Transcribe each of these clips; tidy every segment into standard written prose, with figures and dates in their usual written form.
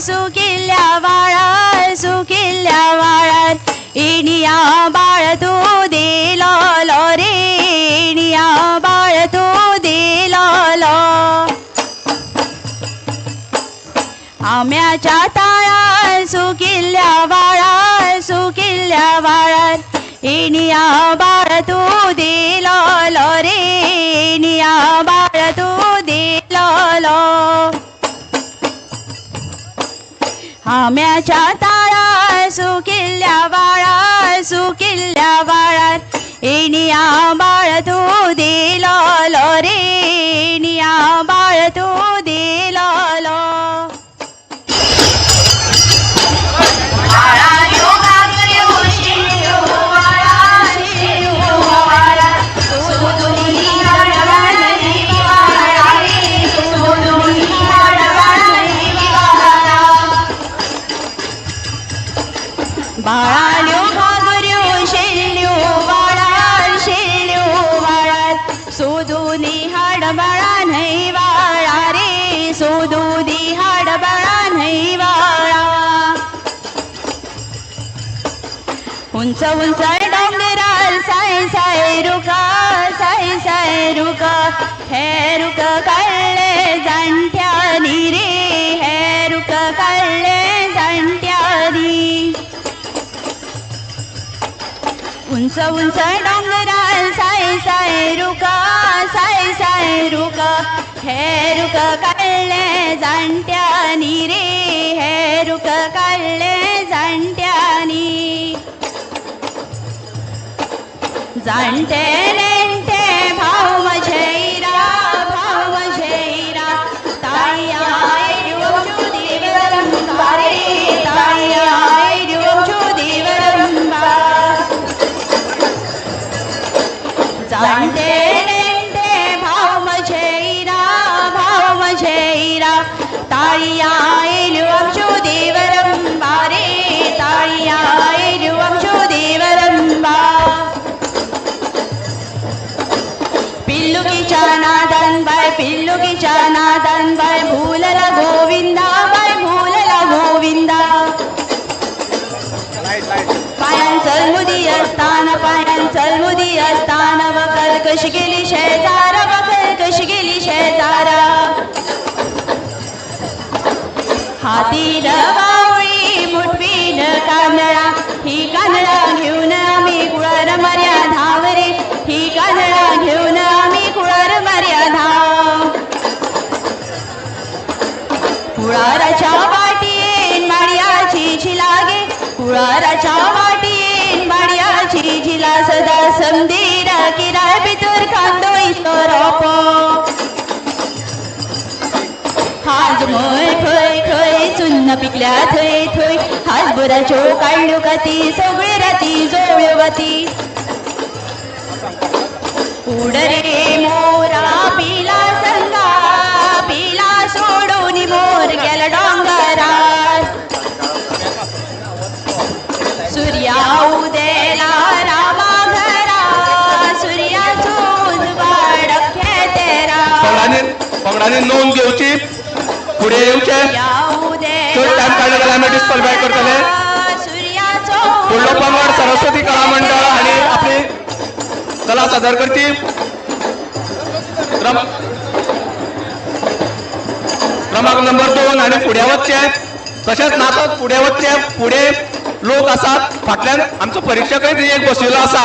सुकिल्ल्या वाळार, सुकिल्ल्या वाळार, इणिया बाळ तूं दिलोलो रे, इणिया बाळ तूं दिलोलो. आम्याच्या ताळार, सुकिल्ल्या वाळार, सुकिल्ल्या वाळार, इणिया बाळ तूं दिलोलो रे, इणिया बाळ तूं दिलोलो. आम्याच्या ताळार, सुकिल्ल्या वाळार, सुकिल्ल्या वाळार, इणिया बाळ तूं दिलोलो रे, इणिया बाळ तूं दिलोलो. बाळाल्यो घागऱ्यो शेल्यो वाळार, शेल्यो वाळार, सोदूनी हाड बाळा न्हय वाळा रे, सोदूनी हाड बाळा न्हय वाळा. उंच उंच डोंगरार साय साय रुखा, साय साय रुखा, हे रुख काडले जाणट्यांनी रे, हे रुख काडले जाणट्यांनी. उंच उंच डोंगरार साय साय रुखा, साय साय रुखा, हे रुख काडले जाणट्यांनी रे, हे रुख काडले जाणट्यांनी. जाणटे नेणटे भाव म्हजेरा, भाव म्हजेरा, ताळया येड्यो देवरंबा रे, ताळया येड्यो देवरंबा. जाणटे नेणटे भाव म्हजेरा, भाव म्हजेरा, ताळया येयल्यो आमच्यो देवरंबा रे, ताळया येयल्यो आमच्यो देवरंबा. पिल्लुकीच्या नादान बाय, पिल्लुकीच्या नादान बाय, भूलला गोविंदा बाय, भूलला गोविंदा. पायान चलमुदी असताना, पायान चलमुदी असताना, वकल कशी गेली शेजारा, वकल कशी गेली शेजारा. हातीन बावळी मुठवीन कांदळा, ही कांदळा घेऊन आम्ही कुळार मार्या धाव रे, ही कांदळा घेऊन आम्ही कुळार मार्या धाव. कुळाराच्या वाटयेन माडयाची झिलागे, कुळाराच्या वाटयेन माडयाची झिला, सदा समदीरा किराय भितर खांदो इतलो रोपो. हाज मोय खंय खंय चुन्न पिकल्या थंय थंय, हाजबुराच्यो काडल्यो काती, सगळे राती जोळ्यो वाती. उड रे मोरा पिला संगा, पिला सोडून मोर गेला डोंगरार. सूर्या उदेला रामा घरा, सूर्याचो उजवाड खेतेरा. पंगडांनी पंगडांनी नोंद घेवची, फुडें येवचे. चड टायम काडले जाल्यार आमी डिस्क्वॉलिफाय करतले. सूर्याचो फुडलो पंगड सरस्वती कला मंडळ आनी आपली कला सादर करची. क्रमांक नंबर 2 आनी फुडें वचचे. तशेंच नाचत फुडें वचचे. फुडें लोक आसात, फाटल्यान आमचो परिक्षकय एक बशिल्लो आसा.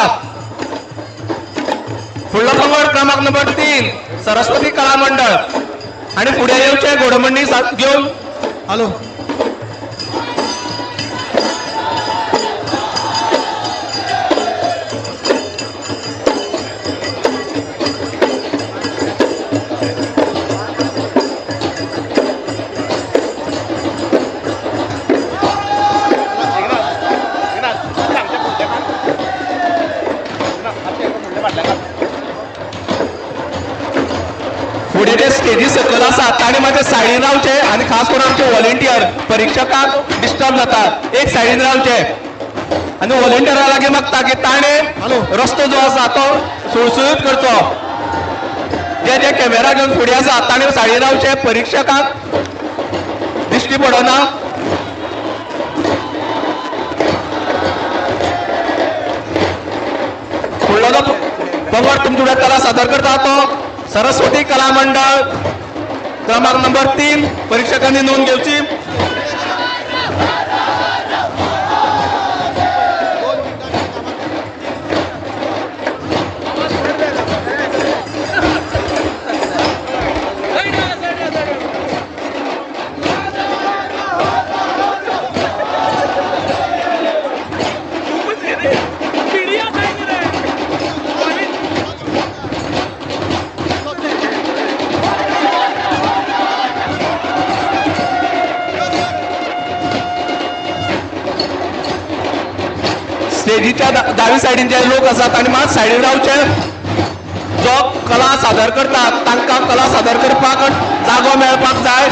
फुडलो पंगड क्रमांक नंबर 3 सरस्वती कला मंडळ आनी फुडें येवचे घोडमंडी घेवन. हॅलो. फुडें जे स्टेजी सकयल आसा ताणी मातशे सायडीन रावचे आनी खास करून आमचे व्हॉलेंटियर परिक्षकांक डिस्टर्ब जाता, एक सायडीन रावचे आनी व्हॉलेंटियरा लागीं मागता की ताणें रस्तो जो आसा तो सुळसुळीत करचो. जे जे कॅमेरा घेवन फुडें आसा ताणें सायडीन रावचे, परिक्षकांक दिश्टी पडना. पंगड तुमच्या कला सादर करता तो सरस्वती कला मंडळ, क्रमांक नंबर 3. परीक्षकांनी नोंद घेवची. स्टेजीच्या दावी सायडीन जे लोक आसात आनी मात सायडीन रावचे. जो कला सादर करतात तांकां कला सादर करपाक जागो मेळपाक जाय.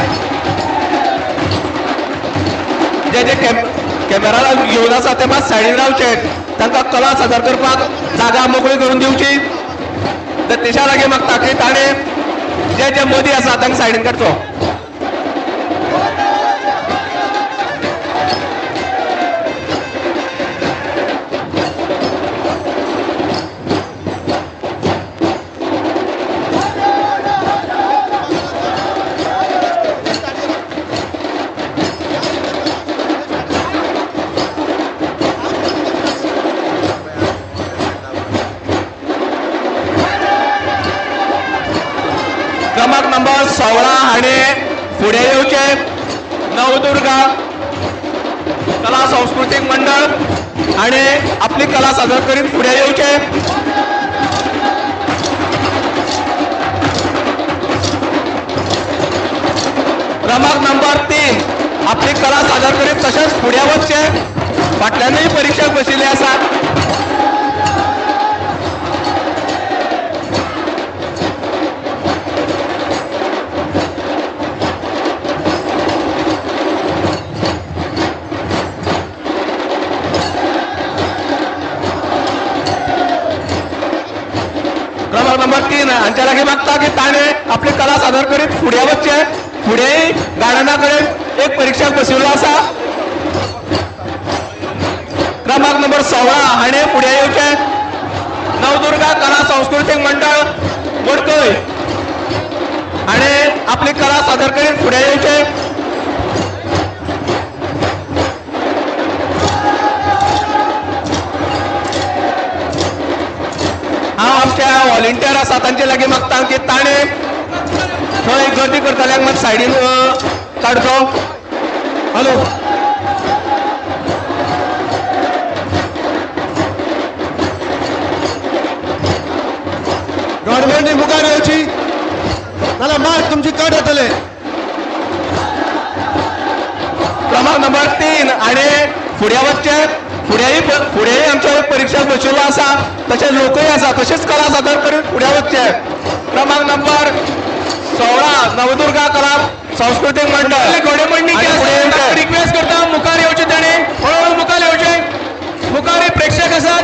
जे जे कॅमेरा घेवन आसा ते मात सायडीन रावचे. तांकां कला सादर करपाक जागा मोकळी करून दिवची. दत्तेशा लागीं मागता की ताणें जे जे मदीं आसा तांकां सायडीन काडचो. क्रमांक नंबर 16 हाणें फुडें येवचें. नवदुर्गा कला सांस्कृतीक मंडळ हाणें आपली कला सादर करीत फुडें येवचें. क्रमांक नंबर 3 आपली कला सादर करीत तशेंच फुडें वचचें. फाटल्यानूय परीक्षक बशिल्ले आसात. क्रमांक नंबर 3 हांच्या लागीं मागता की ताणें आपली कला सादर करीत फुडें वचचें. फुडें गार्डना कडेन एक परीक्षक बशिल्लो आसा. क्रमांक नंबर 16 हाणें फुडें येवचें. नवदुर्गा कला सांस्कृतीक मंडळ मडकय हाणें आपली कला सादर करीत फुडें येवचें. हांव आमच्या व्हॉलेंटियर आसा तांचे लागीं मागता की ताणें थंय गर्दी करतल्यांक मात सायडीन काडचो. हॅलो. गव्हर्नमेंटनी मुखार येवची, नाल्यार मार्क तुमची कट जातले. क्रमांक नंबर 3 आनी फुडें वचचें. फुडेंय फुडेंय आमचो एक परीक्षक बशिल्लो आसा, तशेंच लोकूय आसा. तशेंच कला सादर करीत फुडें वचचें. क्रमांक नंबर 16 नवदुर्गा कला सांस्कृतीक मंडळ घोडेमोडणी आनी फुडें येवचें. रिक्वेस्ट करता, मुखार येवचे ताणें. हळूहळू मुखार येवचे. मुखार हे प्रेक्षक आसात.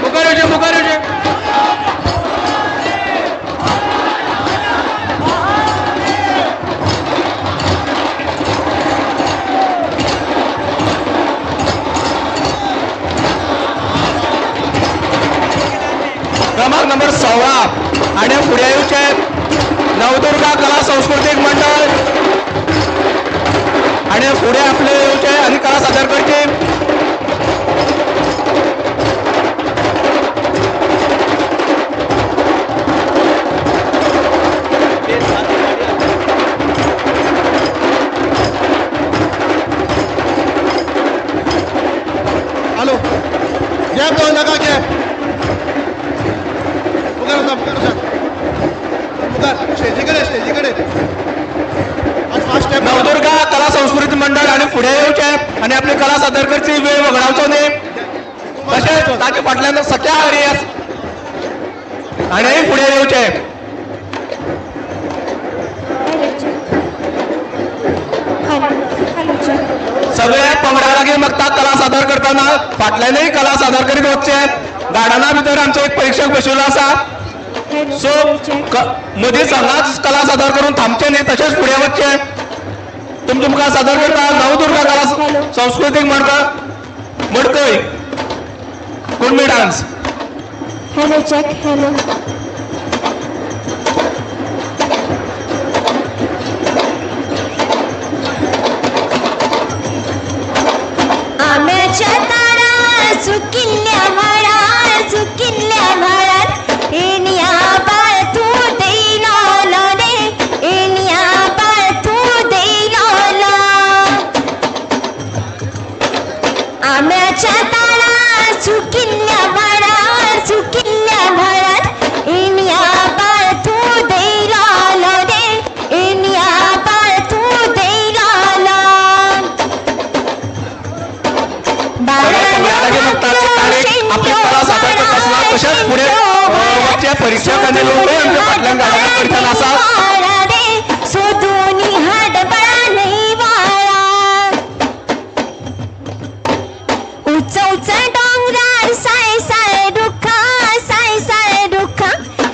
मुखार येवचे, मुखार येवचे. क्रमांक नंबर 16 आनी फुडें येवचें. नवदुर्गा कला सांस्कृतीक मंडळ आनी फुडें आपले येवचें आनी कला सादर करची. हॅलो, गॅप दवर नाका, गॅप. मुखार वचा, मुखार वचा, मुखार स्टेजी कडेन, स्टेजी कडेन. Fast step. नवदुर्गा कला संस्कृती मंडळ आनी फुडें येवचें आनी आपली कला सादर करची. वेळ वगडावचो न्ही. तशेंच ताचे फाटल्यान सख्या हरी हाणेंय फुडें येवचें. सगळ्या पंगडा लागीं मागता, कला सादर करतना फाटल्यानूय कला सादर करीत वचचें. गार्डना भितर आमचो एक परीक्षक बशिल्लो आसा. सो मदीं हांगाच कला सादर करून थांबचें न्ही, तशेंच फुडें वचचें. तुमच्या मुखार सादर करता नवदुर्गा कला सांस्कृतीक मंडळ मडकय. Kunbi dance. Hello check hello. आंब्याच्या तारा सुकिल्ल्या व्हाळार सुकिल्ल्या व्हाळार येणया बाळ तूं देयलो रे, येणया बाळ तूं देयलो. आंब्याच्या तारा सुकिल्ल्या व्हाळार सुकिल्ल्या व्हाळार येणया बाळ तूं देयलो रे, येणया बाळ तूं देयलो. सगळ्या लागीं मागता की ताणें आपली कला सादर करता आसतना तशेंच फुडें वचचे परीक्षक आनी लोकूय आमच्या फाटल्यान गाडा कडच्यान आसात. सोदून हाड बाळा न्हय वाळा. उंच उंच डोंगरार साय साय रुखा, साय साय रुखा,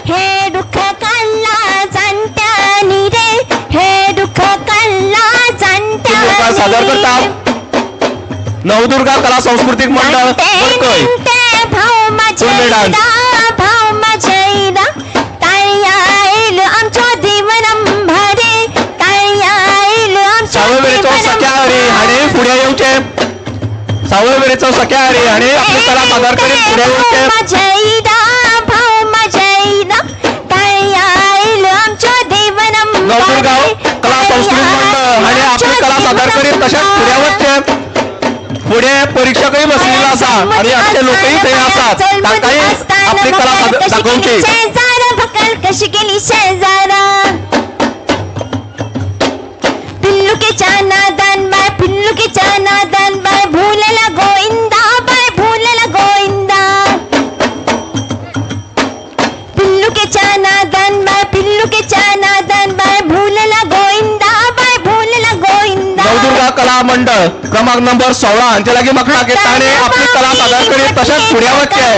हे रुख काडला जाणट्यांनी रे, हे रुख काडला लोकां सादर जाणट्यांनी. करता नवदुर्गा कला सांस्कृतिक मंडळ मडकय. भाव कुणबी डान्स. माझ्या, भाव माझ्या, ताळया आयलो आमचो देवरंभा रे, ताळया आयलो आमचो सावयवेरेचो सख्या हरी हाणें फुडें येवचें. सावयवेरेचो सख्या हरी हाणें आपली कला सादर करीत फुडें येवचें. माझ्या, भाव माझ्या, ताळया आयलो आमचो देवरंभा. नवदुर्गा कला संस्कृतिक मंडळ हाणें आपली कला सादर करीत तशेंच फुडें वचचें. फुडें परीक्षकय बसलेलो आसा आनी आमचे लोकय थंय आसात, तांकांय आपली कला दाखोवची. शेजारा भकल कशी गेली शेजारा, पिल्लुकीच्या नादान बाय, पिल्लुकीच्या नादान बाय, भूलला गोविंदा बाय, भूलला गोविंदा. पिल्लुकीच्या नादान बाय, पिल्लुकीच्या नादान बाय, भूलला गोविंदा बाय, भूलला गोविंदा. नवदुर्गा कला मंडळ क्रमांक नंबर 16 हांचे लागीं मागता की ताणें आपली कला सादर करीत तशेंच फुडें वचचें.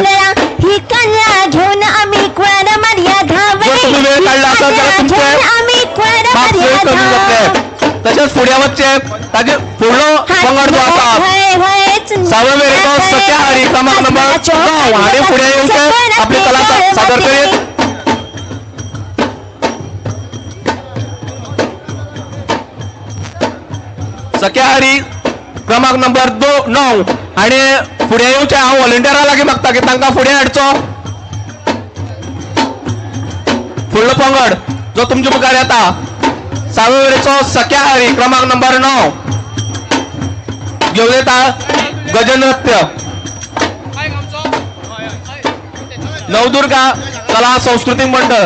ही कन्या घेऊन आम्ही कुळार मारया धाव. जर तुम्ही वेळ काडला आसत जाल्यार तुमचे आम्ही कुळार मार्क्स मारया वेळ कमी धाव. जातले. तशेंच फुडें वचचें ताजे फुडलो पंगड जो आसा सावयवेरेचो सत्या हरी क्रमांक नंबर 9 हाणें फुडें येवचें, आपली कला सादर करीत. सख्या हरी क्रमांक नंबर 9 हाणें फुडें येवचें. हांव व्हॉलंटियरा लागीं मागता की तांकां फुडें हाडचो. फुडलो पंगड जो तुमच्या मुखार येता सावयवेरेचो सख्या हरी क्रमांक नंबर 9 घेवन येता गजनृत्य. नवदुर्गा कला संस्कृतिक मंडळ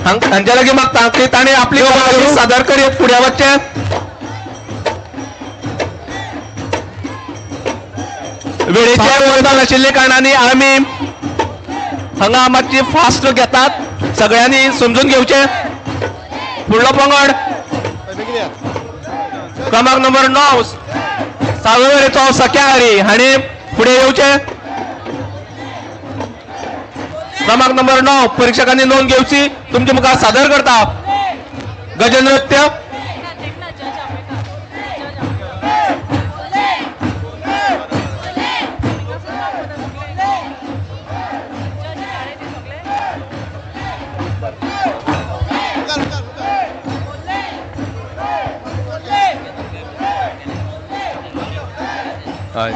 हांच्या लागीं मागता की ताणें आपली कला सादर करीत फुडें वचचें. वेळेचें वरदान आशिल्ल्या कारणांनी आमी हांगा मातशी फास्ट घेतात, सगळ्यांनी समजून घेवचें. फुडलो पंगड क्रमांक नंबर 9 सावयवेरेचो सख्या हरी हाणें फुडें येवचें. क्रमांक नंबर 9 परीक्षकांनी नोंद घेवची. तुमच्या मुखार सादर करता गजनृत्य. हय.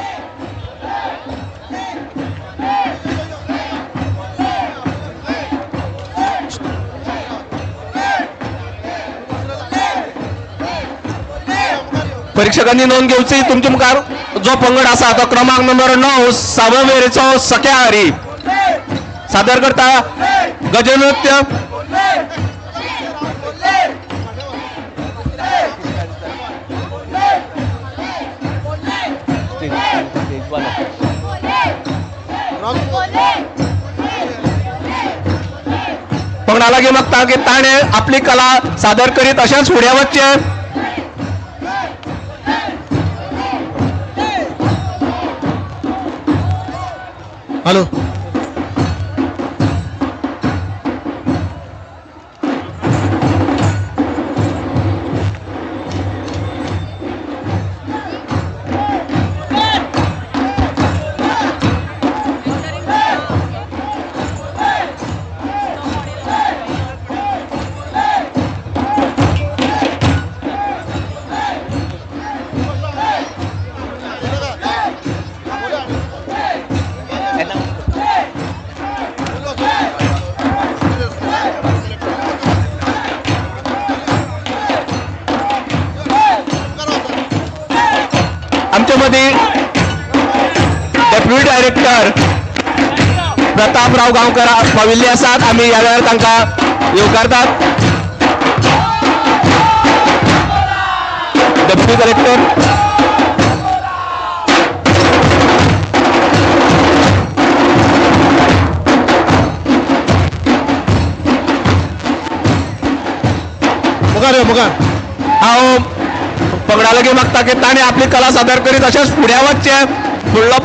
परीक्षकांनी नोंद घेवची. तुमच्या मुखार जो पंगड आसा तो क्रमांक नंबर 9 सावयवेरेचो सख्या हरी सादर करता गजनृत्य. पंगडा लागीं मागता की ताणें आपली कला सादर करीत अशेंच फुडें वचचें. हॅलो. आमचे मदीं डेप्युटी डायरेक्टर प्रतापराव गांवकर पाविल्ले आसात. आमी ह्या वेळार तांकां येवकारतात. डेप्युटी कलेक्टर मुखार यो मुखार. हांव पंगडा लागीं मागता की ताणें आपली कला सादर करीत तशेंच फुडें वचचें. फुडलो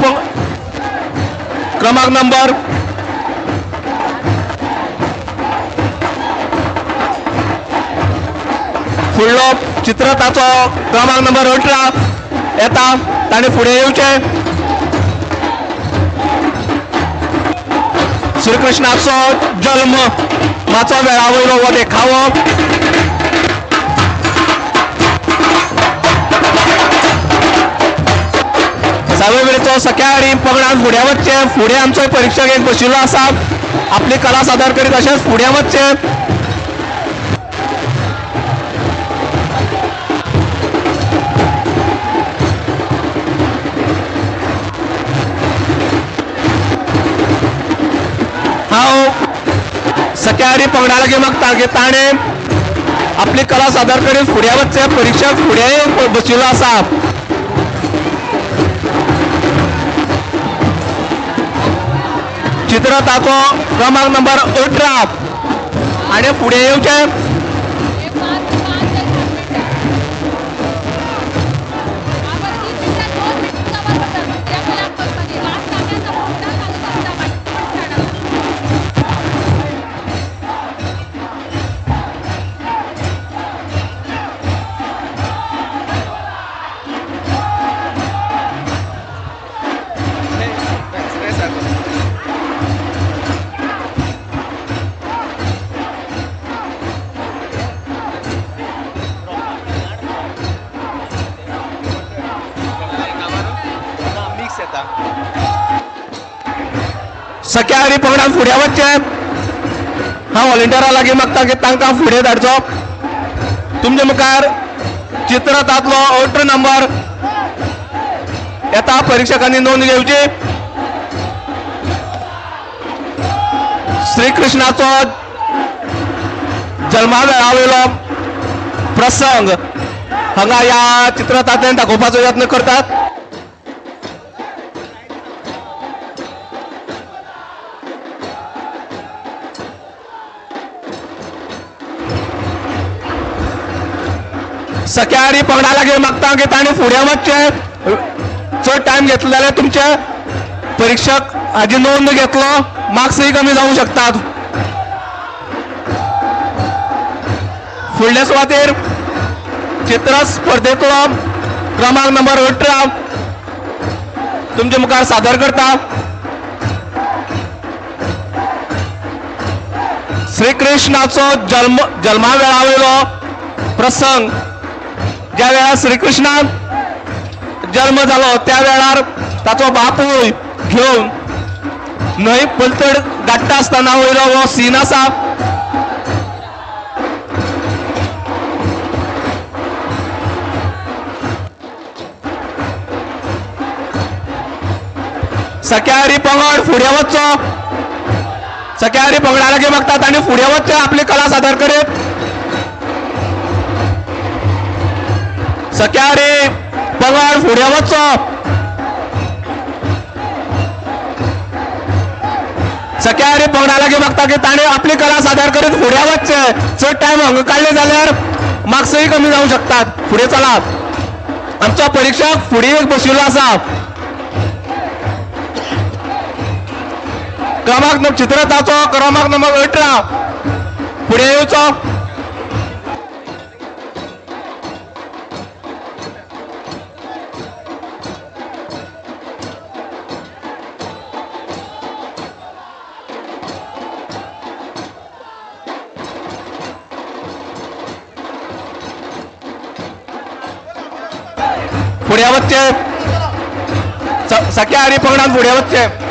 क्रमांक नंबर फुडलो चित्ररथाचो क्रमांक नंबर 18 येता, ताणें फुडें येवचें. श्रीकृष्णाचो जल्म माचो वेळा वयलो हो देखावो. सावयवेरेचो सख्याहरी पंगडान फुडें वचचें. फुडें आमचो परिक्षक एक बशिल्लो आसा, आपली कला सादर करीत तशेंच फुडें वचचें. हांव सख्याहरी पंगडा लागीं मागता की ताणें आपली कला सादर करीत फुडें वचचें. परिक्षक फुडें बशिल्लो आसा. चित्ररथाचो क्रमांक नंबर 18 आनी फुडें येवचें. सख्याहरी पंगडान फुडें वचचें. हांव व्हॉलंटियरा लागीं मागता की तांकां फुडें धाडचो. तुमचे मुखार चित्ररथांतलो 18 नंबर येता, परिक्षकांनी नोंद घेवची. श्रीकृष्णाचो जल्मा वेळा वयलो प्रसंग हांगा ह्या चित्ररथांतल्यान दाखोवपाचो यत्न करतात. सख्याहरी पंगडा लागीं मागता की ताणें फुडें वचचें. चड टायम घेतलो जाल्यार तुमचे परिक्षक हाजी नोंद घेतलो, मार्क्सूय कमी जावंक शकतात. फुडले सुवातेर चित्र स्पर्धेंतलो क्रमांक नंबर 18 तुमचे मुखार सादर करता. श्रीकृष्णाचो जल्मा वेळा वयलो प्रसंग, ज्या वेळार श्रीकृष्णान जल्म जालो त्या वेळार ताचो बापूय घेवन न्हंय पलतड गाडटा आसतना वयलो हो सीन आसा. सख्याहरी पंगड फुडें वचचो. सख्याहरी पंगडा लागीं मागता तांणी फुडें वचचें, आपली कला सादर करीत. सख्याहरी पंगड फुडें वचचो. सख्याहरी पंगडा लागीं मागता की ताणें आपली कला सादर करीत फुडें वचचें. चड टायम हांगा काडले जाल्यार मार्क्सूय कमी जावंक शकतात. फुडें चलात. आमचो परिक्षक फुडें एक बशिल्लो आसा. क्रमांक चित्ररथाचो क्रमांक नंबर 18 फुडें येवचो. फुडें वचचें. सख्याहरी पंगडान फुडें वचचें.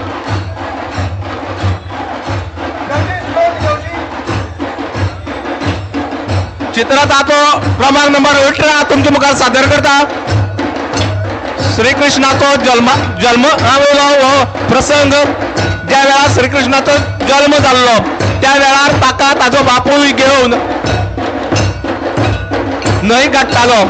चित्ररथाचो क्रमांक नंबर 18 तुमचे मुखार सादर करता. श्रीकृष्णाचो जल्म जल्म वयलो हो प्रसंग. ज्या वेळार श्रीकृष्णाचो जल्म जाल्लो त्या वेळार ताका ताजो बापूय घेवन न्हंय काडटालो.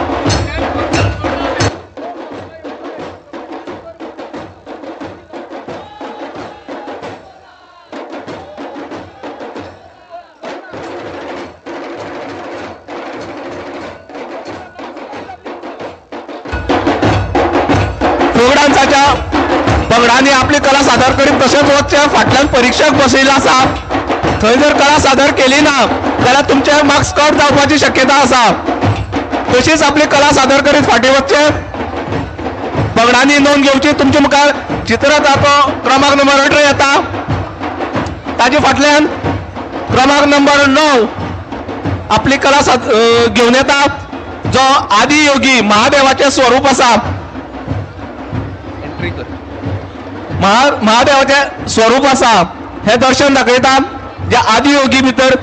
फोक डान्साच्या पंगडांनी आपली कला सादर करीत तशेंच वचचें. फाटल्यान परीक्षक बसयल्लो आसा, थंय जर कला सादर केली ना जाल्यार तुमचे मार्क्स कट जावपाची शक्यता आसा. तशीच आपली कला सादर करीत फाटीं वचचें. पंगडांनी नोंद घेवची. तुमचे मुखार चित्र येता तो क्रमांक नंबर 18 येता, ताजे फाटल्यान क्रमांक नंबर 9 आपली कला घेवन येता, जो आदि योगी महादेवाचें स्वरूप आसा. महादेवाचें स्वरूप आसा हें दर्शन दाखयता. ज्या आदि योगी भितर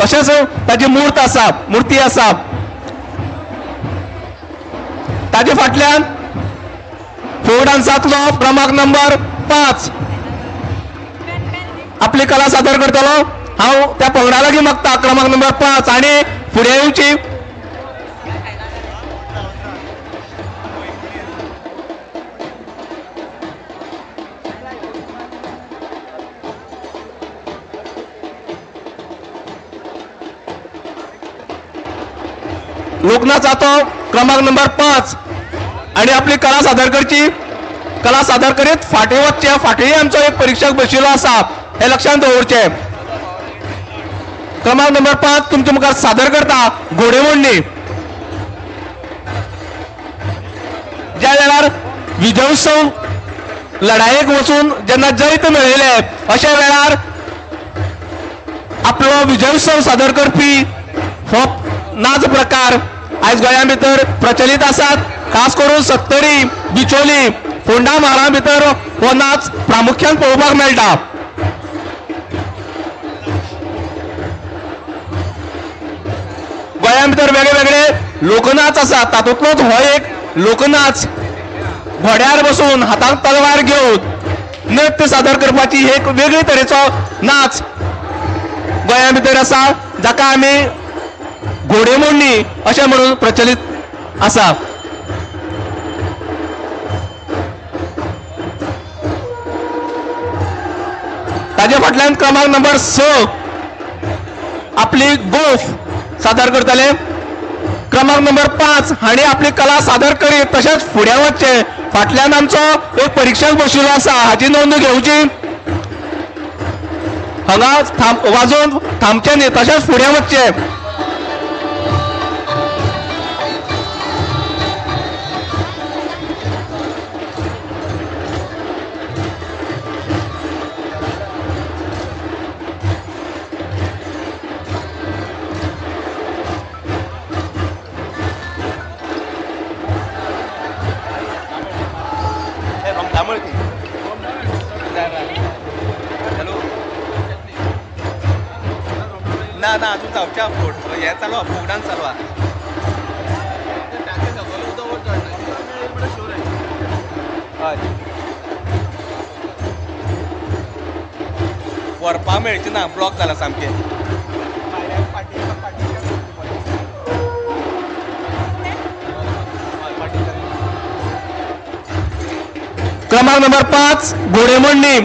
अशेंच ताची मूर्त आसा, मूर्ती आसा. ताजे फाटल्यान फोक डान्सांतलो क्रमांक नंबर 5 आपली कला सादर करतलो. हांव त्या पंगडा लागीं मागता क्रमांक नंबर 5 आनी फुडें येवची. लोकनाचाचो क्रमांक नंबर 5 आनी आपली कला सादर करची. कला सादर करीत फाटीं वचचें. फाटीं आमचो एक परीक्षक बशिल्लो आसा हें लक्षांत दवरचें. क्रमांक नंबर 5 तुमचे मुखार सादर करता घोडेमोडणी. ज्या वेळार विजयोत्सव लढायेक वचून जेन्ना जैत मेळयलें अशा वेळार आपलो विजयोत्सव सादर करपी हो नाच प्रकार आयज गोंया भितर प्रचलित आसात. खास करून सत्तरी, बिचोली, फोंडा म्हालां भितर हो नाच प्रामुख्यान पळोवपाक मेळटा. गोंया भितर वेगळे वेगळे लोकनाच आसात, तातूंतलोच हो एक लोकनाच. घोड्यार बसून हातांत तलवार घेवन नृत्य सादर करपाची एक वेगळे तरेचो नाच गोंया भितर आसा, जाका आमी घोडेमोडणी अशें म्हणून प्रचलित आसा. ताजे फाटल्यान क्रमांक नंबर 6 आपली गोफ सादर करतले. क्रमांक नंबर 5 हांणी आपली कला सादर करीत तशेंच फुडें वचचें. फाटल्यान आमचो एक परीक्षक बशिल्लो आसा हाची नोंद घेवची. हांगा वाजोवन थांबचें न्ही, तशेंच फुडें वचचें. ना ना अजून जावच्या फोट हे चालू फोक डान्स चालू. हय, व्हरपा मेळची ना, ब्लॉक जाला सामकें. क्रमांक नंबर 5 घोडेमोडणी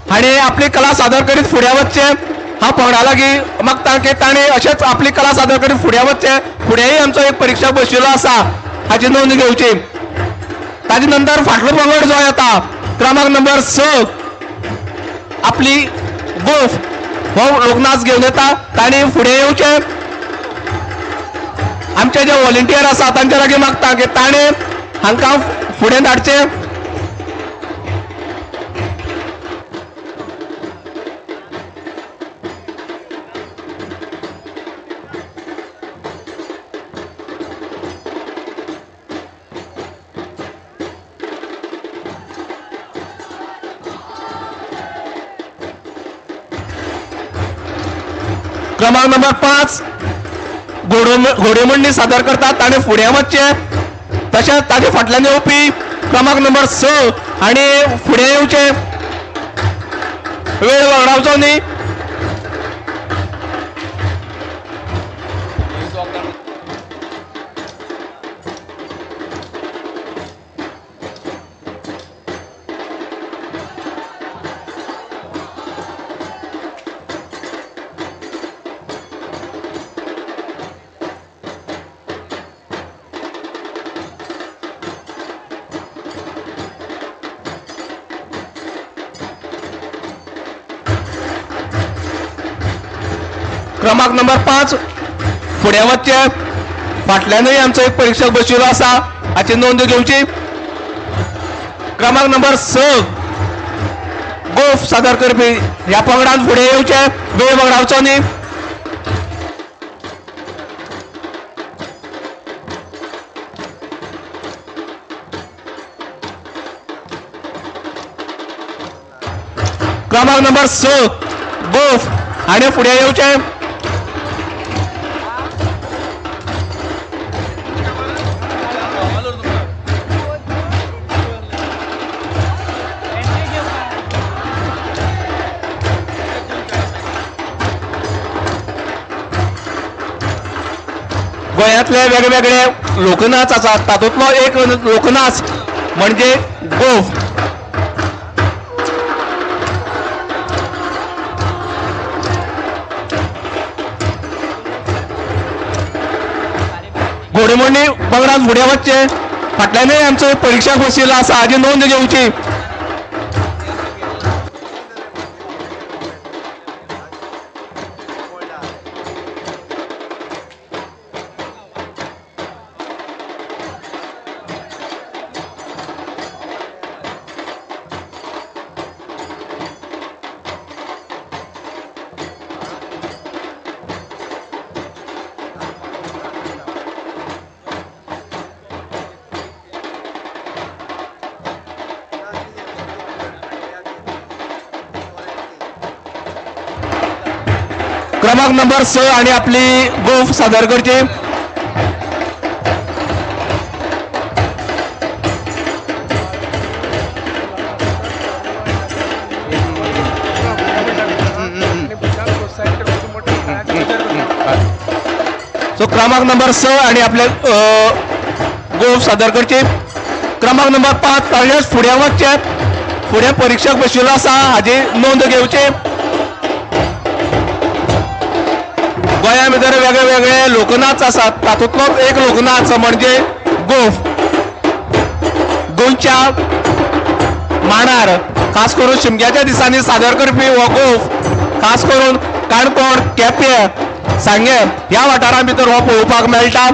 हांणी आपली कला सादर करीत फुडें वचचें. हांव पंगडा लागीं मागता की ताणें अशेंच आपली कला सादर करीत फुडें वचचें. फुडेंय आमचो एक परीक्षक बशिल्लो आसा हाची नोंद घेवची. ताजे नंतर फाटलो पंगड जो येता क्रमांक नंबर 6 आपली गोफ हो लोकनाच घेवन येता, ताणें फुडें येवचें. आमचे जे व्हॉलंटियर आसा तांच्या लागीं मागता की ताणें हांकां फुडें धाडचें. क्रमांक नंबर 5 घोडेमोडणी सादर करतात, ताणें फुडें वचचें. तशेंच ताजे फाटल्यान येवपी क्रमांक नंबर 6 आनी फुडें येवचे, वेळ वगडावचो न्ही. क्रमांक नंबर 5 फुडें वचचे, फाटल्यानूय आमचो एक परीक्षक बशिल्लो आसा, हाची नोंद घेवची. क्रमांक नंबर 6 गोफ सादर करपी ह्या पंगडान फुडें येवचे, वेळ वगडावचो न्ही. क्रमांक नंबर 6 गोफ आनी फुडें येवचे. गोंयांतले वेगवेगळे लोकनाच आसात, तातूंतलो एक लोकनाच म्हणजे गोफ. घोडेमोडणी पंगडान फुडें वचचे, फाटल्यानूय आमचो परीक्षक बशिल्लो आसा, हाजी नोंद घेवची. क्रमांक नंबर 6 आणि आपली गोफ सादर करची. सो क्रमांक नंबर 6 आणि आपले गोफ सादर करची. क्रमांक नंबर 5 तशेंच फुडें वचचे, फुडें परीक्षक बशिल्लो आसा, हाजी नोंद घेवची. गोंया भितर वेगळे वेगळे लोकनाच आसात, तातूंतलोच एक लोकनाच म्हणजे गोफ. गोंयच्या मांडार खास करून शिमग्याच्या दिसांनी सादर करपी हो गोफ खास करून काणकोण, केपें, सांगें ह्या वाठारां भितर हो पळोवपाक मेळटा.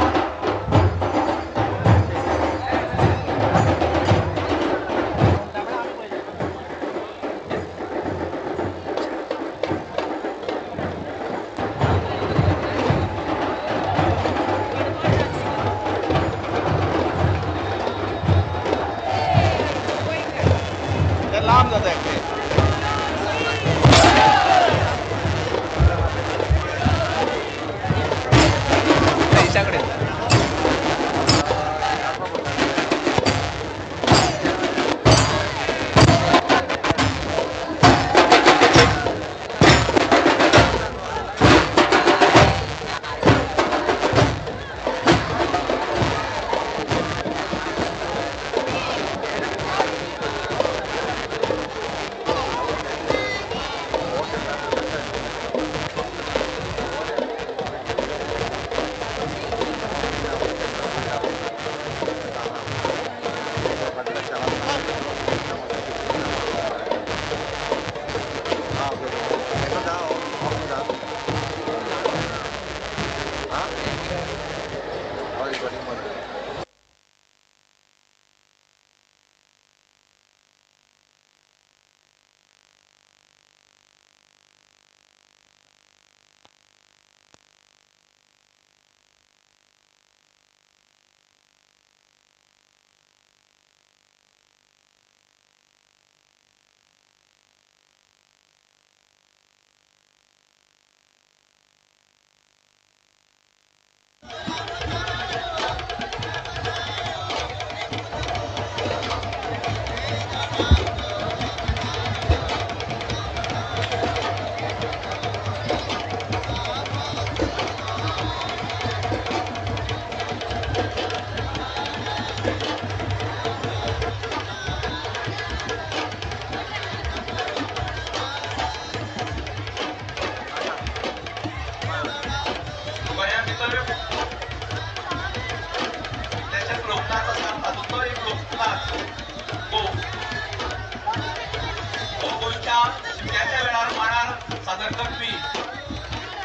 सादर करपी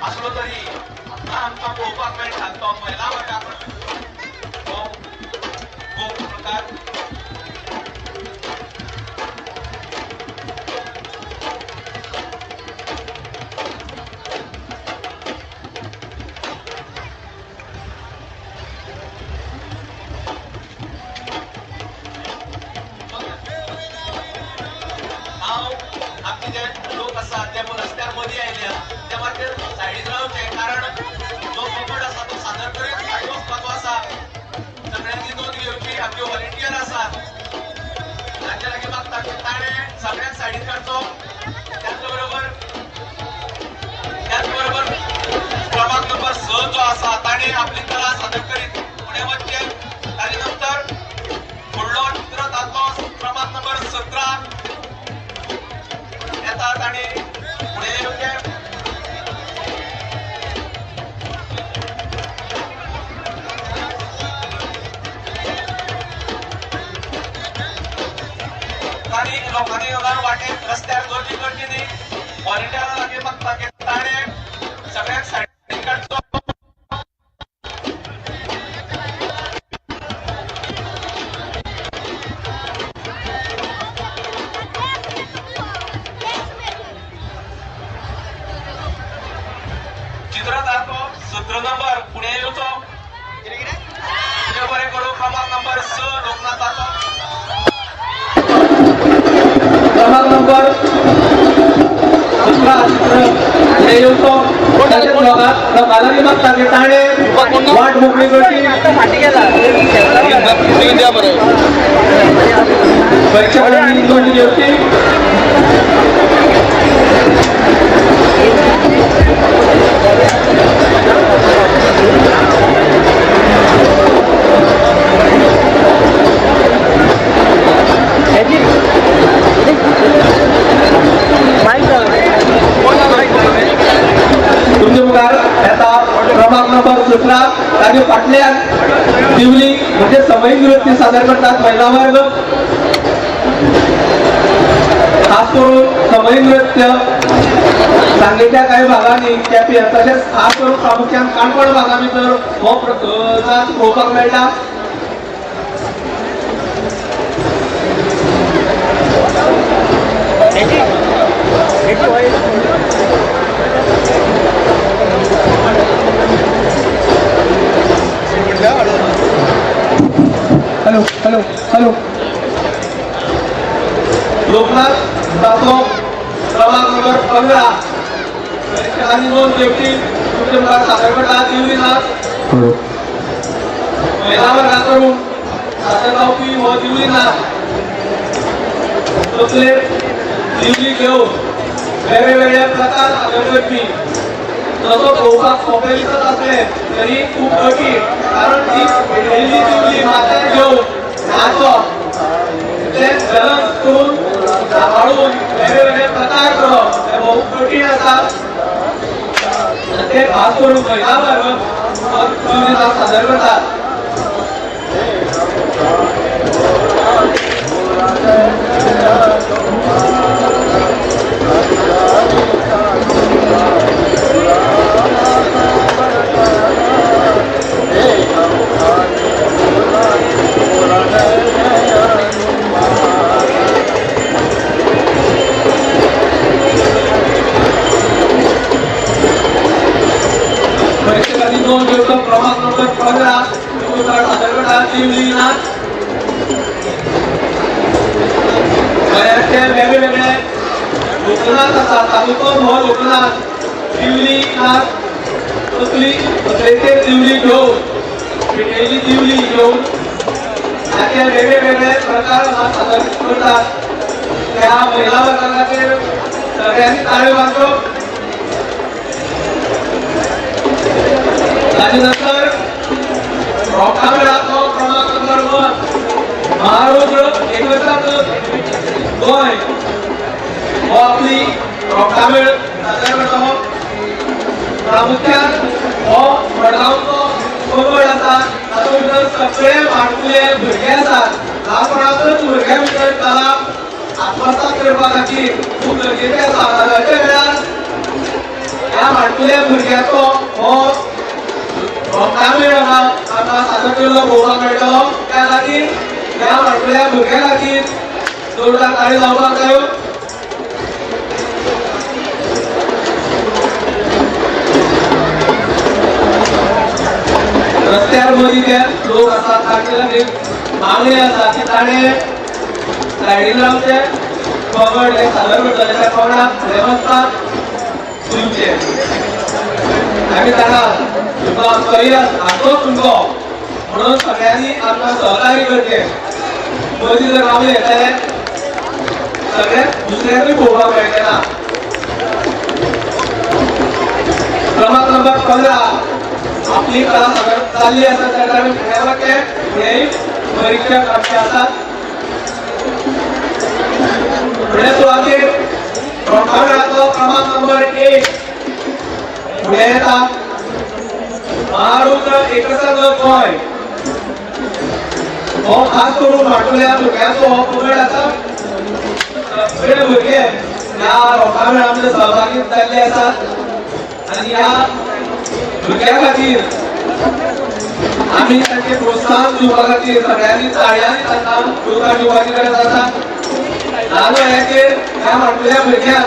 आसलो तरी आतां आमकां पळोवपाक मेळटा तो महिला वर्गा हो गोफ प्रकार. हांव आमचे जे लोक आसात ते रस्त्यार मदीं आयल्या ते मातशे सायडीन रावचे, कारण जो पंगड आसा तो सादर करीत फाटीं वचपाचो आसा. सगळ्यांनी नोंद घेवची. आमचे व्हॉलेंटियर आसात तांचे लागीं मागता की ताणें सगळ्यांक सायडीन काडचो. त्याच बरोबर क्रमांक नंबर 6 जो आसा ताणें आपली कला सादर करीत फुडें वचचें. ताजे नंतर फुडलो चित्र तातलो क्रमांक नंबर 17 येतात आणि फुडें येवचें. स्थानीक लोकांनी वाटेत रस्त्यार गर्दी करची न्ही. व्हॉलंटियरां लागीं मागता की ताणें सगळ्यांक सायडीन काडचो. चित्रदार तो 17 नंबर फुडें येवचो. तुजें बरें करूं. क्रमांक नंबर 6 लोकनाथाचो. क्रमांक नंबर 17 हे येवचो. तशेंच लोकां लागीं मागता की ताणें वाट मोकळी करची. परीक्षकांनी नोंद घेवची. तुमच्या मुखार येता क्रमांक नंबर 17. ताजे फाटल्यान दिवली म्हणजे समयी नृत्य सादर करतात महिला वर्ग. खास करून समयी नृत्य सांगेच्या काही भागांनी, केप्यां, तशेंच खास करून प्रामुख्यान काणकोण भागां भितर हो नाच पळोवपाक मेळटा. Hello hello hello. Loknath तातो क्रमांक नंबर 15. परीक्षकांनी नोंद घेवची. तुमच्या मुखार सादर करता दिवली नाच. महिला वर्गाकडून सादर जावपी हो दिवली नाच. तकलेर दिवली घेवन वेगळे वेगळे प्रकार सादर करपी. तसो पळोवपाक सोंपें दिसत आसलें तरी खूब कठीण, कारण ती पेटयल्ली दिवली माथ्यार घेवन नाचप, ते बॅलन्स करून सांबाळून वेगळे वेगळे प्रकार करप हे बहुत कठीण आसा. ते खास करून महिला वर्ग दिवली नाच सादर करतात. परीक्षकांनी नोंद घेवचो. क्रमांक नंबर 15 सादर करता दिवली नाच. गोंयांतले वेगळे वेगळे लोकनाच आसात, तातूंतलो हो लोकनाच दिवली नाच. तकलेचेर दिवली घेवन, पेटयल्ली दिवली घेवन ताचे वेगळे वेगळे प्रकार हांगा सादर करतात. त्या महिला वर्गा खातीर सगळ्यांनी ताळयो मारच्यो. ताजे नंतर रोखा क्रमांक नंबर 1 महारुद्र एकवटात गोंय हो आपली रोखा सादर करता. प्रामुख्यान हो मडगांवचो पंगड आसा. तातूंत भितर सगळे माणकुले भुरगे आसात. ल्हानपणांतच भुरग्यां भितर कला आत्मसात करपा खातीर खूब गरजेचें आसा. ताच्या वेळार ह्या माणकुल्या भुरग्याचो हो रोमटामेळ आमकां सादर केल्लो पळोवपाक मेळटलो. त्या खातीर ह्या माणकुल्या भुरग्या खातीर जोरदार ताळी लावपाक जायो. रस्त्यार मदीं ते लोक आसात तांचे लागीं मागणी आसा की ताणें सायडीन रावचे, पंगड हे सादर करतले त्या पंगडाक फुडें वचपाक दिवचे. आमी जाणा तुमकां करियर आसतोच तुमचो, म्हणून सगळ्यांनी आमकां सहकार्य करचें. मदीं जर रावले जाल्यार सगळ्यांक दुसऱ्यांकूय पळोवपाक मेळचें ना. क्रमांक नंबर 15 आपली कला सादर जाल्ली आसा, ताका आमी फुडें वचचें. फुडें परीक्षक आमचे आसात. फुडल्या सुवातेर रोमटामेळाचो क्रमांक नंबर 1 फुडें येता महारुद्र एकसंघ गोंय. हो खास करून माटुल्या भुरग्यांचो हो पंगड आसा. सगळे भुरगे ह्या रोमटामेळांत सहभागी जाल्ले आसात आनी ह्या भुरग्यां खातीर आमी तांचे प्रोत्साहन दिवपा खातीर सगळ्यांनी ताळयांनी तांकां येवकार दिवपाची गरज आसा. ल्हान वयाचेर ह्या माटुल्या भुरग्यांक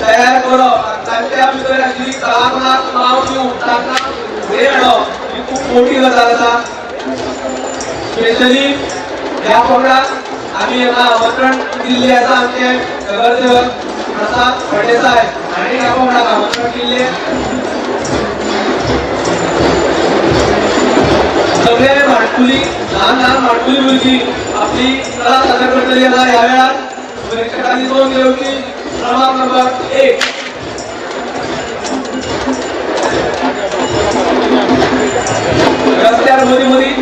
तयार करप, तांच्या भितर आशिल्ली कलागुणाक वाव दिवन तांकां फुडें हाडप ही खूब मोठी गजाल आसा. स्पेशली ह्या पंगडाक आमी हांगा आमंत्रण दिल्लें आसा. आमचे नगरसेवक प्रसाद फळदेसाय हांणी ह्या पंगडाक आमंत्रण दिल्लें. सगळे माणकुली ल्हान ल्हान माणकुली भुरगीं आपली कला सादर करतली आसा. ह्या वेळार परीक्षकांनी नोंद घेवची. क्रमांक नंबर 1. रस्त्यार मदीं मदीं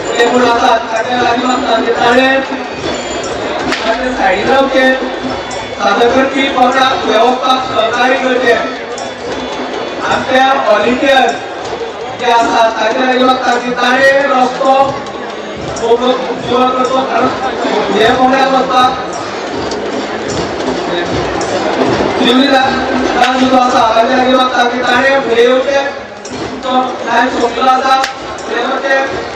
ते कोण आसात ताच्या लागीं मागता ते ताणें ताचे सायडीन रावचें. सादर करपी पंगडाक वेवस्थाक सहकार्य करचें. आमच्या व्हॉलिंटियर जे आसात ताच्या लागीं मागता की ताणें रस्तो मोकळो करचो, कारण हे पंगडाक वचपाक दिवली जो आसा ताच्या लागीं मागता की ताणें फुडें येवचें. तो टायम सोंपलो आसा, फुडें वचचें.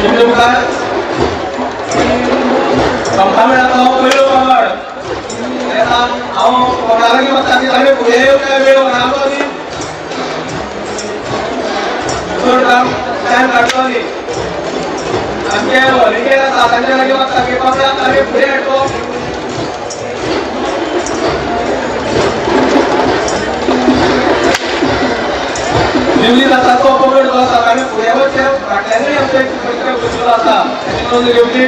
तुमच्या मुखार रोमटामेळाचो पयलो पंगड येता. हांव पंगडा लागीं मागता की ताणें फुडें येवचे. वेळ वगडावचो न्ही, चड टायम काडचो न्ही. आमचे व्हॉलिंटियर आसा तांच्या लागीं मागता की पंगडाक ताणें फुडें हाडचो. दिवली जाता तो पंगड जो आसा ताणें फुडें वचचें. फाटल्यानूय आमचे परीक्षक बशिल्लो आसा, ताची नोंद घेवची.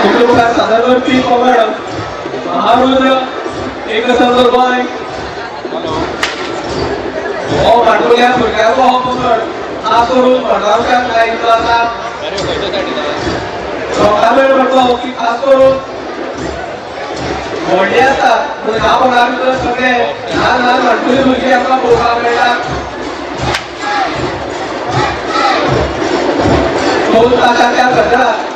तुमच्या मुखार सादर करपी पंगड महारुद्र एकसंघ गोंय. हो माटुल्या भुरग्यांचो हो पंगड खास करून मडगांवच्यान लायिल्लो आसा. रोमटामेळ म्हणटलो की खास करून व्हडले आसतात, पूण ह्या पंगडा भितर सगळे ल्हान ल्हान माटुली भुरगीं आमकां पळोवपाक मेळटात. ढोल ताशाच्या गजरात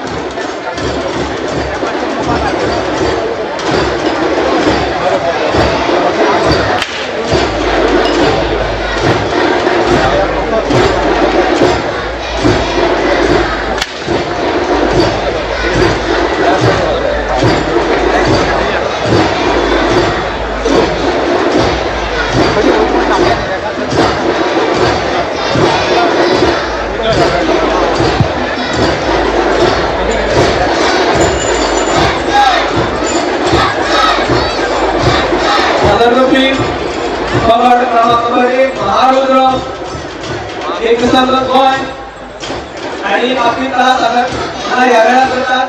एक दिसा गोंय आनी आपली कला सादर ह्या वेळार करतात.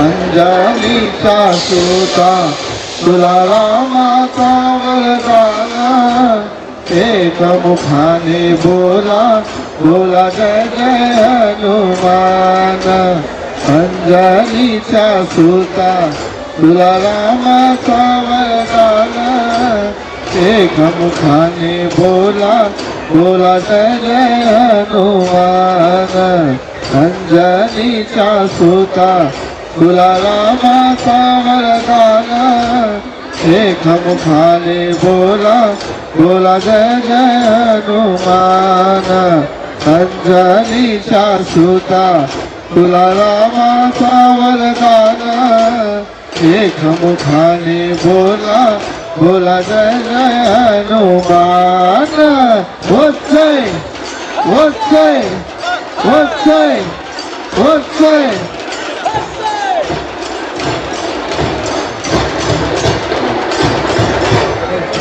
अंजनीचा सुता तुला रामाचा वरदान, एक मुखाने बोला बोला जय जय हनुमान. अंजनीचा सुता तुला रामाचा वरदान, एक मुखाने बोला बोला जय जय हनुमान. अंजनीचा सुता तुला रामाचा वरदान, एक मुखाने बोला बोला जय जय हनुमान. अंजनीचा सुता तुला रामाचा वरदान, एक मुखाने बोला बोला जय जय हनुमान. वत्सय वत्सय वत्सय वत्सय.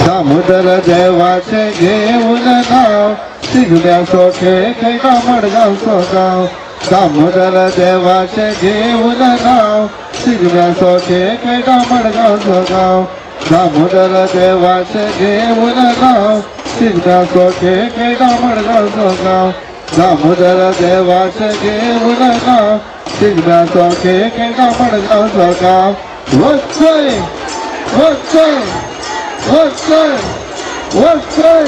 दामोदर देवाचे घेऊन नाव, शिगम्या सोखे खेडा मडगावचो गाव. दामोदर देवाचे घेऊन नाव, शिगम्या सोखे खेडा मडगावचो गाव. दामोदर देवाचे घेऊन नाव, शिगम्या सोखे खेडा मडगावचो गाव. दामोदर देवाचे घेऊन नाव, शिगम्या सोखे खेडा मडगावचो गाव. वत्सय वत्सय वत्सय वत्सय.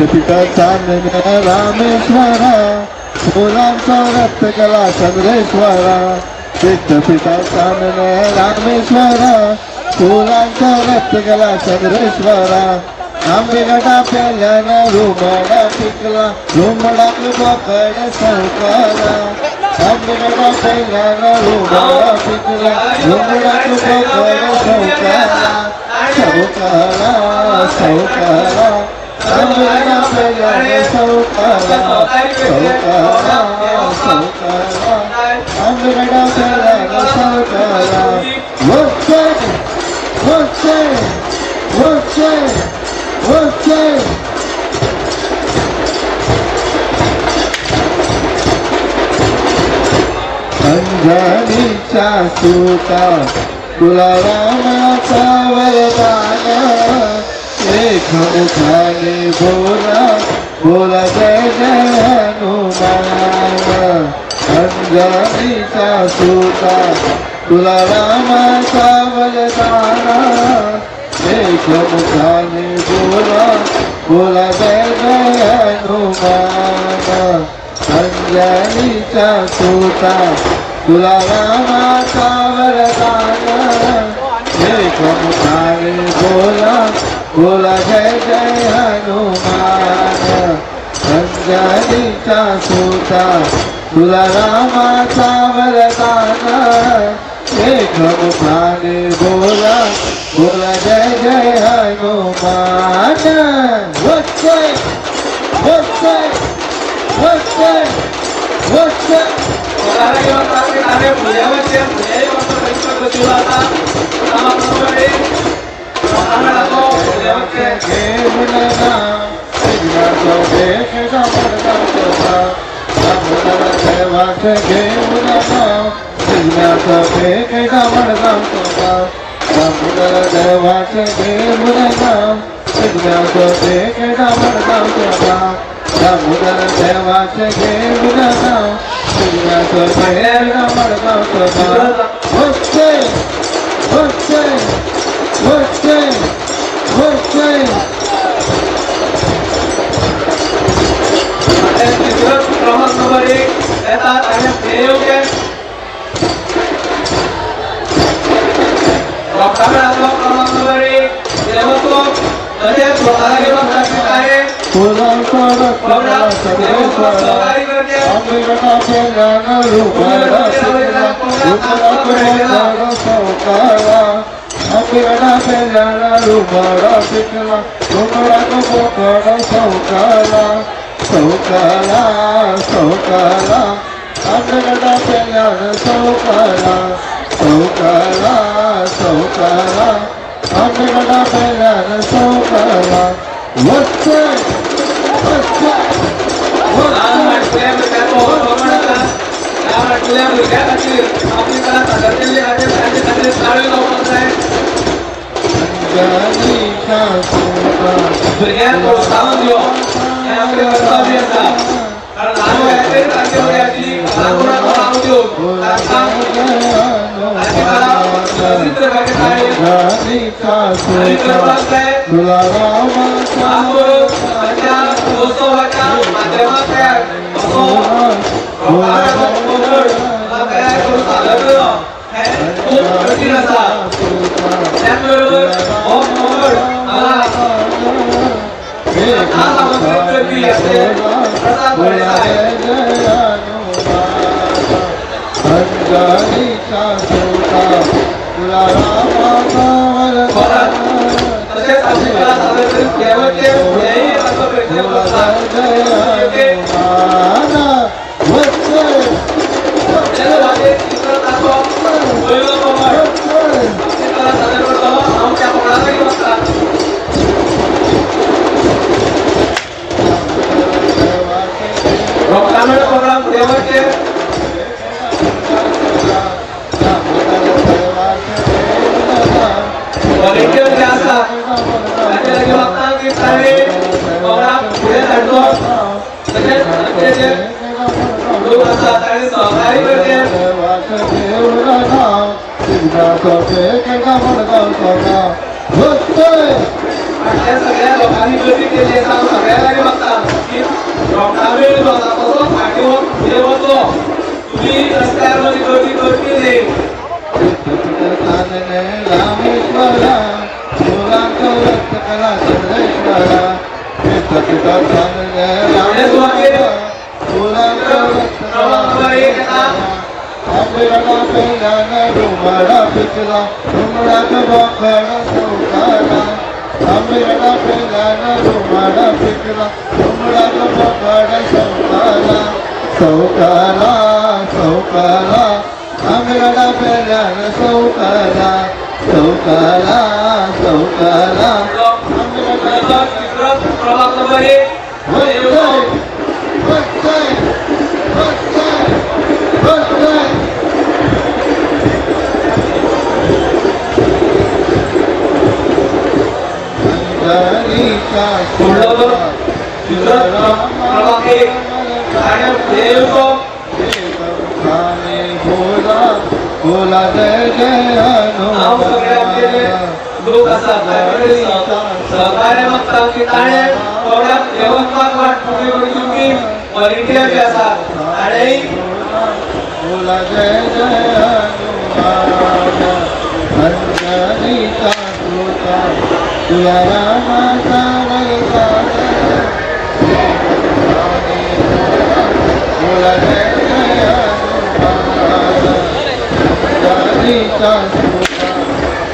पिता चांदण्या रामेश्वरा, फुलांचा रक्त कला चंद्रेश्वरा. पिता चांदण्या रामेश्वरा, फुलांचा रक्त कला चंद्रेश्वरा. आंबेगडा प्याल्यानं रुमडा पिकला, रुमडाक बोकड सावकारा. आंबेगडा प्याल्यानं रुमडा पिकला, रुमडाक बोकड सावकारा. सावकारा सावकारा, आंबेगडा प्याल्यानं सावकारा. सावकारा सावकारा, आंबेगडा प्याल्यानं सावकारा. वत्सय वत्सय वत्सय वत्सय. अंजनीच्या सुता तुला रामाचा वरदान, एक मुखाने बोला बोला जय जय हनुमान. अंजनीच्या सुता तुला रामाचा वरदान, एक मुखाने बोला बोला जय जय हनुमान. अंजनीच्या सुता तुला रामाचा वरदान, एक मुखाने बोला बोला जय जय हनुमान. अंजनीच्या सुता तुला रामाचा वरदान, एक मुखाने बोला बोला जय जय हनुमान. वत्सय वत्सय वत्सय वत्सय. घेऊन देवाचे घेऊन नाव, खेडा मडगावचो गाव. दामोदर देवाचे घेऊन नाव, शिगम्याचो खेडा मडगावचो गाव. दामोदर देवाचे घेऊन नाव, शिगम्याचो खेडा मडगावचो गाव. वत्सय. पंगडाक सहकार्य करचें. सौकाला सौकाला आंबेगडा पेल्यान सौकाला सौकाला सौकाला आंबेगडा पेल्यान सौकाला वत्स वत्स लहान माणकुल्या भुरग्यांक हो पंगड आसा. ह्या माणकुल्या भुरग्यां खातीर आपली कला सादर केल्ली खातीर तांचे खातीर ताळयो जावपाक जाय. भुरग्यांक प्रोत्साहन दिवप हें आपलें कर्तव्य आसा, कारण ल्हान वयाचेर तांचे फुडें आशिल्ली कला गुणांक वाव दिवन तांकां तांची कला विकसीत करपाचें कार्य आमी करपाक जाय. खास करून तांच्या उत्सवाच्या माध्यमांतल्यान असो प्रकाराचो पंगड हांगा तयार करून सादर करप हें खूब कठीण आसा. त्याच बरोबर हो पंगड हांगा खास आमंत्रीत करपी अशे प्रसाद फळदेसाय. तशेंच आपली कला सादर करीत देवाचे हेंय तांचो प्रेक्षक सुवातेर तिसरो ताचो पयलो पंगड आपली कला सादर करतलो. हांव त्या पंगडा लागीं वता. रोखडामेळ पंगडान फुडें वचचें. व्हॉलेंटियर जे आसात तांचे लागीं मागता की तांणी पंगडाक फुडें धाडचो, तशेंच आमचे जे लोक आसात तांणी सहकार्य करचें. फाटल्या सगळ्या लोकांनी गर्दी केल्ली आसा. हांव सगळ्या लागीं मागता की रोखडामेळ जो आसा तसोच फाटीं फुडें वचचो. तुमी रस्त्यार मदीं गर्दी करची न्ही. फुडले सुवातेर क्रमांक नंबर 1 येता. सौकाला सौकाला आंबेगडा पेल्यान सौकाला सौकाला सौकाला. फुडलो तिसरो क्रमांक नंबर 1 फुडें येवचो. फुडलो जो तिसरो क्रमांक 1 ताणें फुडें येवचो. बोला जय जय. हांव सगळे आमचे जे लोक आसात तांचे कडेन सहकार्य मागता की ताणें पंगडाक फुडें वचपाक वाट मोकळी करून दिवपी व्हॉलेंटियर जे आसात ताणेंय बोला जय जय हनुमान अंजनीचा सुता तुला रामाचा वरदान. बोला जय जय हनुमान अंजनीचा सुता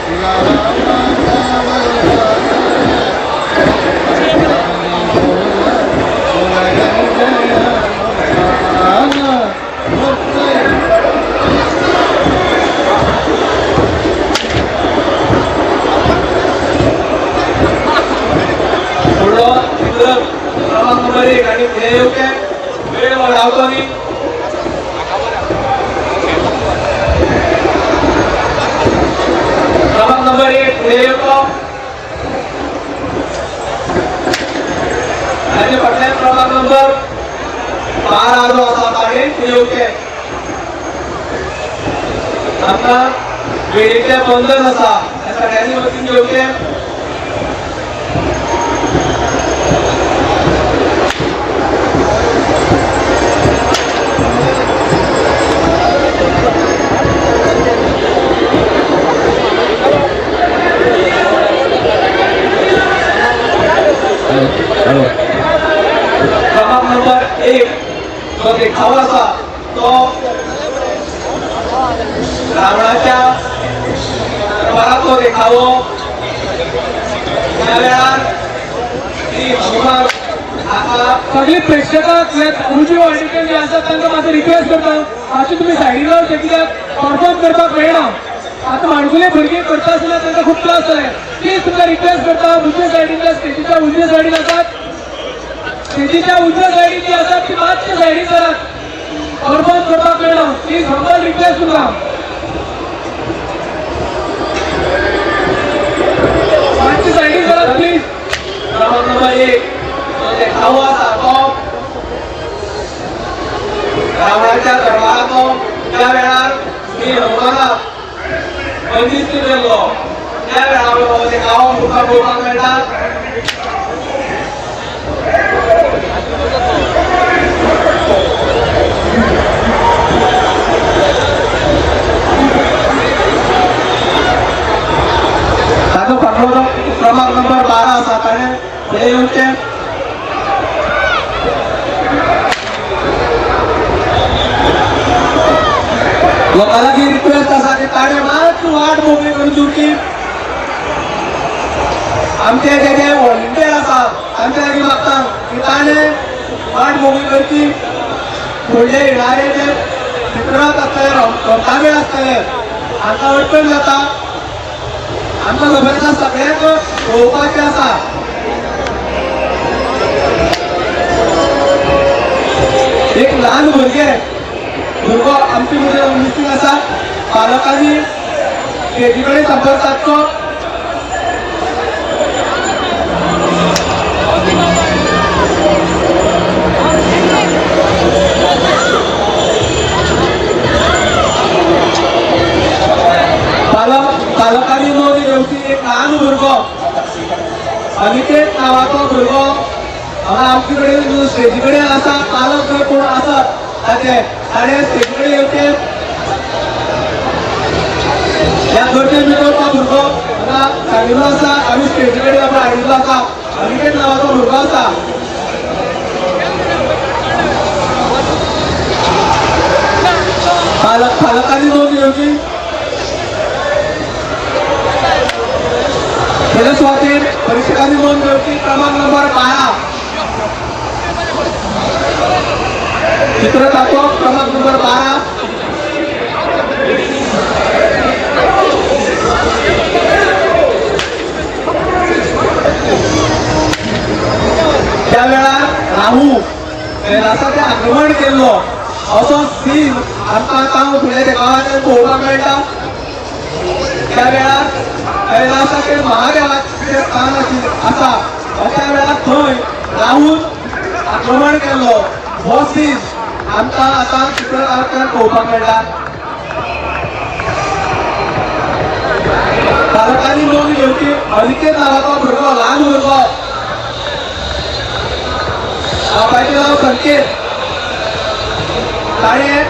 तुला रामाचा वरदान. बोला जय जय हनुमान. फुडलो तिसरो क्रमांक नंबर 1 आनी फुडें येवचें. वेळ वडावचो न्ही. क्रमांक नंबर 1 फुडें येवचो. ताचे फाटल्यान क्रमांक नंबर 12 जो आसा ताणें फुडें येवचें. आमकां वेळेचें बंधन आसा, त्या सगळ्यांनी वचून घेवचें. हॅलो. जो देखावो आसा तो रावणाच्या दरबाराचो देखावो. त्या वेळार श्री हनुमान हाका सगळी प्रेक्षकांक उजव्या वाटेन जे आसात तांकां मातसो रिक्वेस्ट करता, मातशें तुमी सायडीन रावचें, कित्याक परफॉर्म करपाक मेळना. आतां माणकुले भुरगीं करता आसतना तांकां खूब त्रास जाले. प्लीज तुमकां रिक्वेस्ट करता, उजव्या सायडीनच्या स्टेजीच्या उजव्या सायडीन आसात, स्टेजीच्या उजव्या सायडीन जी आसात ती मातशे सायडीन करात, परफॉर्म करपाक मेळना. प्लीज हंबल रिक्वेस्ट तुमकां, मातशे सायडीन करात प्लीज. क्रमांक नंबर 1 जो देखावो आसा तो रावणाच्या दरबाराचो. त्या वेळार श्री हनुमानाक बंदिस्त केल्लो त्या वेळार हो देखावो तुमकां पळोवपाक मेळटा. ताजो फाटलो क्रमांक नंबर 12 आसा, ताणें फुडें येवचें. लोकां लागीं रिक्वेस्ट आसा की ताणें मातशी वाट मोकळी करून दिवची. आमचे जे जे व्हॉलंटियर आसा तांच्या लागीं मागता की ताणें वाट मोकळी करची. फुडले येणारे जे चित्रांत आसतले, रोमटामेळ आसतले, हांकां अडचण जाता. आमकां खबर आसा सगळ्यांक पळोवपाचें आसा. एक ल्हान भुरगो आमचे मदीं मिसींग आसा. पालकांनी स्टेजी कडेन संपर्क सादचो. पालकांनी नोंद घेवची, एक ल्हान भुरगो अनिकेत नांवाचो भुरगो हांगा आमचे कडेन स्टेजी कडेन आसा. पालक जर कोण आसत ताचे, ताणें स्टेजी कडेन येवचें. ह्या गरजे भितर तो भुरगो हांगा सांगिल्लो आसा, आमी स्टेजी कडेन आपण हाडिल्लो आसा. अनिकेत नांवाचो भुरगो आसा. पालकांनी नोंद घेवची. पयले सुवातेर परीक्षकांनी नोंद घेवची क्रमांक नंबर 12 चित्रताचो क्रमांक नंबर 12. त्या वेळार राहू कैलासाचें आक्रमण केल्लो असो सीन आमकां आतां फुडल्या देखाव्यान पळोवपाक मेळटा. त्या वेळार कैलासाचेर महादेवाचें स्थान आसा, अशा वेळार थंय राहून आक्रमण केल्लो हो सीन आमकां आतां चित्रकारांतल्यान पळोवपाक मेळटा. पालकांनी नोंद घेवची, अनिकेत नांवाचो भुरगो, ल्हान भुरगो, बापायचें नांव संकेत, ताणें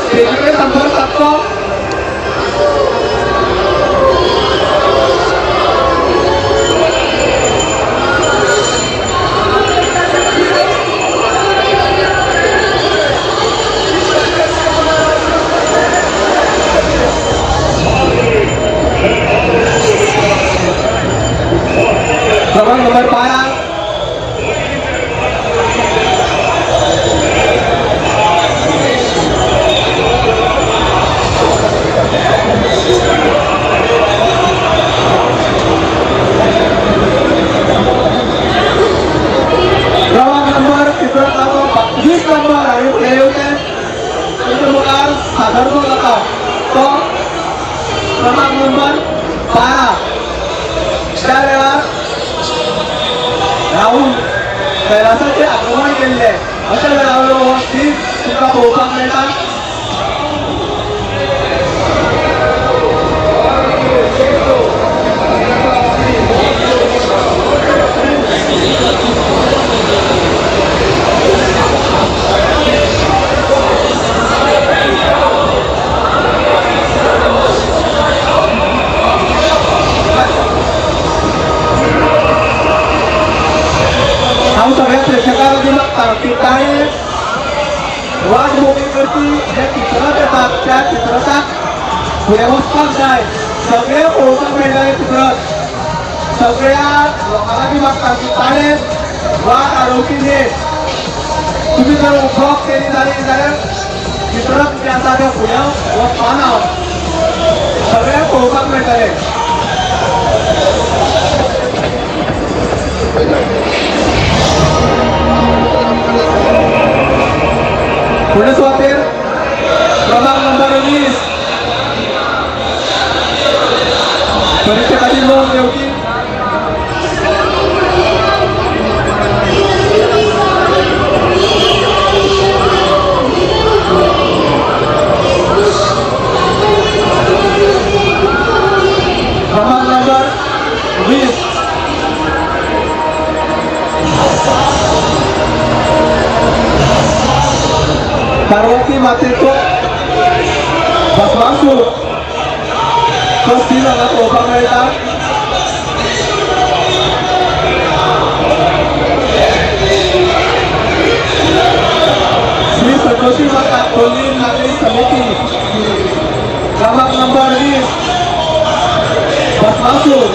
स्टेजी कडेन संपर्क सादचो. क्रमांक नंबर 12 क्रमांक नंबर चित्रकाचो 20 नंबर आनी फुडें येवचें. तुमच्या मुखार सादर जो जाता तो क्रमांक नंबर 12. त्या वेळार राहून कैलासाचें आक्रमण केल्लें अशा वेळार हो सीन तुमकां पळोवपाक मेळटा. हांव सगळ्या प्रेक्षकां लागीं मागता की ताणें सगळे पळोवपाक मेळटले चित्ररथ. सगळ्या लोकां लागीं मागता की ताणें वाट आडोवची न्ही. तुमी जर ब्लॉक केली जाली जाल्यार चित्ररथ जे आसा ते फुडें वचपाना. सगळें पळोवपाक मेळटलें. फुडले सुवातेर क्रमांक नंबर 20 परीक्षकाची नोंद घेवची. क्रमांक नंबर 20 पार्वती मातेचो भस्मासूर तो सीन हांगा पळोवपाक मेळटा. श्री संतोषी माता खोर्ली नागरी समिती क्रमांक नंबर 20 भस्मासूर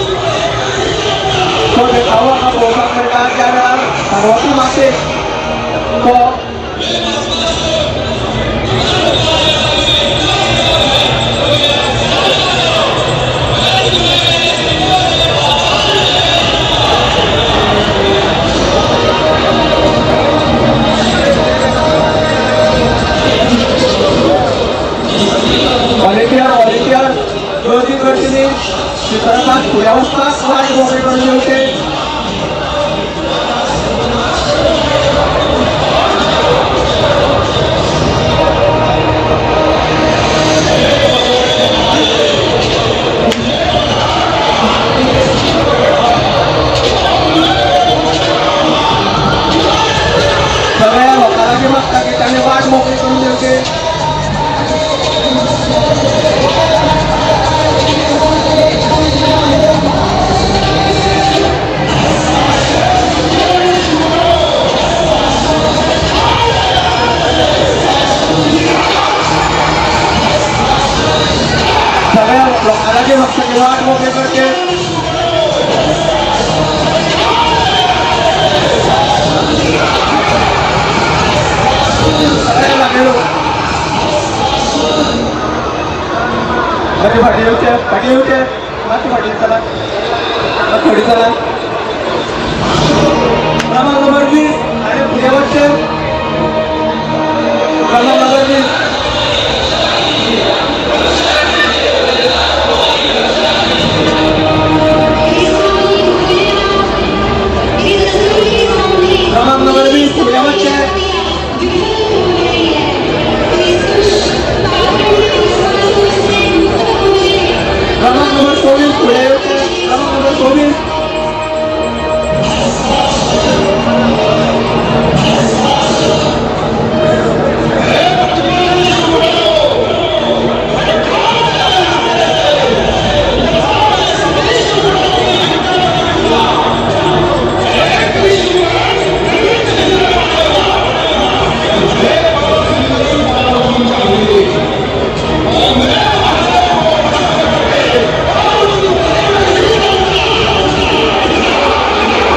तो देखावो हांगा पळोवपाक मेळटा. ज्या वेळार पार्वती मातेक तो व्हॉलेंटियर गर्दी करची न्ही. चित्ररथाक फुडें वचपाक वाट मोकळी करून दिवचे. सगळ्या लोकां लागीं मागता की तांणी वाट मोकळी करून दिवची. सगळ्या लोकां लागीं मागता की वाट मोकळी करची. सगळ्या लागेलो मातशें फाटीं येवचें, फाटीं येवचें, मातशें फाटीं चला, मातशें फाटीं चला. क्रमांक नंबर 20 आनी फुडें वचचें. क्रमांक नंबर 20 क्रमांक नंबर 20 फुडें वचचें. क्रमांक नंबर 24 फुडें येवचें. क्रमांक नंबर 24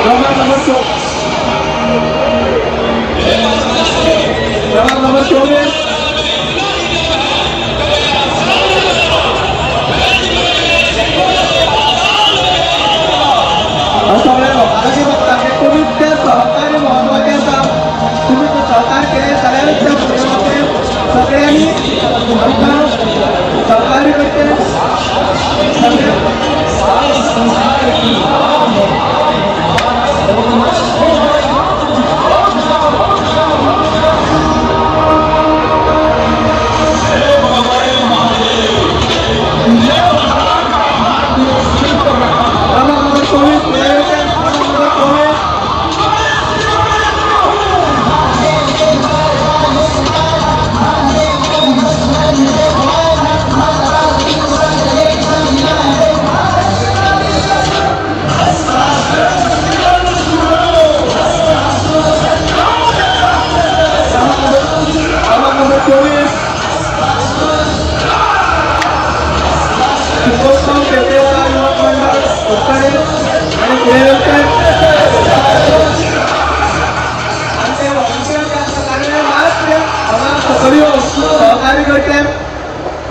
क्रमांक नंबर क्रमांक नंबर 24 सगळ्या लोकां लागीं मागता की तुमी तें सहकार्य म्हत्वाचें आसा. तुमी तें सहकार्य केलें जाल्यारूच त्या फुडें वचचें. सगळ्यांनी आमकां सहकार्य करचें. सगळे क्रमांक नंबर 24 फुडें येवचें. क्रमांक नंबर 24 शेवतेवाडा युवक मंडळ कुडतडे आनी फुडें येवचें. आमचे व्हॉलंटियर जे आसा ताणें मात हांगा सकयल येवन सहकार्य करचें.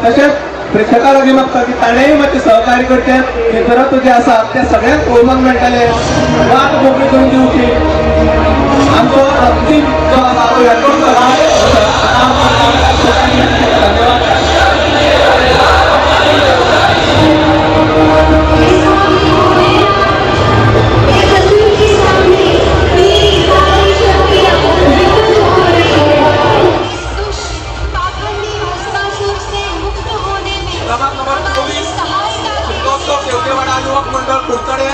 तशेंच प्रेक्षकां लागीं मागता की ताणेंय मातशें सहकार्य करचें. चित्ररथ जे आसा ते सगळ्यांक पळोवपाक मेळटले, वाट मोकळी करून दिवची. आमचो अंतीम जो आसा तो रेकॉर्ड जाला. धन्यवाद. के सामने मेरी सारी शक्तियाँ विकल हो रही है. इस दुष्ट पाखंडी भस्मासुर से मुक्त होने में क्रमांक नंबर हमारी 24, सहायता के लिए शिमगोत्सव शेवतेवाडा युवक मंडळ कुडतडे.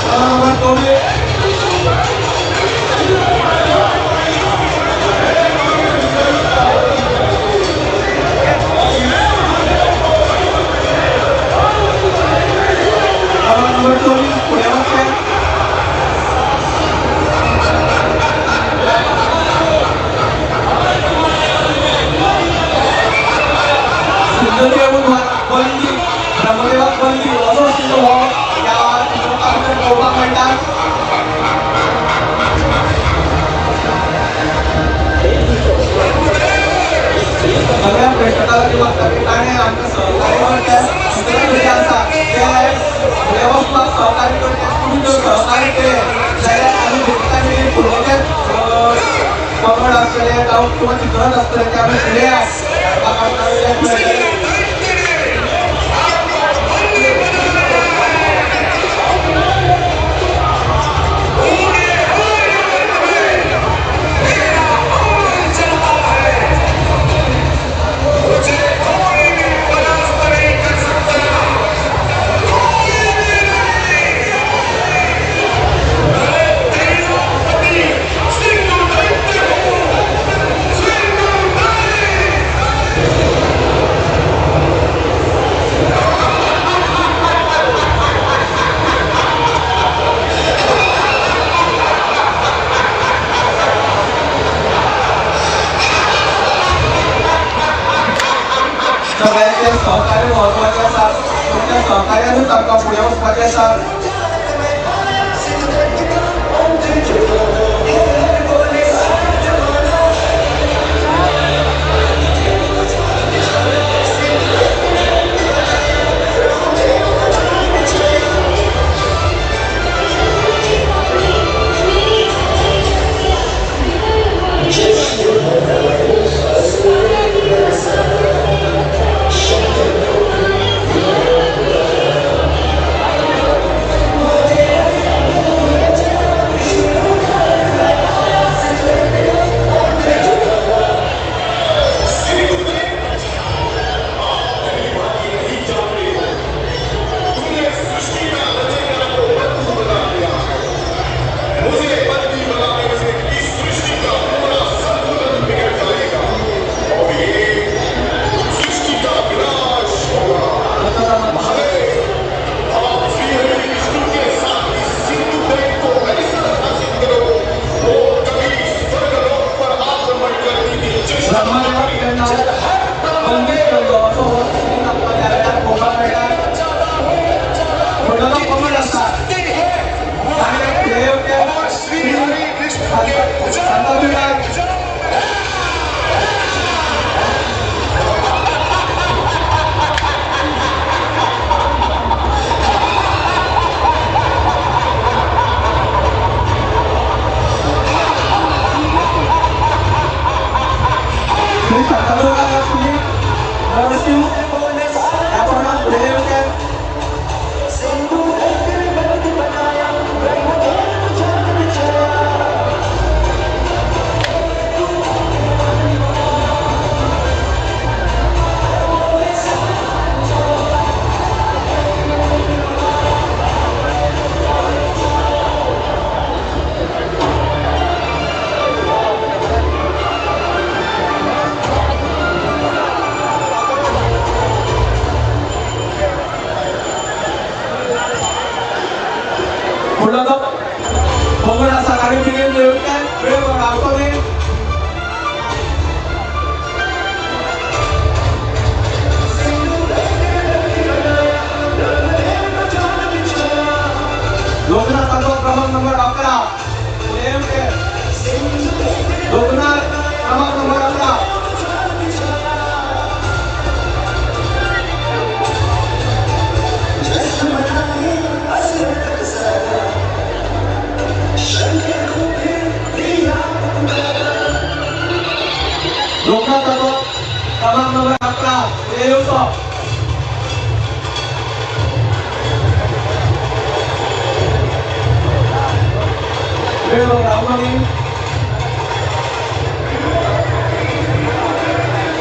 क्रमांक नंबर 24, क्रमांक नंबर 24 फुडें वचचें. सिंधुदेव बंदी, ब्रह्मदेवाक बंदी असो शिंदो हो ह्या चित्रपटाक पळोवपाक मेळटा. सगळ्या प्रेक्षकां लागीं मागता की ताणें आमकां सहकार्य करचें. चित्ररथ जे आसा ते फुडें वचपाक सहकार्य करचें. तुमी जर सहकार्य केलें जाल्यार आमी जिखता मेरेन फुडलें पंगड आसतले जावं किंवा चित्ररथ आसतले ते आमी फुडें हाडपाक आमकां मेळटलें. सगळ्यांचे सहकार्य म्हत्वाचें आसा. तुमच्या सहकार्यानूच आमकां फुडें वचपाचें आसा. मेरी सारी शक्तियाँ विकल हो रही है. ब्रह्मदेवाक जेन्ना बंदीत केल्लो असो हो सीन आमकां त्या वेळार पळोवपाक मेळटा. फुडलो पंगड आसा ताणें फुडें येवचें. श्री शांतादुर्गा. श्री शांतादुर्गा, श्री नरसिंह ह्या पंगडान फुडें येवचें. फुडलो जो पंगड आसा ताणें बेगीन येवचें, वेळ वगडावचो न्ही. लोकनाथाचो क्रमांक नंबर 11 फुडें येवचें. लोकनाथ क्रमांक नंबर 11. लोकनाथाचो क्रमांक नंबर 11 फुडें येवचो. वेळ वगडावचो न्ही.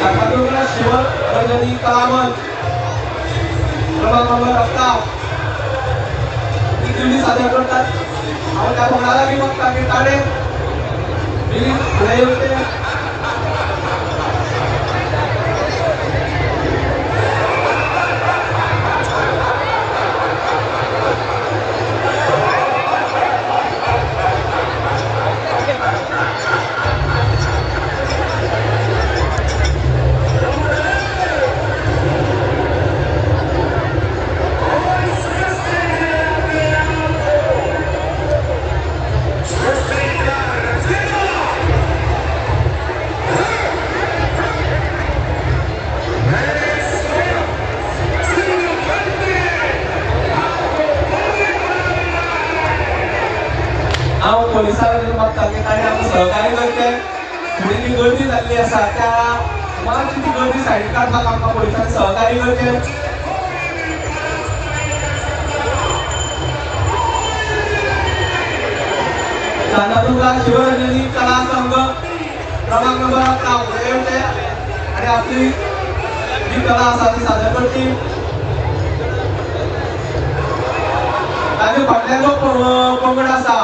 शांतादुर्गा शिवरंजनी कलामंच क्रमांक नंबर 11 ही दिवली सादर करतात. हांव त्या पंगडा लागीं मागता की ताणें बेगीन फुडें येवचें. हांव पोलिसां मागता की ताणें आमकां सहकार्य करचें. फुडें जी गर्दी जाल्ली आसा त्या मातशी ती गर्दी सायडीक काडपाक आमकां पोलिसांनी सहकार्य करचें. शांतादुर्गा शिवरंजनी कला संघ क्रमांक नंबर 11 फुडें येवचें आनी आपली जी कला आसा ती सादर करची. ताजे फाटल्यान जो पंगड आसा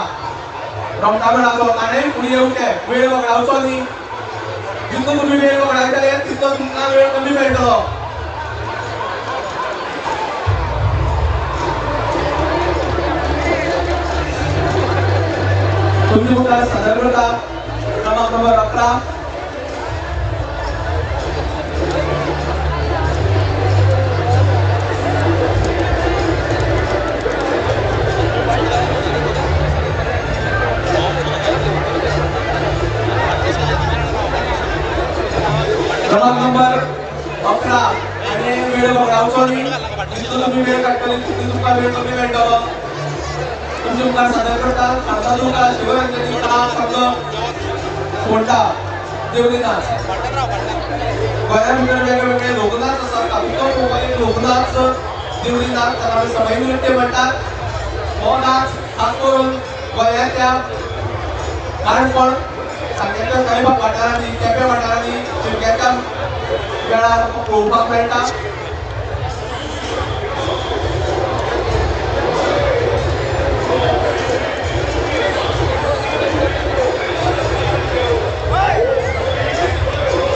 रोमटामेळाचो ताणें फुडें येवचें. वेळ वगडावचो न्ही. जितलो तुमी वेळ वगडायतले तितलो तुमकां वेळ कमी मेळटलो. तुमचे मुखार सादर करता क्रमांक नंबर 11. क्रमांक नंबर 11 आनी वेळ वगडावचो न्ही. जितलो तुमी वेळ काडटले तितलो तुमकां वेळ कमी मेळटलो. तुमचे मुखार सादर करता शांतादुर्गा शिवरंजनी कला संघ फोंडा देवली नाच. गोंया भितर वेगळे वेगळे लोकनाच आसात. तातूंतलो पळोवपाक एक लोकनाच देवली नाच, ताका आमी समय नृत्य म्हणटात. हो नाच खास करून गोंयांतल्या काणकोण सांग्याच्या कांय वाठारांनी, केपें वाठारांनी शिगम्याच्या वेळार पळोवपाक मेळटा.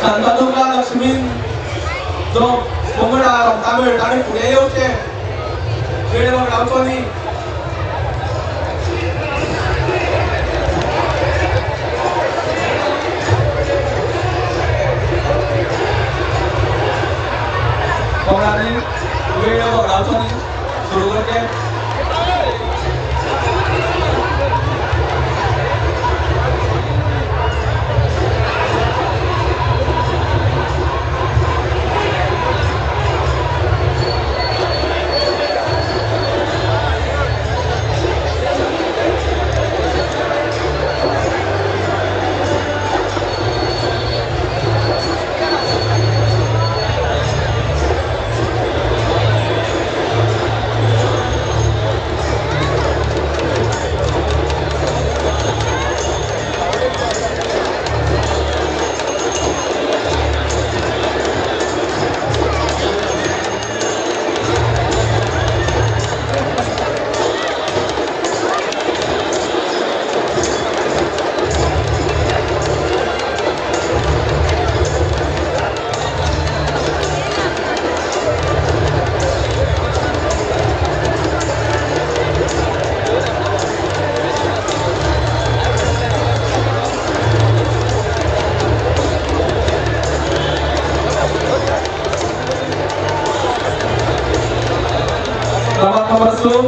शांतादुर्गा लक्ष्मीन जो पंगड आहा रोमटामेळ ताणें फुडें येवचें. वेळ वगडावचो न्ही. पंगडांनी वेळ वगडावचो न्ही. सुरू करचें.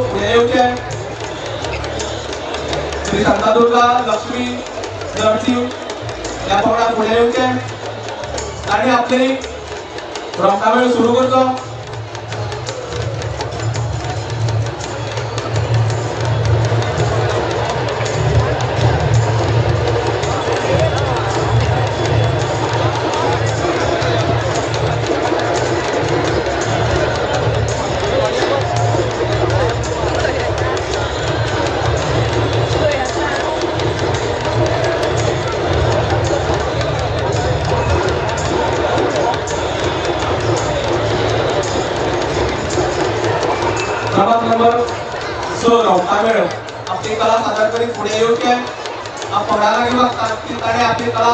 ग्रुप फुडें येवचे. श्री शांतादुर्गा लक्ष्मी नरसिंह ह्या पंगडान फुडें येवचे आनी आपली रोमटामेळ सुरू करचो. क्रमांक नंबर 6 रोमटामेळ आपली कला सादर करीत फुडें येवचे. पंगडा लागीं मागता की ताणें आपली कला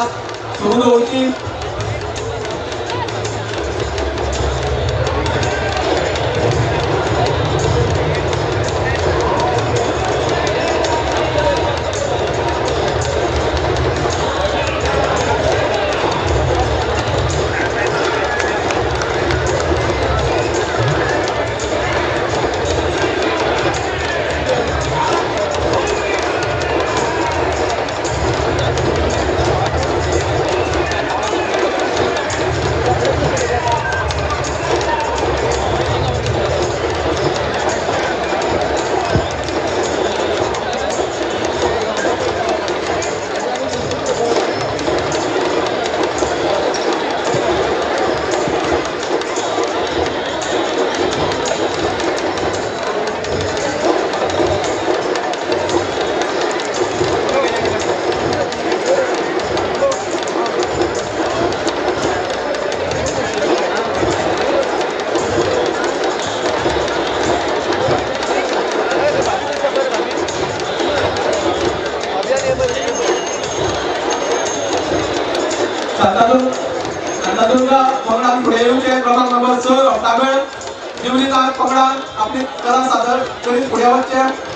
सुरू दवरची. शांतादुर्गा पंगडान फुडें येवचे. क्रमांक नंबर 6 रोमटामेळ दिवली नाच पंगडान आपली कला सादर करीत फुडें वचचे.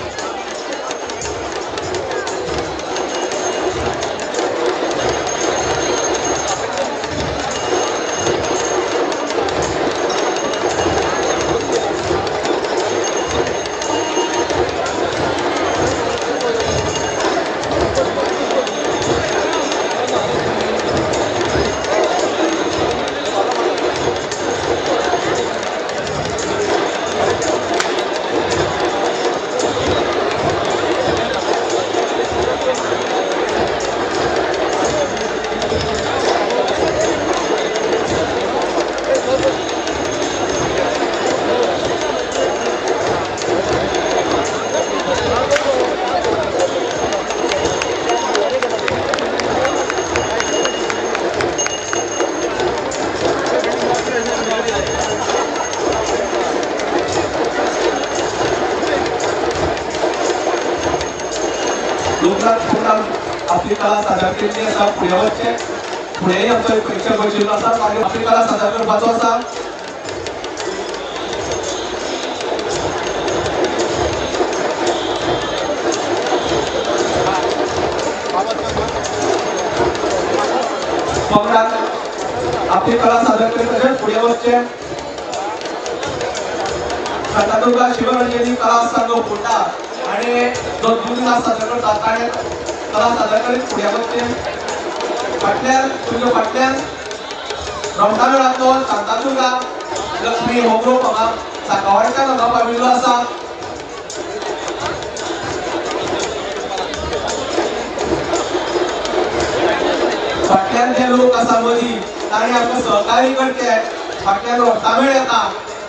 लोकनाथ पंगडान आपली कला सादर केल्ली आसा. फुडें वचचे, फुडेंय आमचो एक प्रेक्षक बशिल्लो आसा, ताणें आपली कला सादर करपाचो आसा. पंगडान आपली कला सादर करीत तशेंच फुडें वचचे. शांतादुर्गा शिवरंजनी कला संघ फोंडा आनी जो दिवली नाच सादर करता ताणें कला सादर करीत फुडें वचचे. फाटल्यान तुमच्या फाटल्यान रोमटामेळांतलो शांतादुर्गा लक्ष्मी हो ग्रुप हांगा साकावाडच्यान हांगा पाविल्लो आसा. फाटल्यान जे लोक आसा मदीं ताणें आमकां सहकार्य करचें. फाटल्यान रोमटामेळ येता,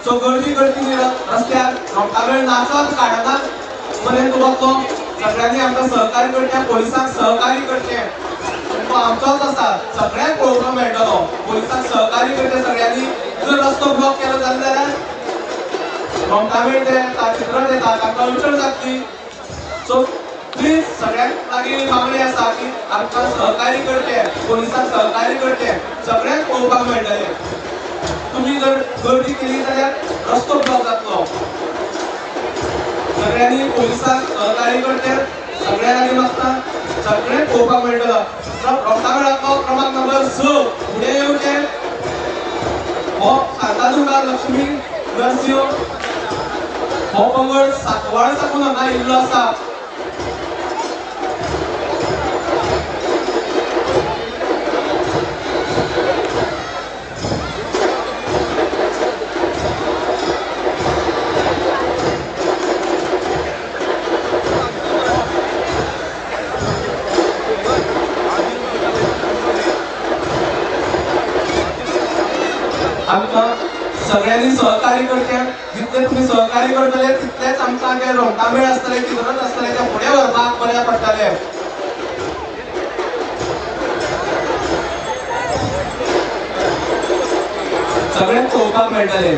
सो गर्दी करची रस्त्यार रोमटामेळ नाचत काडनात पर्यंत वतलो. सगळ्यांनी आमकां सहकार्य करचें, पोलिसांक सहकार्य करचें. तो आमचोच आसा, सगळ्यांक पळोवपाक मेळटलो. पोलिसांक सहकार्य करचें सगळ्यांनी. जर रस्तो ब्लॉक केलो जाल्यार रोमटामेळ ते येता, चित्रण येता, तांकां अडचण जातली. सो प्लीज सगळ्यांक लागीं मागणी आसा की आमकां सहकार्य करचें, पोलिसांक सहकार्य करचें, सगळ्यांक पळोवपाक मेळटलें. तुमी जर गर्दी केली जाल्यार रस्तो ब्लॉक जातलो. सगळ्यांनी पोलिसांक सहकार्य करचें, सगळ्यां लागीं मागता, सगळें पळोवपाक मेळटलो. रोमटामेळांतलो क्रमांक नंबर 6 फुडें येवचें. हो शांतादुर्गा लक्ष्मी नरसिंह हो पंगड सातवाळ साकून हांगा येयल्लो आसा. आमकां सगळ्यांनी सहकार्य करचें. जितले तुमी सहकार्य करतले तितलेच आमकां जे रोमटामेळ आसतले, चित्ररथ आसतले ते फुडें व्हरपाक बऱ्याक पडटले. सगळ्यांक पळोवपाक मेळटले.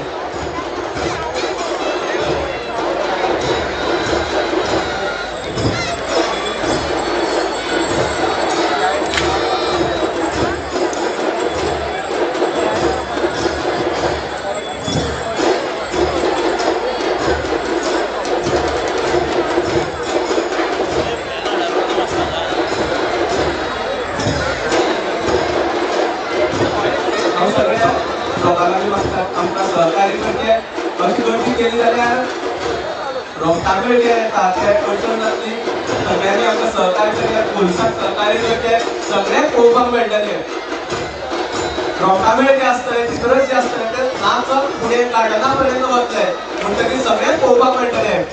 हांव सगळ्या लोकां लागीं मागता आमकां सहकार्य करचें. अशी गर्दी केली जाल्यार रोमटामेळ जे येता ते अडचण जातली. सगळ्यांनी आमकां सहकार्य करचें, पुलिसांक सहकार्य करचें, सगळ्यांक पळोवपाक मेळटलें. रोमटामेळ जे आसतले, चित्ररथ जे आसतले ते नाचत फुडें गार्डना पर्यंत वतले, म्हणटकीर सगळ्यांक पळोवपाक मेळटलें.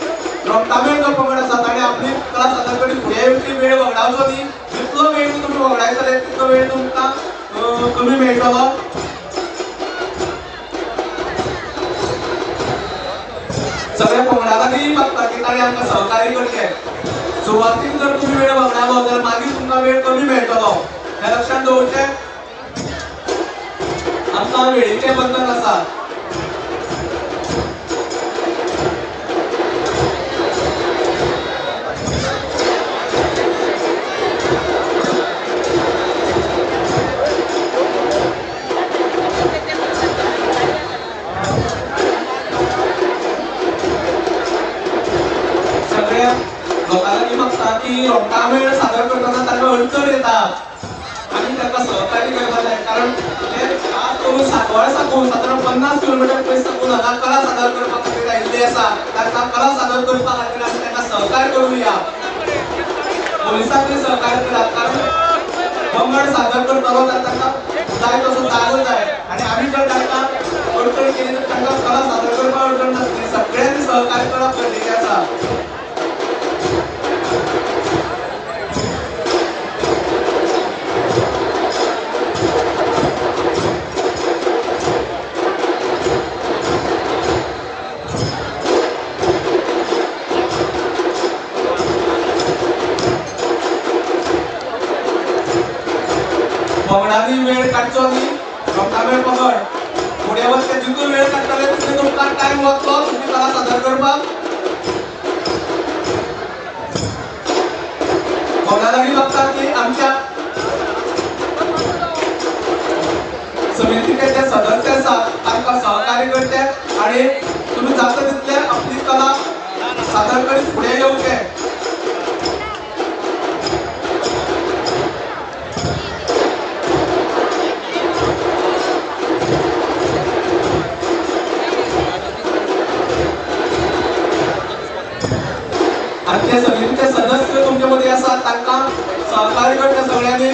रोमटामेळ जो पंगड आसा ताणें आपली कला सादर करून फुडें येवची वेळ वगडावचो न्ही. जितलो वेळ तुमी वगडायतले तितलो वेळ तुमकां कमी मेळटलो. सगळ्या पंगडा लागीं मागता की ताणें आमकां सहकार्य करचें. सुरवातीक जर तुमी वेळ वगडायलो जाल्यार मागीर तुमकां वेळ कमी मेळटलो, हें लक्षांत दवरचें. आमकां वेळीचें बंधन आसा. सगळ्या लोकां लागीं मागता की रोमटामेळ सादर करतना तांकां अडचण येता आनी तांकां सहकार्य करपाक जाय. कारण ते खास करून सातवाळ साकून सादारण 50 किलोमिटर पयस साकून हांगा कला सादर करपा खातीर आयिल्ले आसा. तांकां कला सादर करपा खातीर आमी तांकां सहकार्य करुया. पुलिसांकूय सहकार्य करात, कारण पंगड सादर करतलो जाल्यार तांकां जाय तसो जागो जाय आनी आमी जर तांकां अडचण केली तर तांकां कला सादर करपाक अडचण नासली. सगळ्यांनी सहकार्य करप गरजेचें आसा. पंगडांनी वेळ काडचो न्ही. रोमटामेळ पंगड फुडें वचचे जितलो वेळ काडटले तितलो तुमकां टायम वतलो तुमची कला सादर करपाक. पंगडा लागीं मागता की आमच्या समितीचे जे सदस्य आसा तांकां सहकार्य करचें आनी तुमी जाता तितले आपली कला सादर करीत फुडें येवचें. आमचे समितीचे सदस्य तुमचे मदीं आसात तांकां सहकार्य करचें सगळ्यांनी.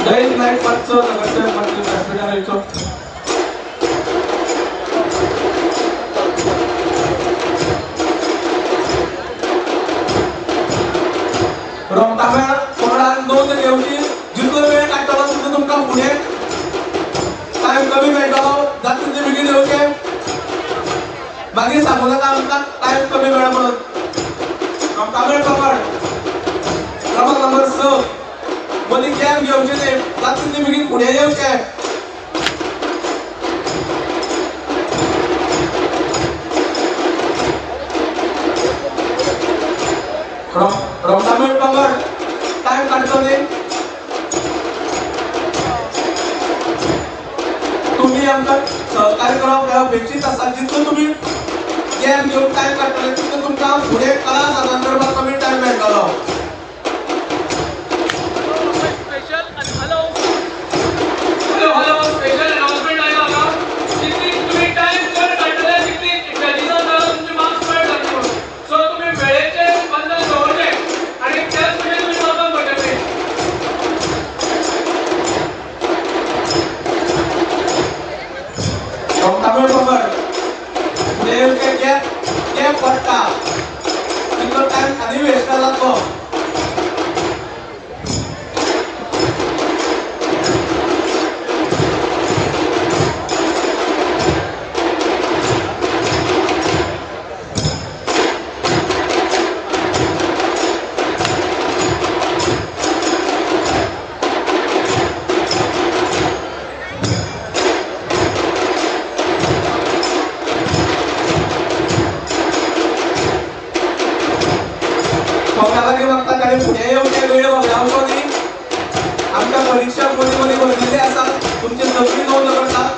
जयंत नाईक मातसो नगरसेवक मातसो व्यासपीठार येवचो. रोमटामेळ पंगडान नोंद घेवची. जितलो वेळ काडटलो तितलो तुमकां फुडें टायम कमी मेळटलो, जाता तितले बेगीन येवचें. मागीर सांगू नाका आमकां टायम कमी मेळ्ळो म्हणून. रोमटामेळ पंगड क्रमांक नंबर 6 मदीं गॅप घेवचे न्ही, जाता तितले बेगीन फुडें येवचें. रोमटामेळ पंगड टायम काडचो न्ही. तुमी आमकां सहकार्य करप हें अपेक्षीत आसा. जितलो तुमी गॅप घेवन टायम काडटले तितलो तुमकां फुडें कला सादर करपाक कमी टायम मेळटलो. Special hello hello hello special announcement आयला हांगा. जितली तुमी टायम चड काडटले तितली जजीसान तुमचे मार्क्स चड जातले म्हणून. सो तुमी वेळेचें बंधन दवरचें आनी त्याच भशेन तुमी परफॉर्म करचें. रोमटामेळ पंगड फुडें येवचें, गॅप गॅप पडटा तितलो टायम आनी वेस्ट जातलो. कोणाक लागीं मागता ताणें फुडें येवचें, वेळ वगडावचो न्ही. आमच्या परिक्षक मदीं मदीं भरिल्ले आसात, तुमची सगळी नोंद करतात.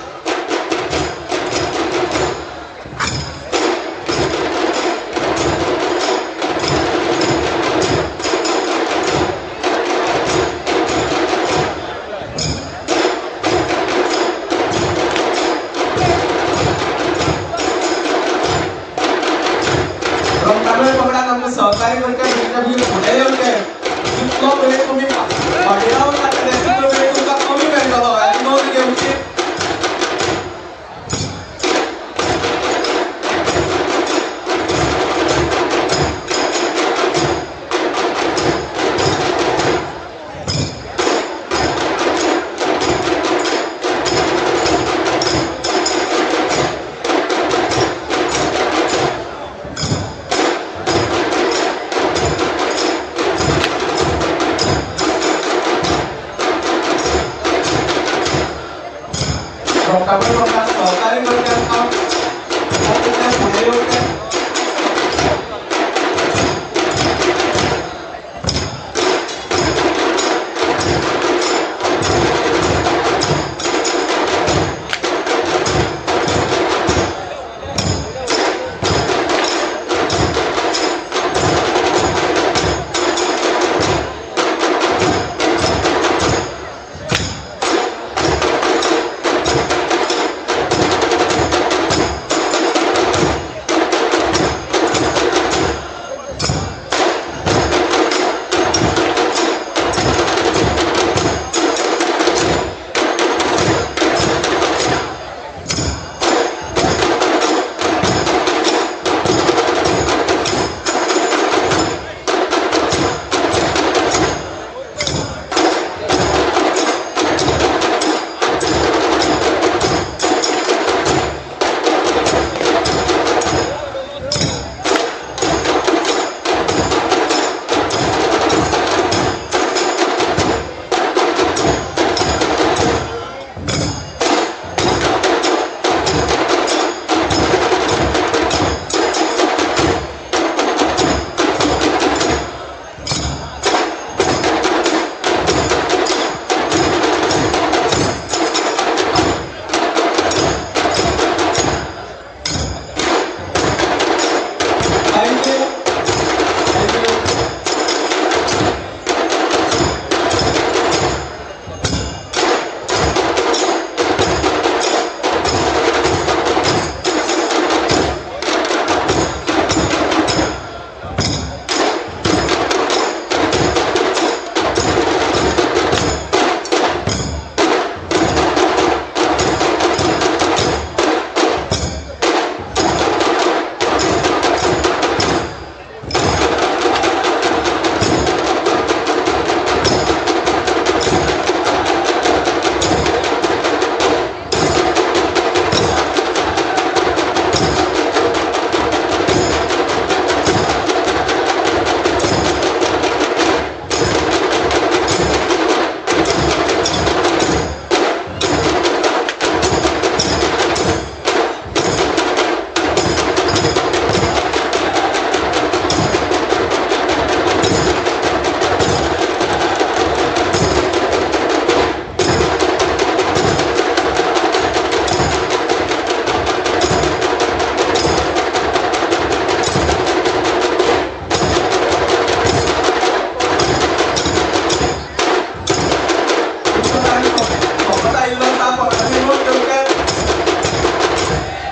रोमटामेळ पंगडान आमकां सहकार्य करचें, बेगीन बेगीन फुडें येवचें. जितलो वेळ तुमी फाटीं रावन काडटले तितलो वेळ तुमकां कमी मेळटलो हाची नोंद घेवची. रोमटामेळ पंगडान सहकार्य करचें आमकां, तितलें फुडें येवचें.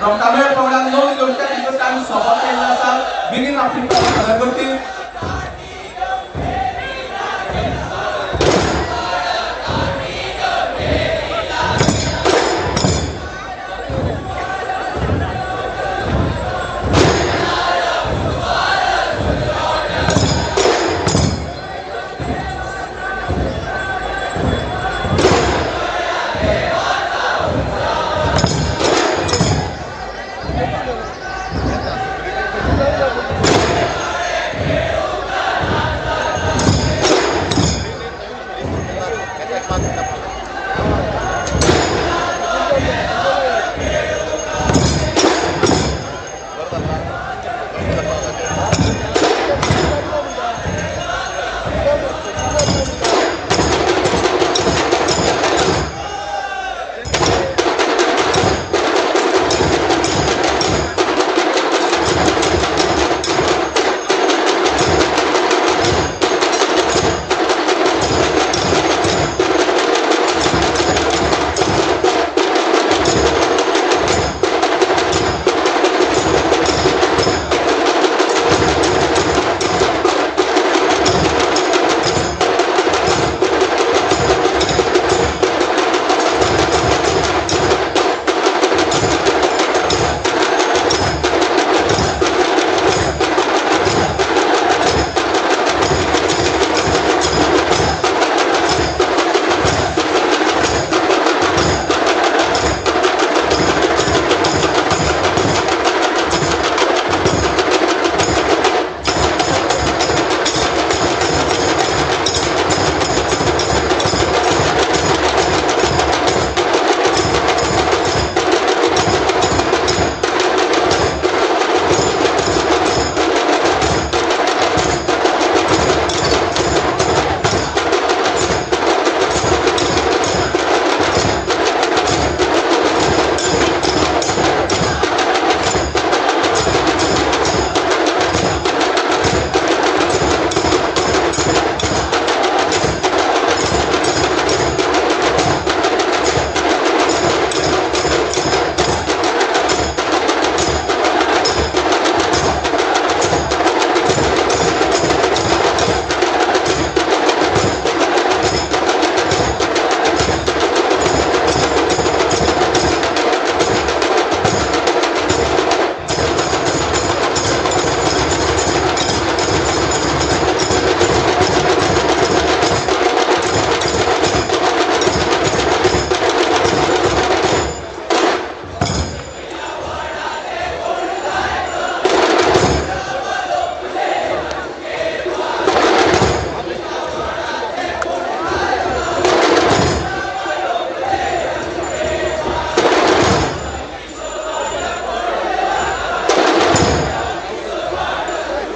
रोमटामेळ पंगडान 9 गवश्या भितर आमी सोबत केल्लो आसा. बेगीन आपली कला सादर करची.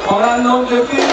पंगडान 9 घेवची.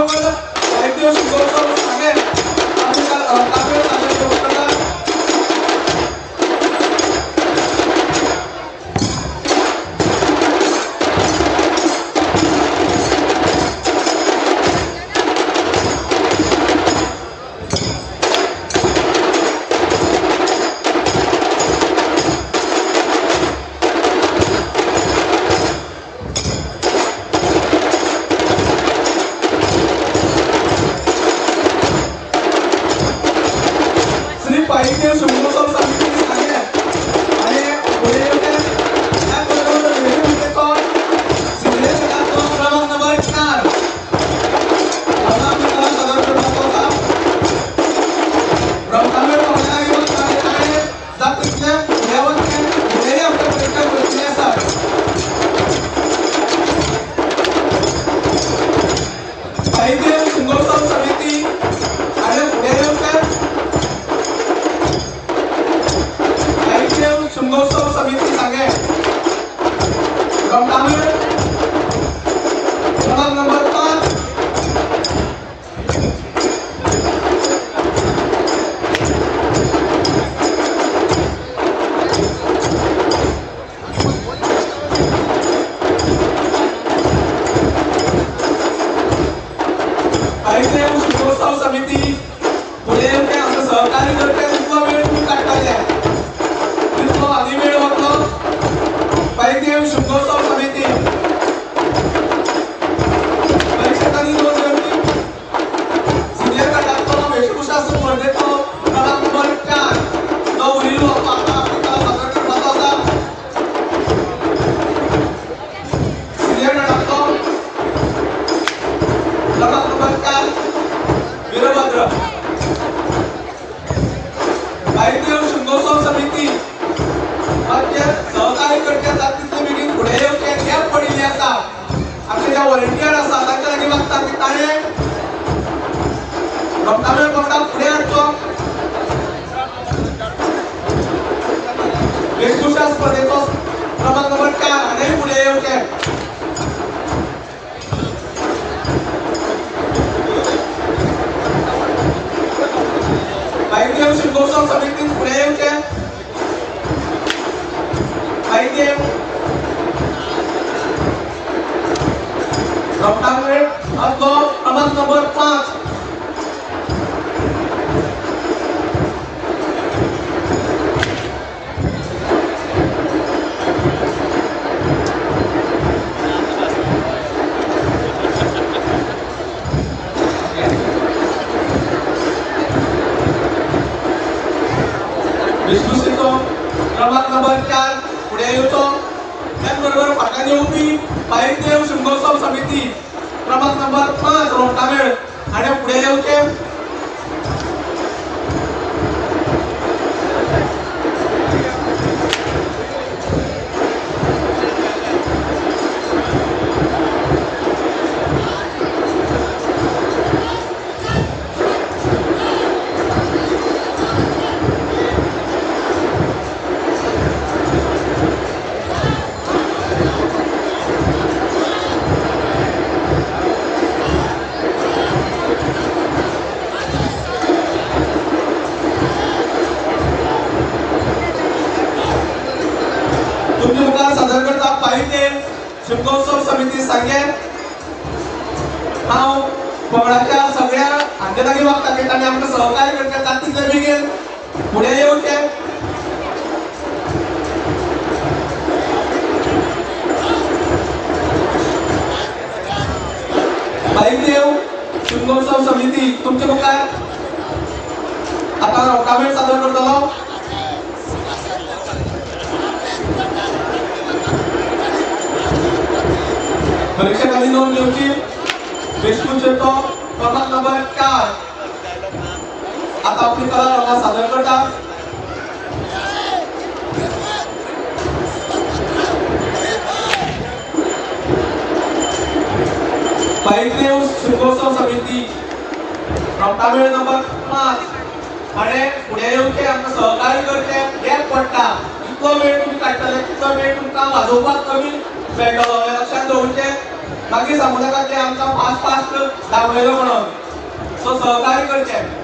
बरोबर साहित्य शिमगोत्सव सांगें काव्य सादर करता. श्री पाहिजे शिमगोत्सव समिती सांगें आनी फुडें येवचें त्याच बरोबर वेंचणुकेचो सिनियर गटाचो क्रमांक नंबर 4 हांगा आमी कला सादर करपाचो आसा. रमतामेळ पंगडा येवन ताणें जाता तितलें फुडें वचचें, फुडेंय आमकां परीक्षा बसयल्ली आसा. साहित्य शिमगोत्सव समिती हाणें फुडें येवचें. साहित्य शिमगोत्सव समिती सांगें रमतामेळ क्रमांक नंबर 5. साहित्य शिमगोत्सव समिती फुडें येवचें, आमकां सहकार्य करचें. तितलो वेळ तुमी काडटले तितलो आनी वेळ वतलो. साहित्य शिमगोत्सव समिती परीक्षकांनी नोंद घेवची. सिनियर गटांतलो वेशभूषा स्पर्धेचो क्रमांक नंबर 4 जो उरिल्लो तो आतां आपली कला सादर करपाचो आसा. सिनियर गटांतलो क्रमांक नंबर 4 वीरभद्र. साहित्य शिमगोत्सव समिती मातशें सहकार्य करचें, जाता तितले बेगीन फुडें येवचें. गॅप पडिल्ली आसा. आमचे जे व्हॉलंटियर आसा तांच्या लागीं मागता की ताणें रमतामेळ पंगडाक फुडें हाडचो. वेशभूषा स्पर्धेचो क्रमांक नंबर 4 हाणेंय फुडें येवचें. साहित्य शिमगोत्सव समितीन फुडें येवचें. साहित्य रमतामेळ तो क्रमांक नंबर 5. विष्णुसेचो क्रमांक नंबर 4 फुडें येवचो. त्याच बरोबर फाटल्यान येवपी साहित्य शिमगोत्सव समिती क्रमांक नंबर 5 रोमटामेळ हाणें फुडें येवचें. तुमच्या मुखार सादर करता पाहिजे शिमगोत्सव समिती सांगें. हांव पंगडाच्या सगळ्या हांचे लागीं मागता की तांणी आमकां सहकार्य करचें, जाता तितले बेगीन फुडें येवचें. पाहिजे शिमगोत्सव समिती तुमच्या मुखार आतां रोमटामेळ सादर करतलो. परीक्षकांनी नोंद घेवची. वेशभूषेचो क्रमांक नंबर 4 आता आपली कला हांगा सादर करता. साहित्य शिमगोत्सव समिती रमटामेळ नंबर 5 हाणें फुडें येवचें, आमकां सहकार्य करचें. गॅप पडटा तितलो वेळ तुमी काडटले तितलो वेळ तुमकां वाजोवपाक कमी मेळटलो हें लक्षांत दवरचें. मागीर सांगू नाका ते आमकां फास्ट फास्ट दाखयलो म्हणून. सो सहकार्य करचें.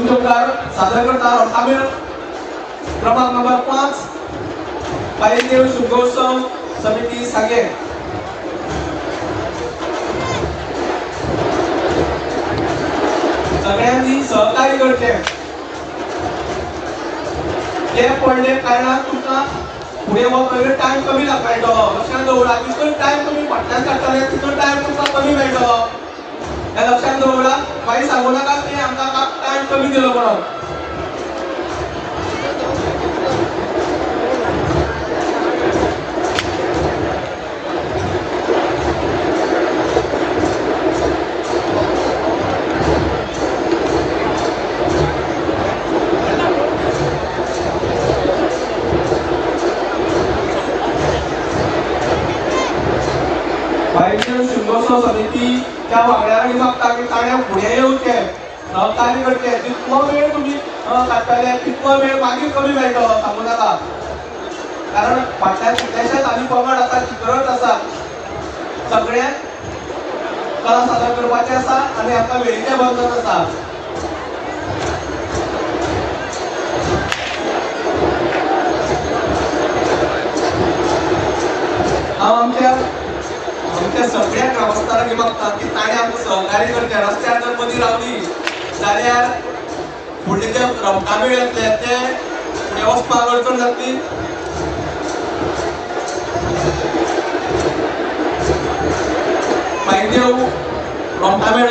तुमकार सादर करता रोटामेळ क्रमांक नंबर 5 बायदेव शुभोत्सव समिती सांगें. सगळ्यांनी सहकार्य करचें. गॅप पडले कारणान तुमकां फुडें वचपाक टायम कमी मेळटलो. लक्षांत दवरा, जितलो टायम तुमी फाटल्यान काडटले तितलो टायम तुमकां कमी मेळटलो. हें लक्षांत दवरा. मागीर सांगू नाका की आमकां टायम कमी दिलो म्हणून. बायदेव शिमगोत्सव समितीच्या वांगड्यांनी मागता की ताणें फुडें येवचें, सहकार्य करचें. जितलो वेळ तुमी काडटले तितलो वेळ मागीर कमी मेळटलो, सांगू नाका. कारण फाटल्यान कितलेशेच आनी पंगड आसा, चित्ररथ आसा, सगळ्यांक कला सादर करपाचें आसा आनी आमकां वेळीचें बंधन आसा. हांव आमच्या आमच्या सगळ्या ग्रामस्थांक मागता की ताणें आमकां सहकार्य करचें. रस्त्यार जर मदीं रावली जाल्यार फुडले जे रोमटामेळ येतले ते फुडें वचपाक अडचण जातली. बायदेव रोमटामेळ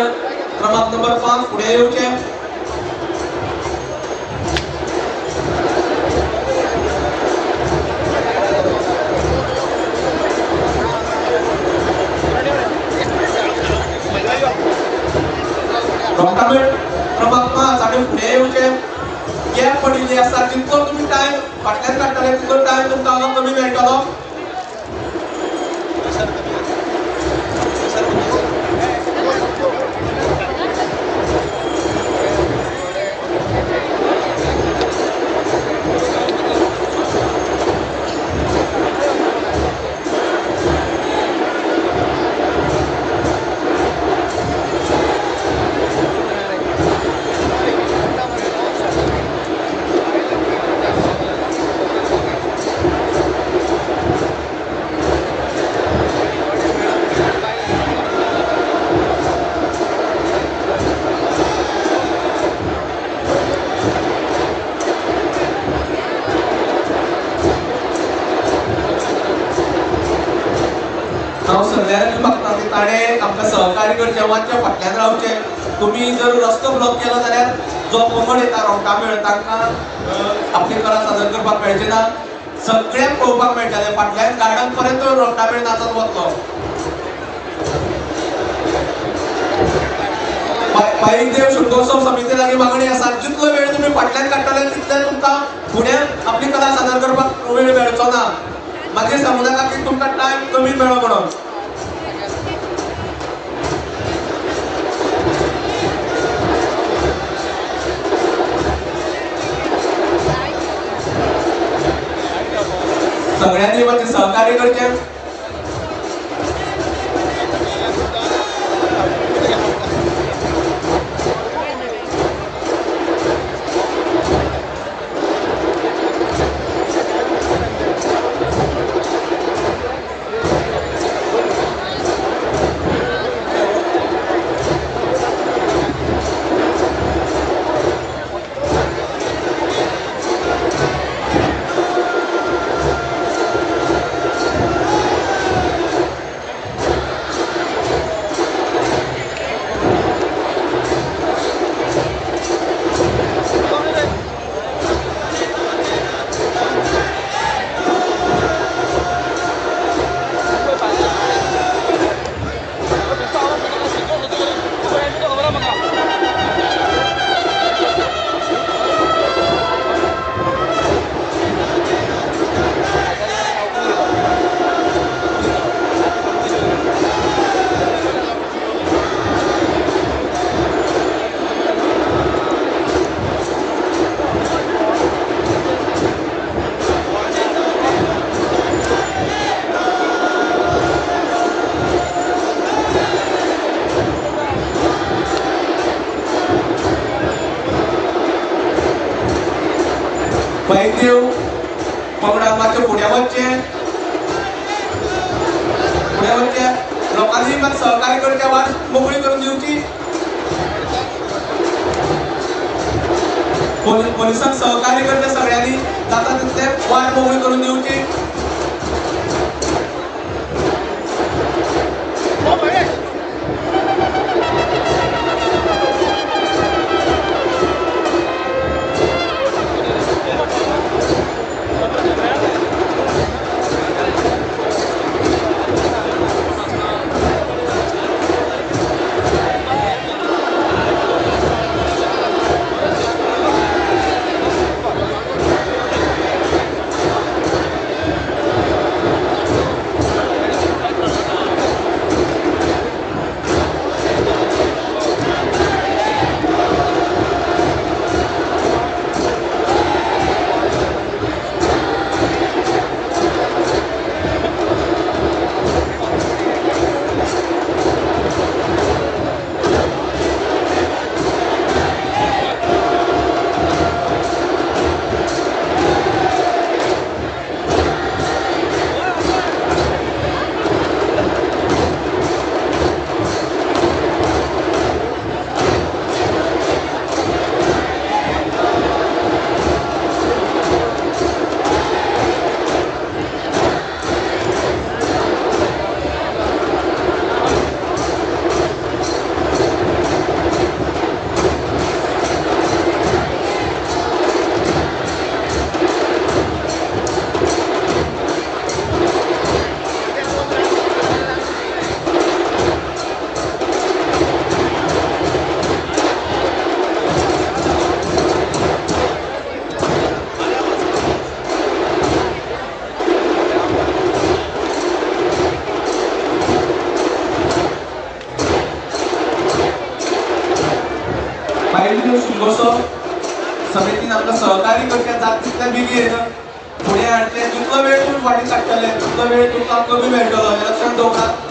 क्रमांक नंबर 5 फुडें येवचें. रोमटामेळ क्रमांक 5 आनी फुडें येवचें. गॅप पडिल्ली आसा, जितलो तुमी टायम फाटल्यान काडटले तितलो टायम तुमकां कमी मेळटलो. हांव सगळ्यांक मागता की ताणें आमकां सहकार्य करचें, वचचें फाटल्यान रावचें. तुमी जर रस्तो ब्लॉक केलो जाल्यार जो पंगड येता रोमटामेळ तांकां आपली कला सादर करपाक मेळची ना. सगळ्यांक पळोवपाक मेळटलें. फाटल्यान गार्डन पर्यंत रोमटामेळ नाचत वतलो. बायदेव शुभोत्सव समिती लागीं मागणी आसा, जितलो वेळ तुमी फाटल्यान काडटले तितले तुमकां फुडें आपली कला सादर करपाक वेळ मेळचो ना. मागीर सांगू नाका की तुमकां टायम कमी मेळ्ळो म्हणून. सगळ्यांनी मातशें सहकार्य करचें. वैद्य पंगडान मातशें फुडें वचचें, फुडें वचचें. लोकांनी मात सहकार्य करचें, वाट मोकळी करून दिवची. पोलिसांक सहकार्य करचें सगळ्यांनी, जाता तितलें वाट मोकळी करून दिवची. शिमगोत्सव समितीन आमकां सहकार्य करचें जाता तितले बेगीन फुडें हाडचें. जितलो वेळ तुमी फाटीं काडटले तितलो वेळ तुमकां कमी मेळटलो, हें लक्षांत दवरात.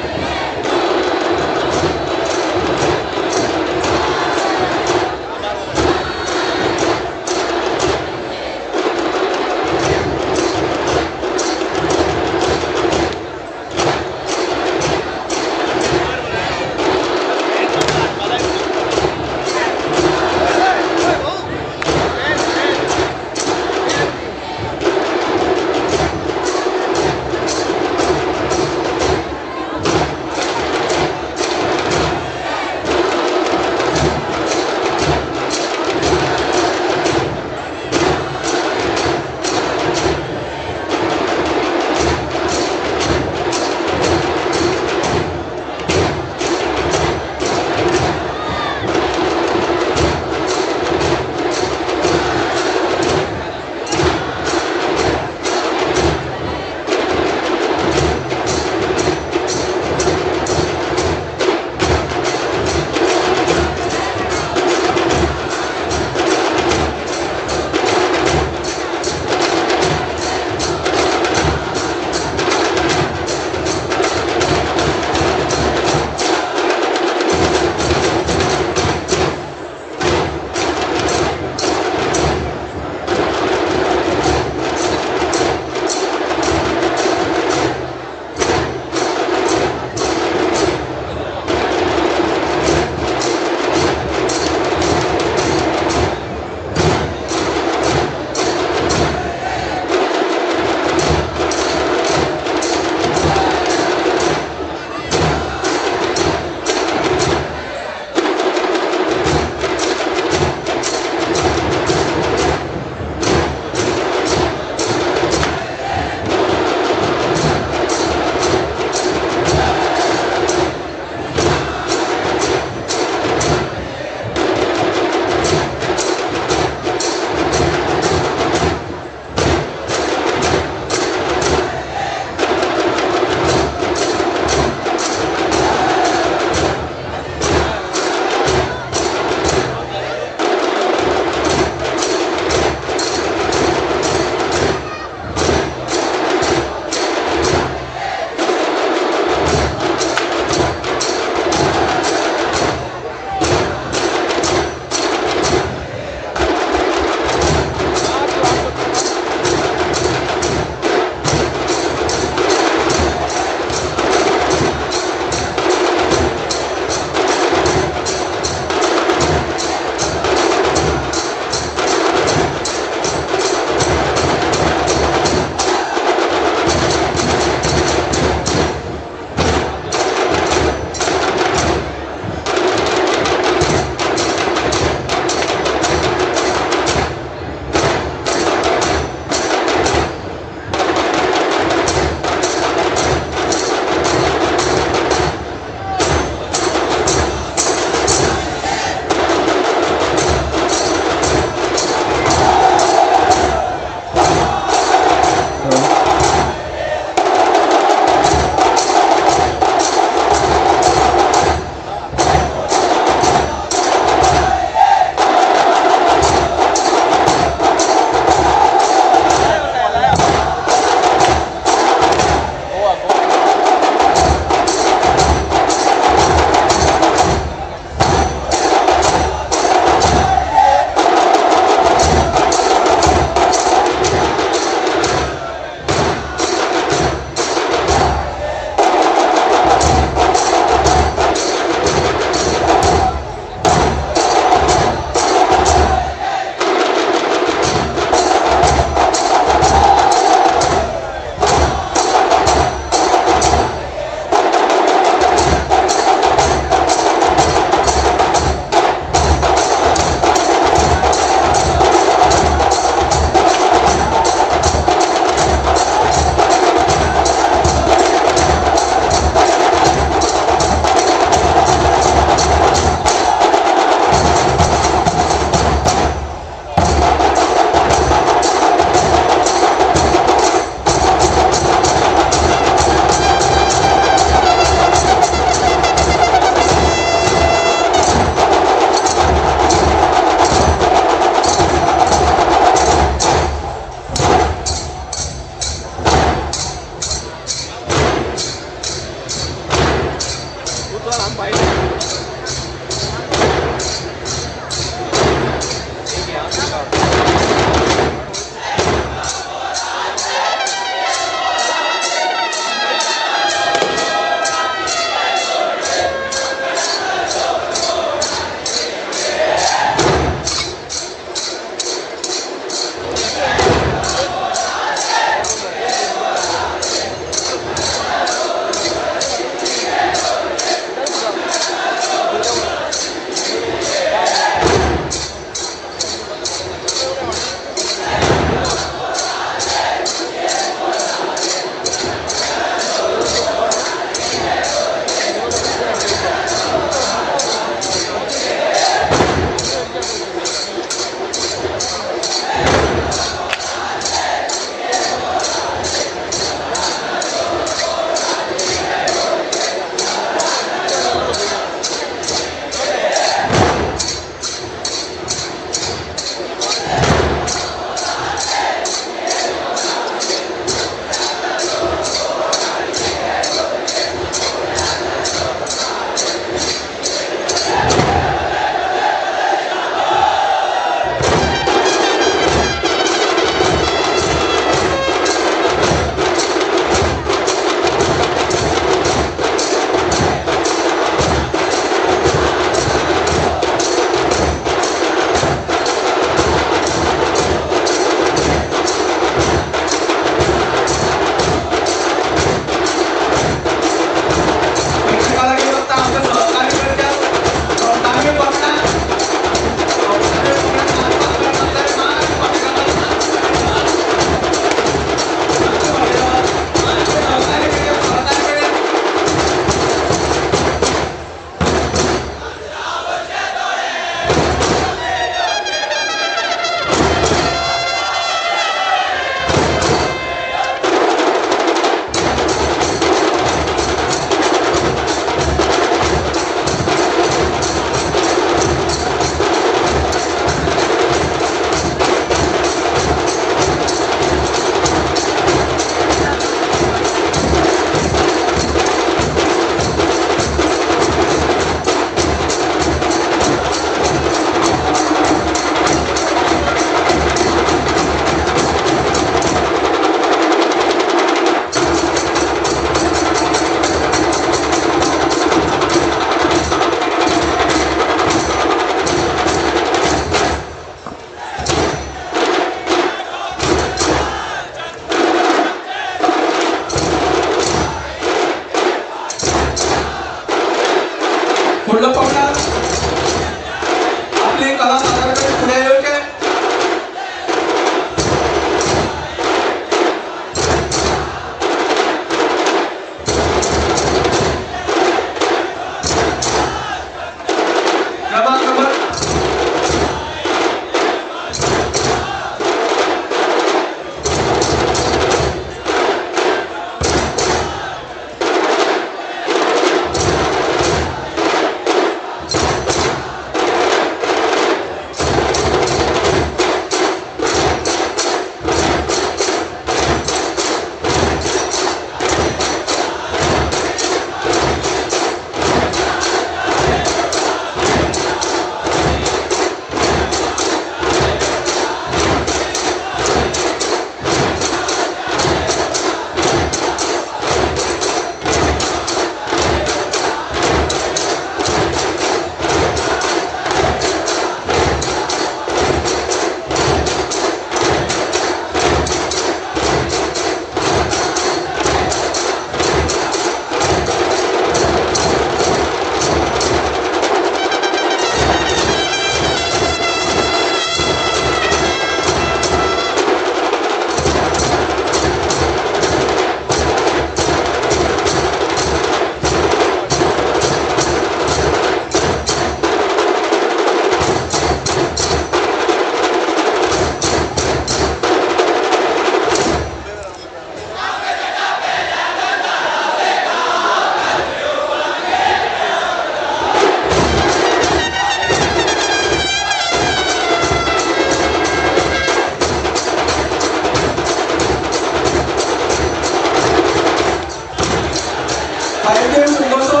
बायदेव सुंगोसो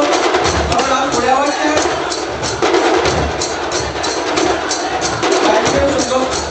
फुडें वचचें. बायदेव सुंगोसो.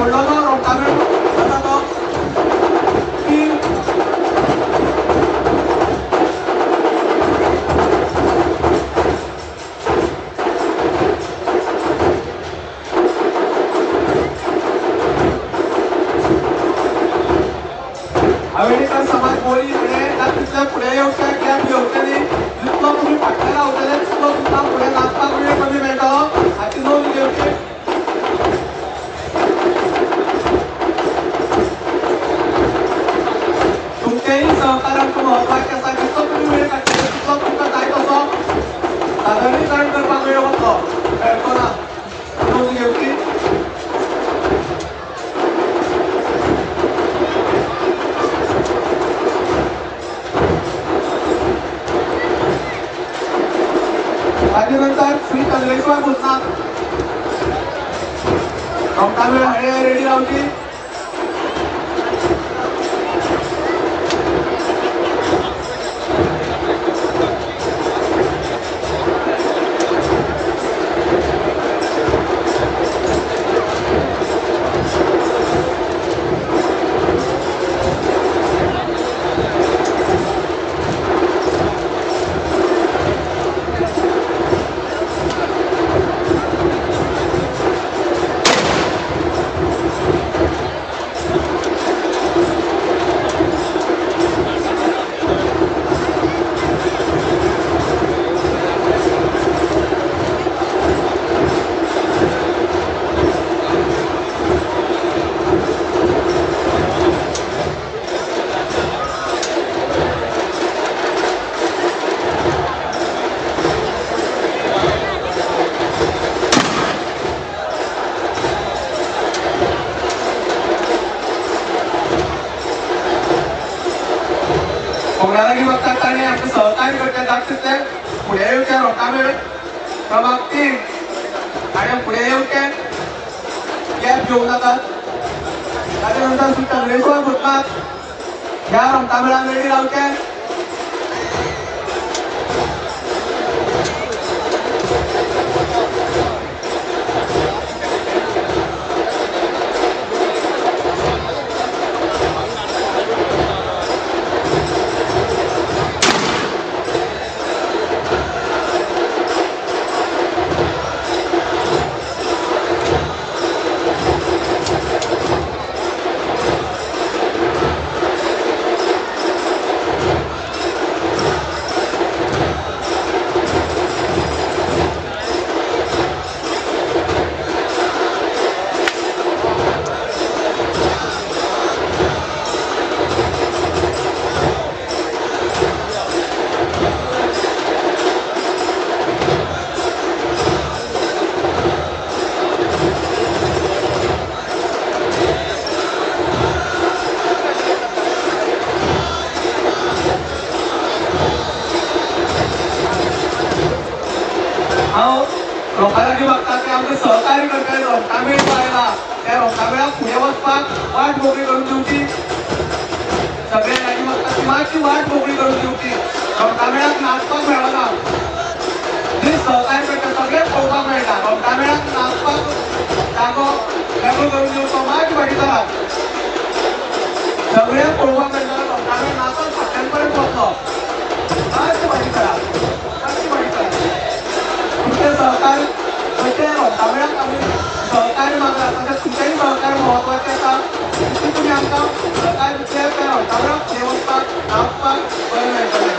व्हडलो जो रोमटामेळ जाता तो 3 हवेलीकर समाज बोरी फुडें तितले फुडें येवचें गॅप घेवचें न्ही. जितलो तुमी फाटल्यान रावतले तितलो तुमकां फुडें नाचपाक वेळ कमी मेळटलो हाची नोंद घेवची. तुमचेंय सहकार्य आमकां म्हत्वाचें आसा. जितलो तुमी वेळ काडटले तितलो तुमकां जाय तसो सादरीकरण करपाक वेळ वतलो, मेळचो ना. नोंद घेवची. ताजे नंतर श्री चंद्रेश्वर भूतनाथ रोमटामेळ हाणें रेडी रावची. कोंकणा वतात ताणें आमकां सहकार्य करचें जाता तितलें फुडें येवचें रोमटामेळ क्रमांक 3 हाणें फुडें येवचें, गॅप घेवं नाकात. ताजे नंतर श्री चंद्रेश्वर भूतनाथ ह्या रोमटामेळान रेडी रावचें. हांव लोकां लागीं मागता की आमकां सहकार्य करतले रोमटामेळ पळयला त्या रोमटामेळाक फुडें वचपाक वाट मोकळी करून दिवची. सगळ्यां लागीं मागता ती मातशी वाट मोकळी करून दिवची. रोमटामेळाक नाचपाक मेळना, जे सहकार्य करता सगळें पळोवपाक मेळटा. रोमटामेळाक नाचपाक जागो मेकळो करून दिवचो, मातशी फाटीं करात. सगळें पळोवपाक मेळटा. रोमटामेळ नाचून फाटल्यान पर्यंत वतलो. मातशें फाटीं करात, मातशी फाटीं करात. तुमचें सहकार्य जशें रोमटामेळाक आमी सहकार्य मागला तशें तुमचेंय सहकार्य म्हत्वाचें आसा. तितलें तुमी आमकां सहकार्य दितले त्या रोमटामेळाक फुडें वचपाक नाचपाक बरें मेळटलें.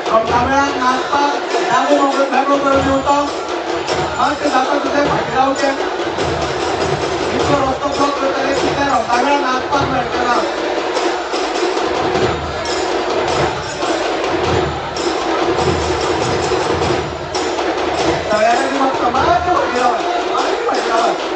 रोमटामेळाक नाचपाक जागो मेकळो करून दिवचो. मातशें जाता तितलें फाटीं रावचें. इतलो रस्तो ब्लॉक करतले पळोवपाक मेळटला. सगळ्यांनी मागता मातशें फाटीं रावात, मातशें फाटीं रावात.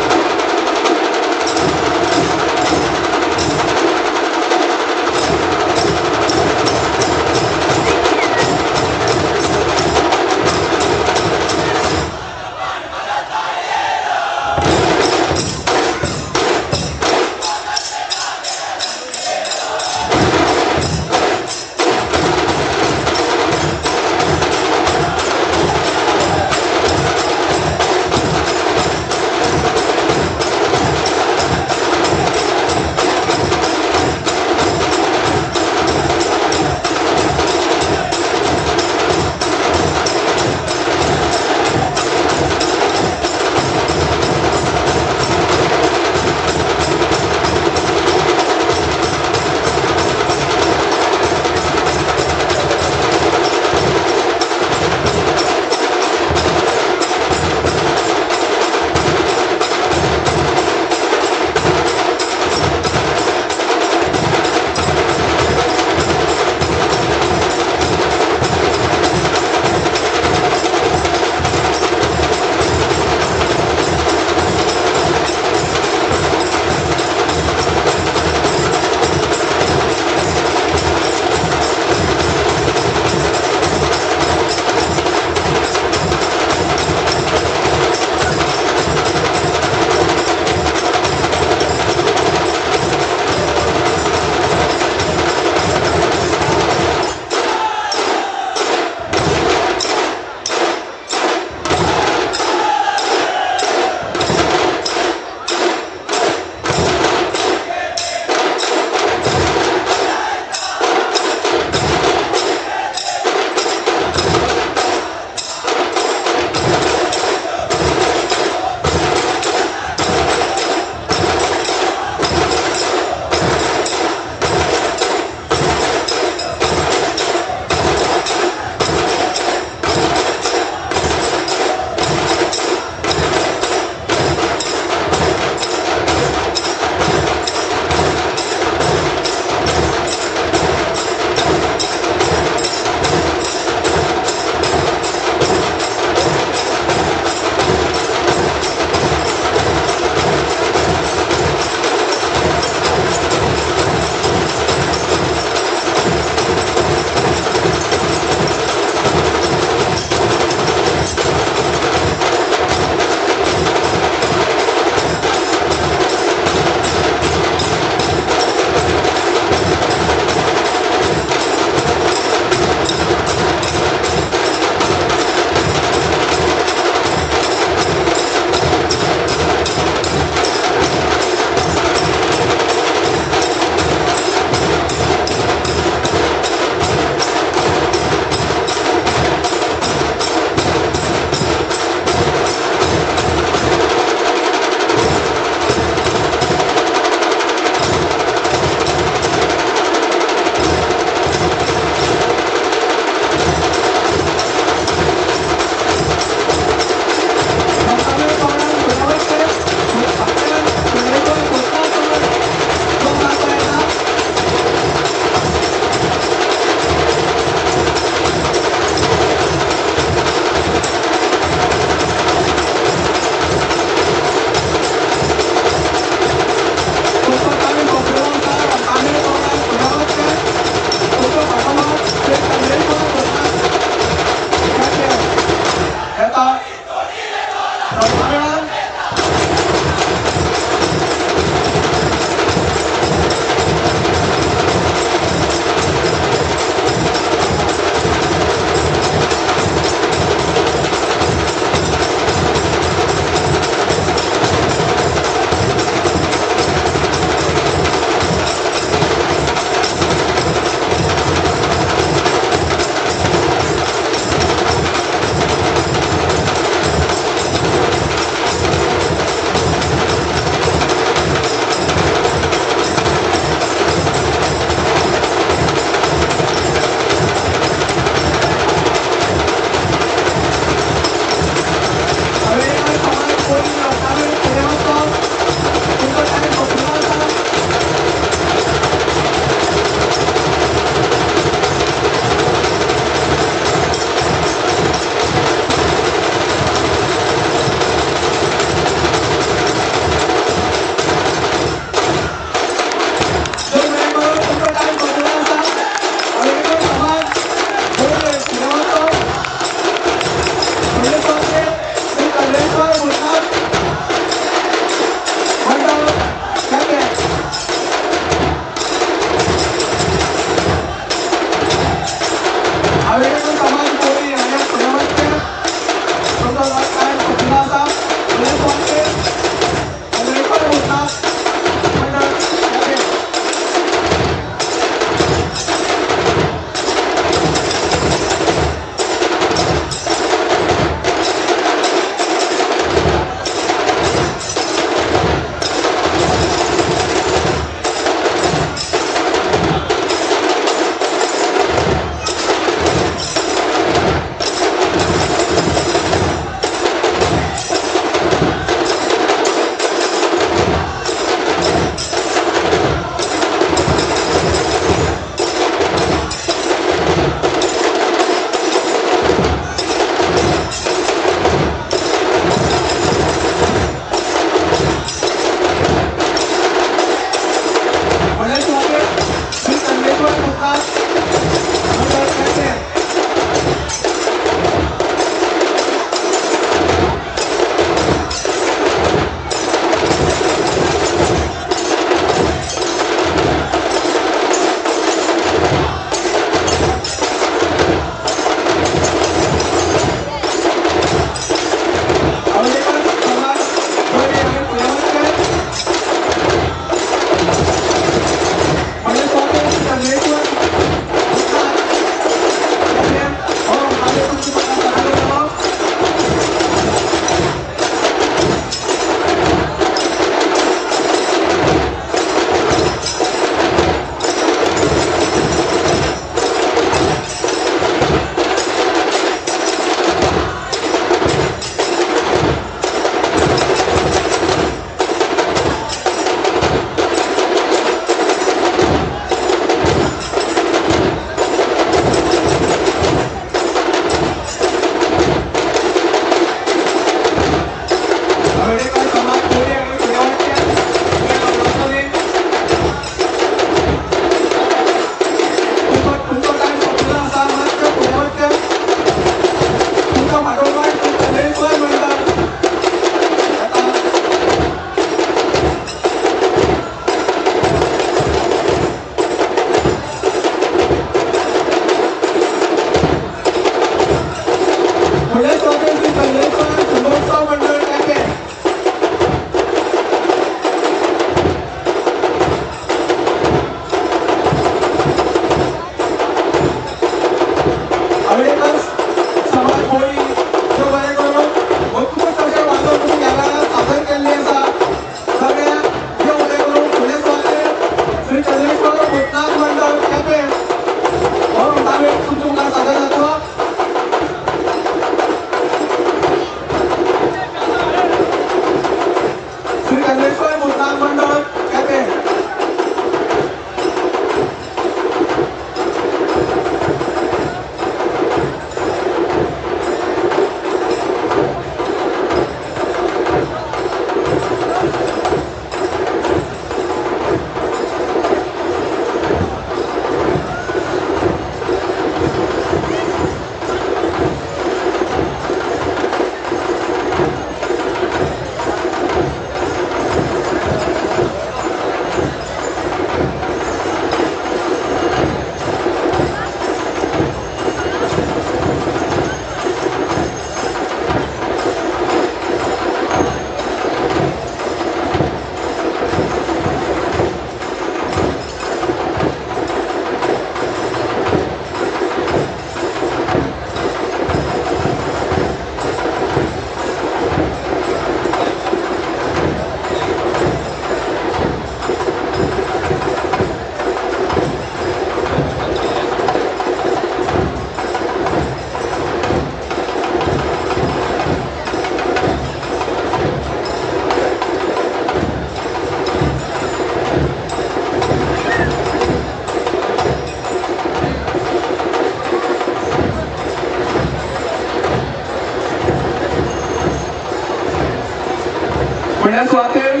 फुडल्या सुवातेर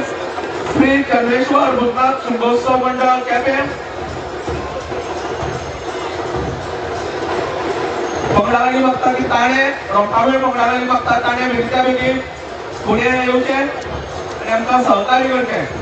श्री चंद्रेश्वर भूतनाथ शिमगोत्सव मंडळ केपें. पंगडा लागीं मागता की ताणें रोमटामेळ पंगडा लागीं मागता ताणें बेगीच्या बेगीन फुडें येवचें आनी आमकां सहकार्य करचें.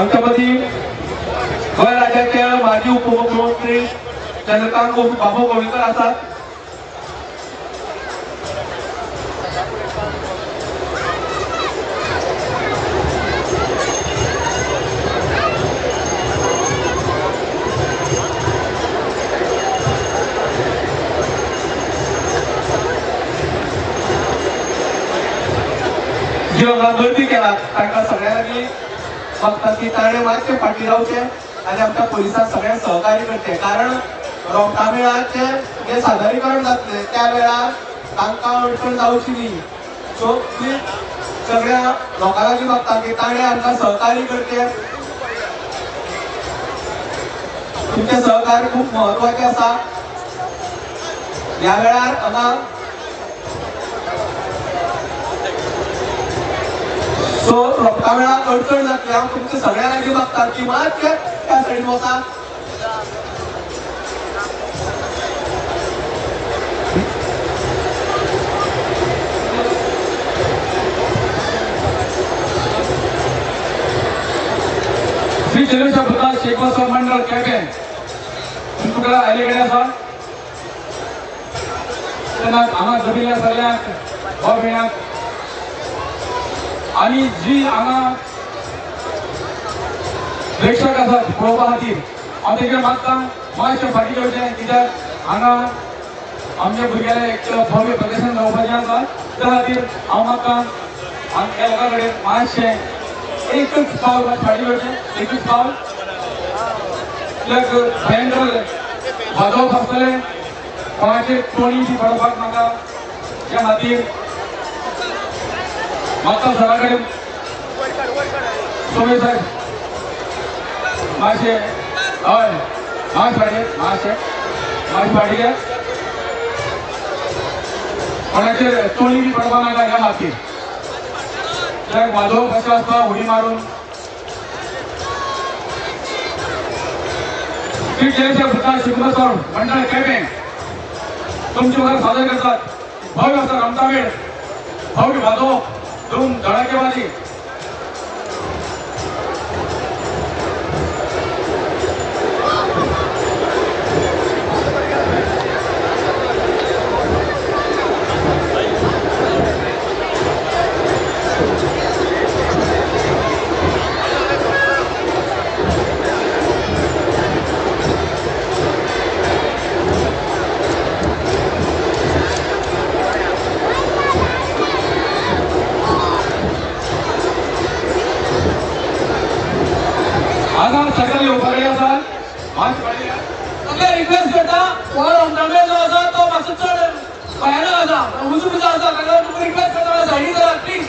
आमच्या मदीं गोंय राज्याचे माजी उपमुख्यमंत्री चंद्रकांत बाबू गोवेकर आसात. जे हांगा गर्दी केला तांकां सगळ्यां लागीं मागता की ताणें मातशें फाटीं रावचें आनी आमच्या पुलिसांक सगळ्यांक सहकार्य करचें, कारण रोमटामेळाचें जें सादरीकरण जातलें त्या वेळार तांकां अडचण जावची न्ही. सो प्लीज सगळ्या लोकां लागीं मागता की ताणें आमकां सहकार्य करचें. तुमचें सहकार्य खूब म्हत्वाचें आसा. ह्या वेळार हांगा सो रोमटामेळाक अडचण जातली. हांव तुमच्या सगळ्यां लागीं मागता की मातशें त्या सायडीन वचा. श्री चंद्रेश्वर भूतनाथ शिगमोत्सव मंडळ केपें तुमकां आयले कडेन आसा तेन्ना हांगा जमिल्ल्या सगळ्यांक भाव भयणांक आनी जी हांगा प्रेक्षक आसात पळोवपा खातीर हांव तेजे मागता मातशें फाटीं घेवचें, कित्याक हांगा आमच्या भुरग्यांले एक भव्य प्रदर्शन जावपाचें आसा. त्या खातीर हांव मागता ह्या लोकां कडेन मातशें एकच पावल फाटीं घेवचें, एकच पावल. कित्याक भयंकर वाजोवप आसतलें, कोणाचेर तोणी बी पडपाक नाका. त्या खातीर मागता सरा कडेन सोमे साहेब मातशें हय मातशें फाटीं, मातशें मातशें फाटीं घे. कोणाचेर तोणी बी पडपाक नाका ह्या खातीर. कित्याक वाजोवप अशें आसता उडी मारून. श्री चंद्रेश्वर भूतनाथ शिगमोत्सव मंडळ केपें तुमचे मुखार सादर करतात भव्य असो रोमटामेळ, भव्य वाजोवप, धूम धडाकेबाजी. हांगा सगळे येवपा कडेन आसा. सगळे रिक्वेस्ट करता, हो रोमटामेळ जो आसा तो मातसो चड भयानक आसा, उजू बिजू आसा. ताका तुमकां रिक्वेस्ट करता सायडीन करात प्लीज.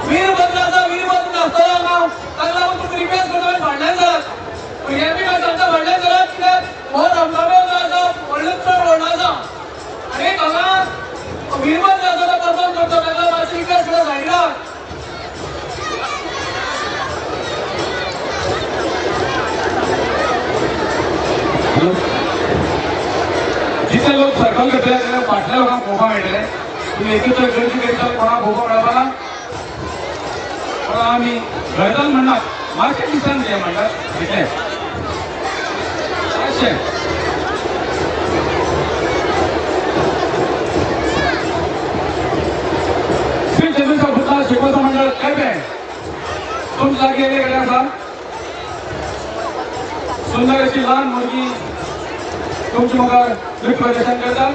वीरभद्र आसा, वीरभद्र नाचतलो हांगा, ताका लागून तुमकां रिक्वेस्ट करता फाटल्यान सरात. भुरग्यांक बी मातशें सांगता फाटल्यान सरात, कित्याक हो रोमटामेळ जो आसा व्हडलो चड व्हडलो आसा आनी हांगा वीरभद्र आसा तो परफॉर्म करता, ताका मातशें रिक्वेस्ट करता सायडीन रावात. जितले लोक सर्कल करतले जाल्यार फाटल्या लोकांक पळोवपाक मेळटलें. तुमी एकूच गर्दी करीत कोणाक पळोवपाक मेळपा ना. कोणा आमी गर्दन म्हणनात, मातशें डिस्टन्स घे म्हणटात इतलें मातशें. श्री चंद्रेश्वर भूतनाथ शिगमोत्सव मंडळ केपें तुमच्या लागीं येयले कडेन आसा. सुंदर अशी ल्हान भुरगीं तुमच्या मुखार नृत्य प्रदर्शन करतात.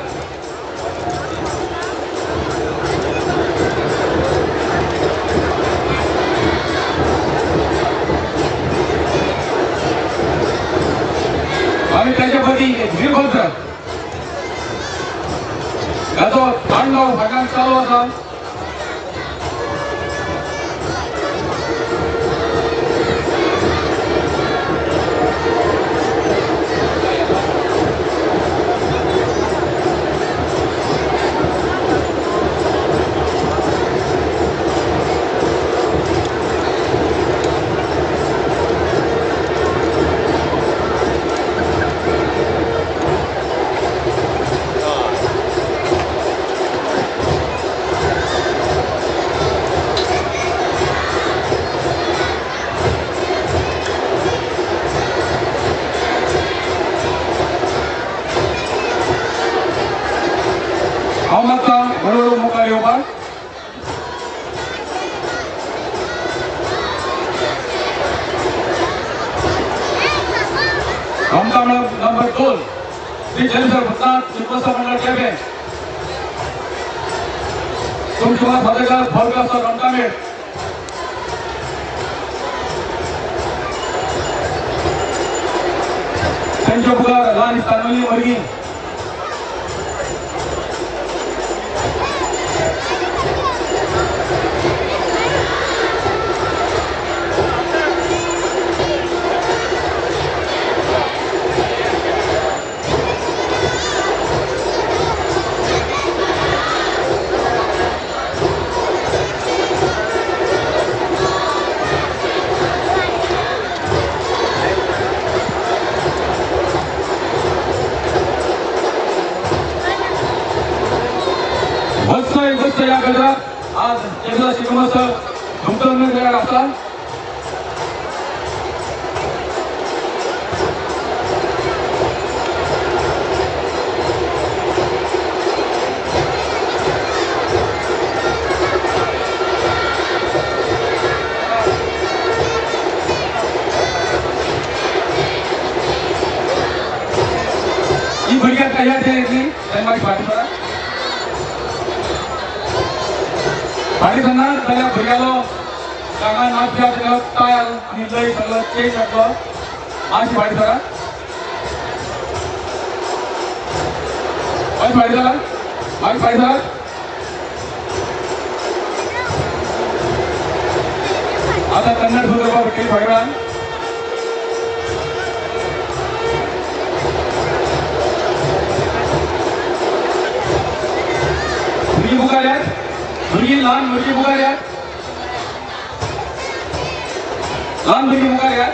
आणि त्याच्या पती एक वीरभद्र ताचो तांडव फाटल्यान चालू आसा. हांव मागता हळूहळू मुखार येवपाक. रमता नंबर 2 श्री जलेश्वर भूतनाथ शिल्पोत्सव मंडळ केपें. तुमच्या सादरकार भव्य असो रमता मेळ. त्यांच्या मुखार ल्हान तानवली भुरगीं. या गजरात आज केंद्र शिवमहोत्सव धुमधूम तयार आसा. ही भुरग्यांक तयार केली तांकां फाटी सरा. फाटी सरना जाल्यार भुरग्यालो जागा नाचप्या सगळो ताल आनी लय सगळो चेंज जातलो. मातशी फाटी सरा. मातशी फाटी सरा. मातशी फाटी सरा. आतां कन्नड सुरू करपाक पडटली थोड्या वेळान. भुरगीं मुखार यात. भुरगीं ल्हान भुरगीं मुखार यात. ल्हान भुरगीं मुखार यात.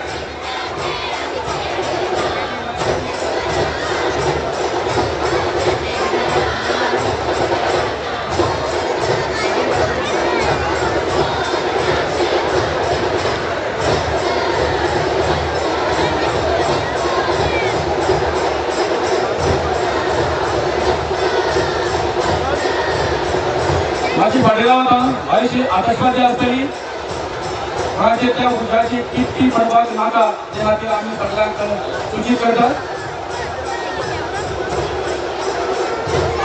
मातशी फाटी रावता मातशी आतशबाजी आसतली. कोणाचे त्या उदकाची टिपटी पडपाक नाका ते खातीर आमी सगळ्यांक सूचीत करतात.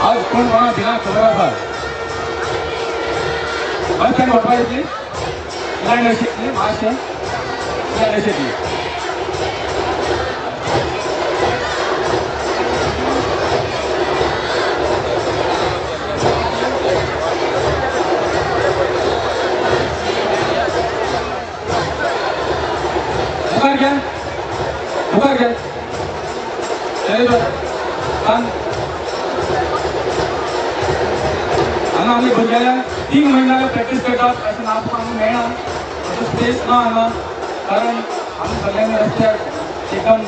आज कोण कोणा दिना खबर आसा. बस स्टँड व्हरपा येतली लायन अशी येतली मातशें लायन अशी येतली. मुखार घ्या. मुखार घ्या. हांगा आमी भुरग्यांक 3 म्हयन्या प्रॅक्टीस करतात अशें नाच आमकां मेळना. असो स्पेस ना हांगा, कारण आमी सगळ्यांनी रस्त्यार एकदम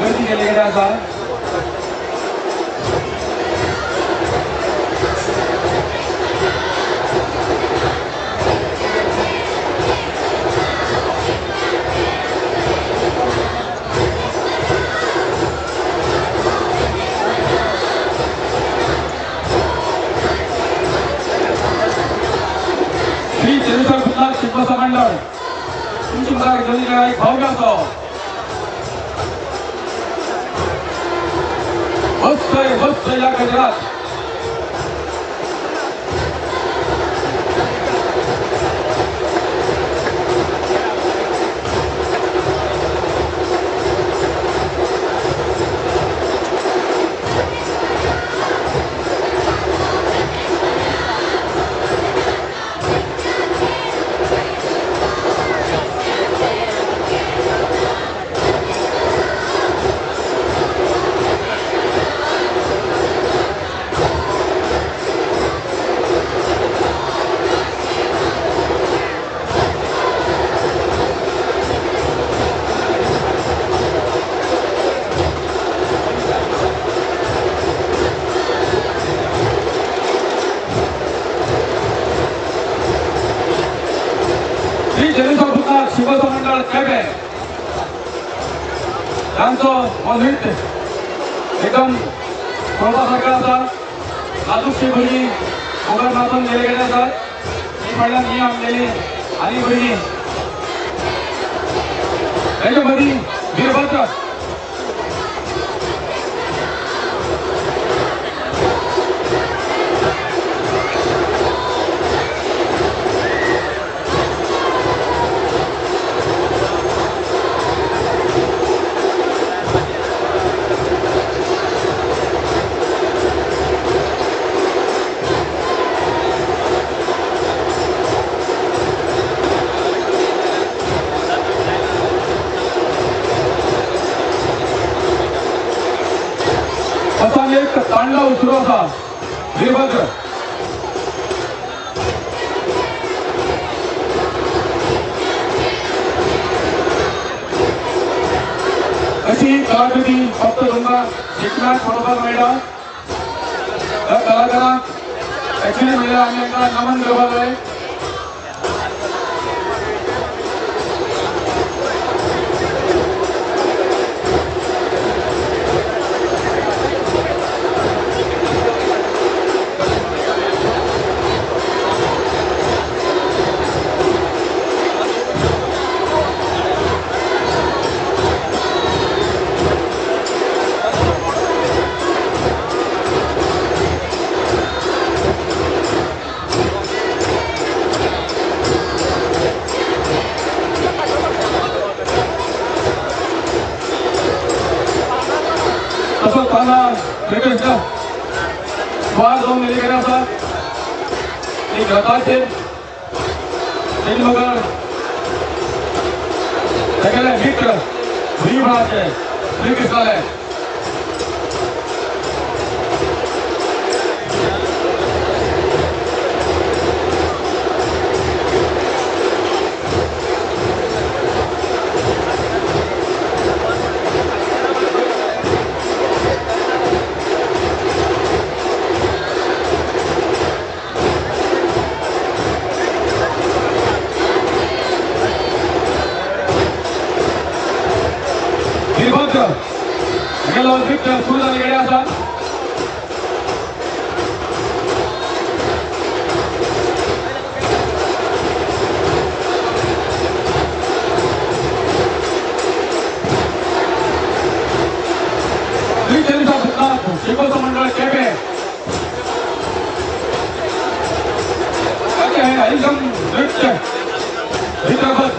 गर्दी केल्ली कडेन आसा. श्री चंद्रशेखर भूतनाथ शिल्पोत्सव मंडळ तुमच्या मुखार घेवन एक भव्य असो मस्त मस्त या गजरात. शिवोत्सव मंडळ केपें तांचो हो नृत्य एकदम पळोवपा सारको आसा. नाजूकशी भुरगीं मुखार नाचून गेले गेले आसात. ही फाटल्यान ही आमगेली आनी भुरगीं तांच्या मदीं वीरभद्र. एक तांडव सुरू आसा वीरभद्र. अशी कलाकृती फक्त तुमकां शिकण्याक पळोवपाक मेळटा. ह्या कलाकारांक एक्चुअली म्हणल्यार आमी तांकां नमन करपाक जाय. तसोच हांगा श्रीकृष्ण स्वार जावन गेल्ले कडेन आसा. एक रथाचेर तेजे मुखार तेगेले मित्र भीमणाचे श्रीकृष्णाले. वीरभद्र हागेलो नृत्य सुरू जाल्ले कडेन आसा. श्री चरिता भूतनाथ शिवोत्सव मंडळ केपें ताचें हें हरिजन नृत्य वीरभद्र.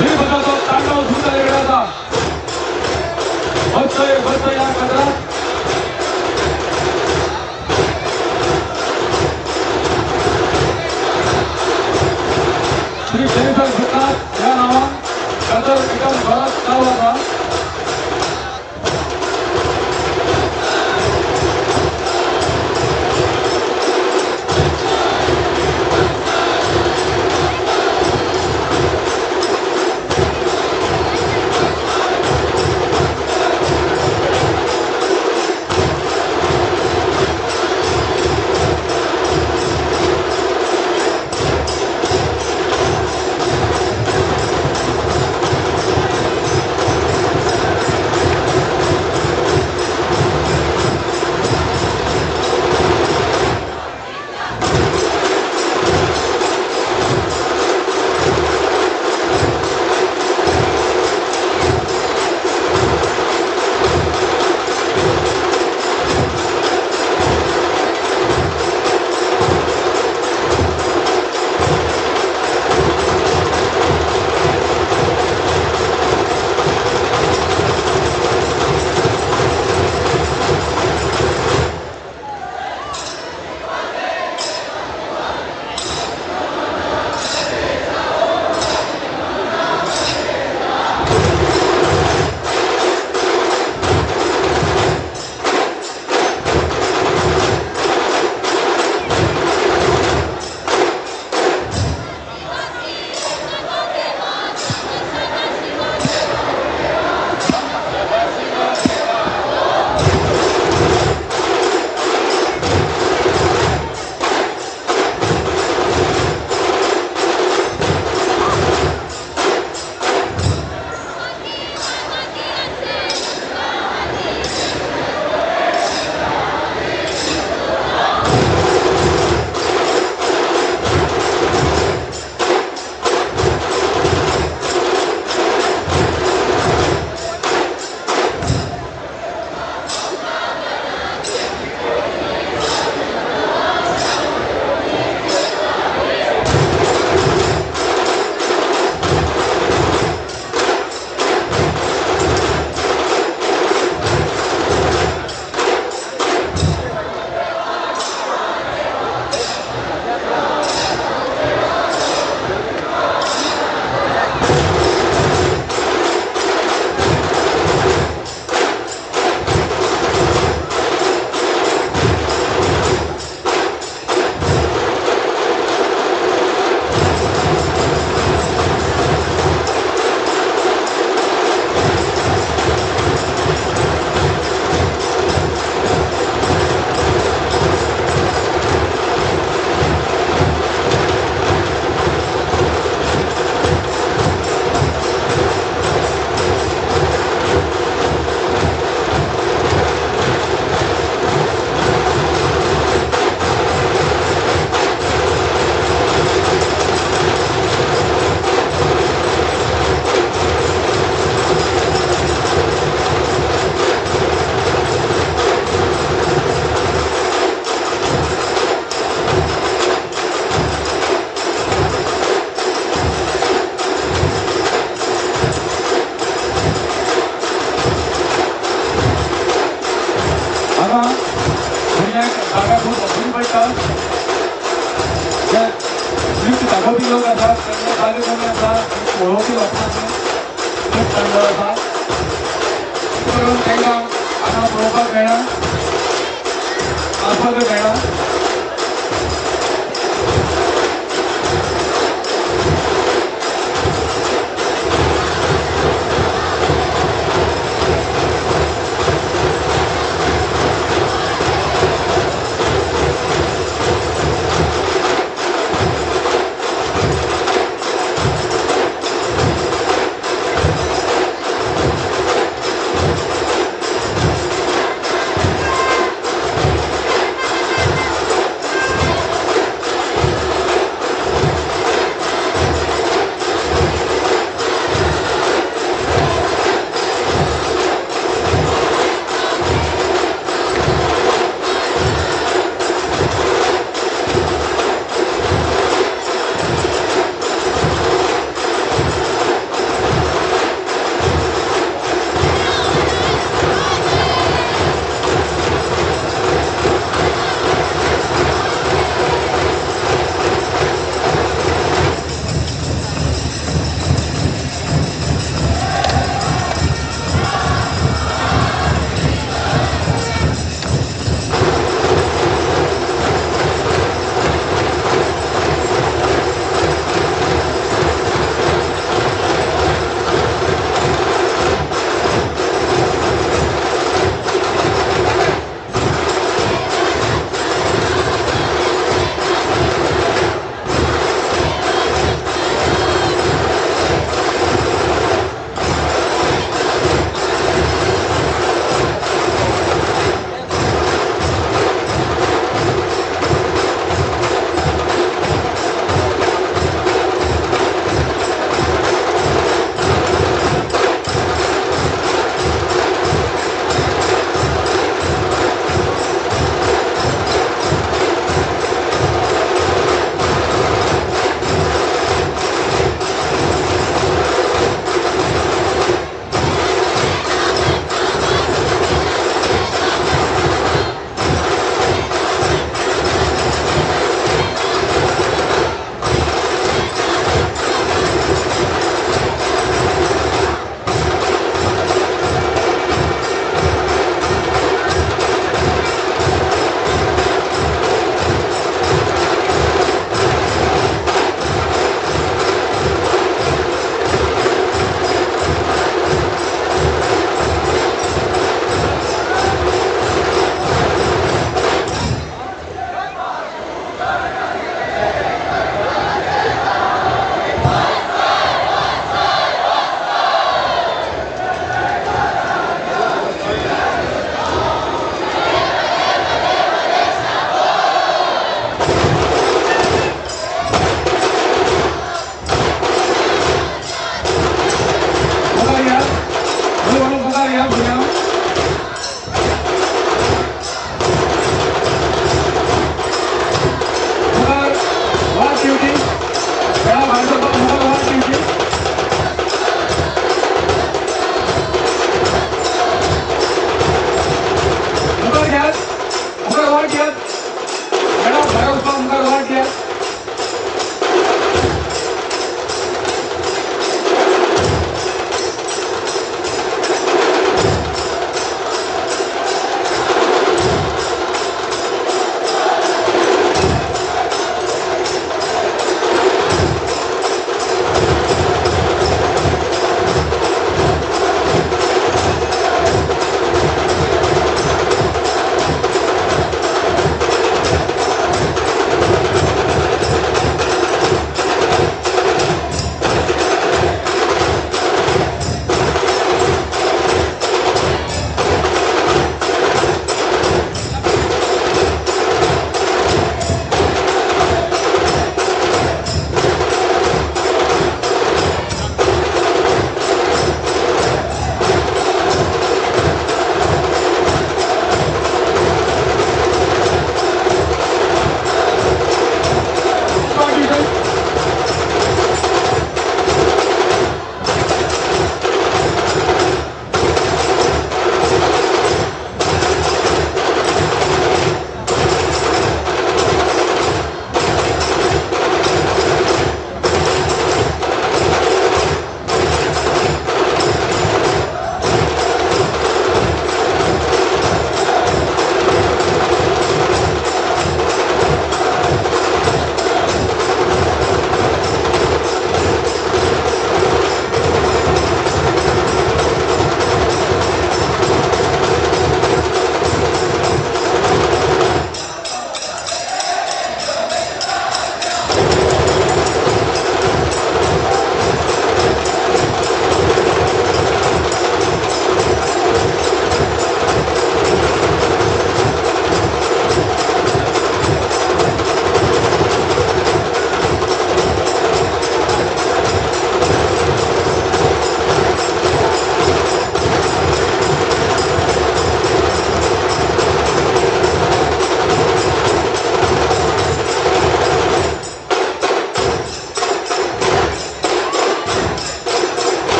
वीरभद्राचो तांडव सुरू जाल्ले आसा. वचय वचय ह्या कदरात श्री शनीसर भूतनाथ ह्या नांवान गजर एकदम बरोच चालू आसा. हांगा भुरग्यांक जागा खूब अपुरी पडटा. जे नृत्य दाखोवपी लोक आसात तांकां जागे कमी आसा, पळोवपी लोकांचे खूब तांडव आसा, करून तांकां हांगा पळोवपाक मेळना, नाचपाकूय मेळना.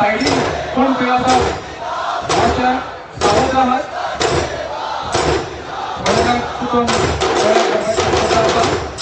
सायडीन कोण खंय आसा मातशें सावध आहात. कोणाक चुकोन गळ्याक पडपाची शक्यता आसा.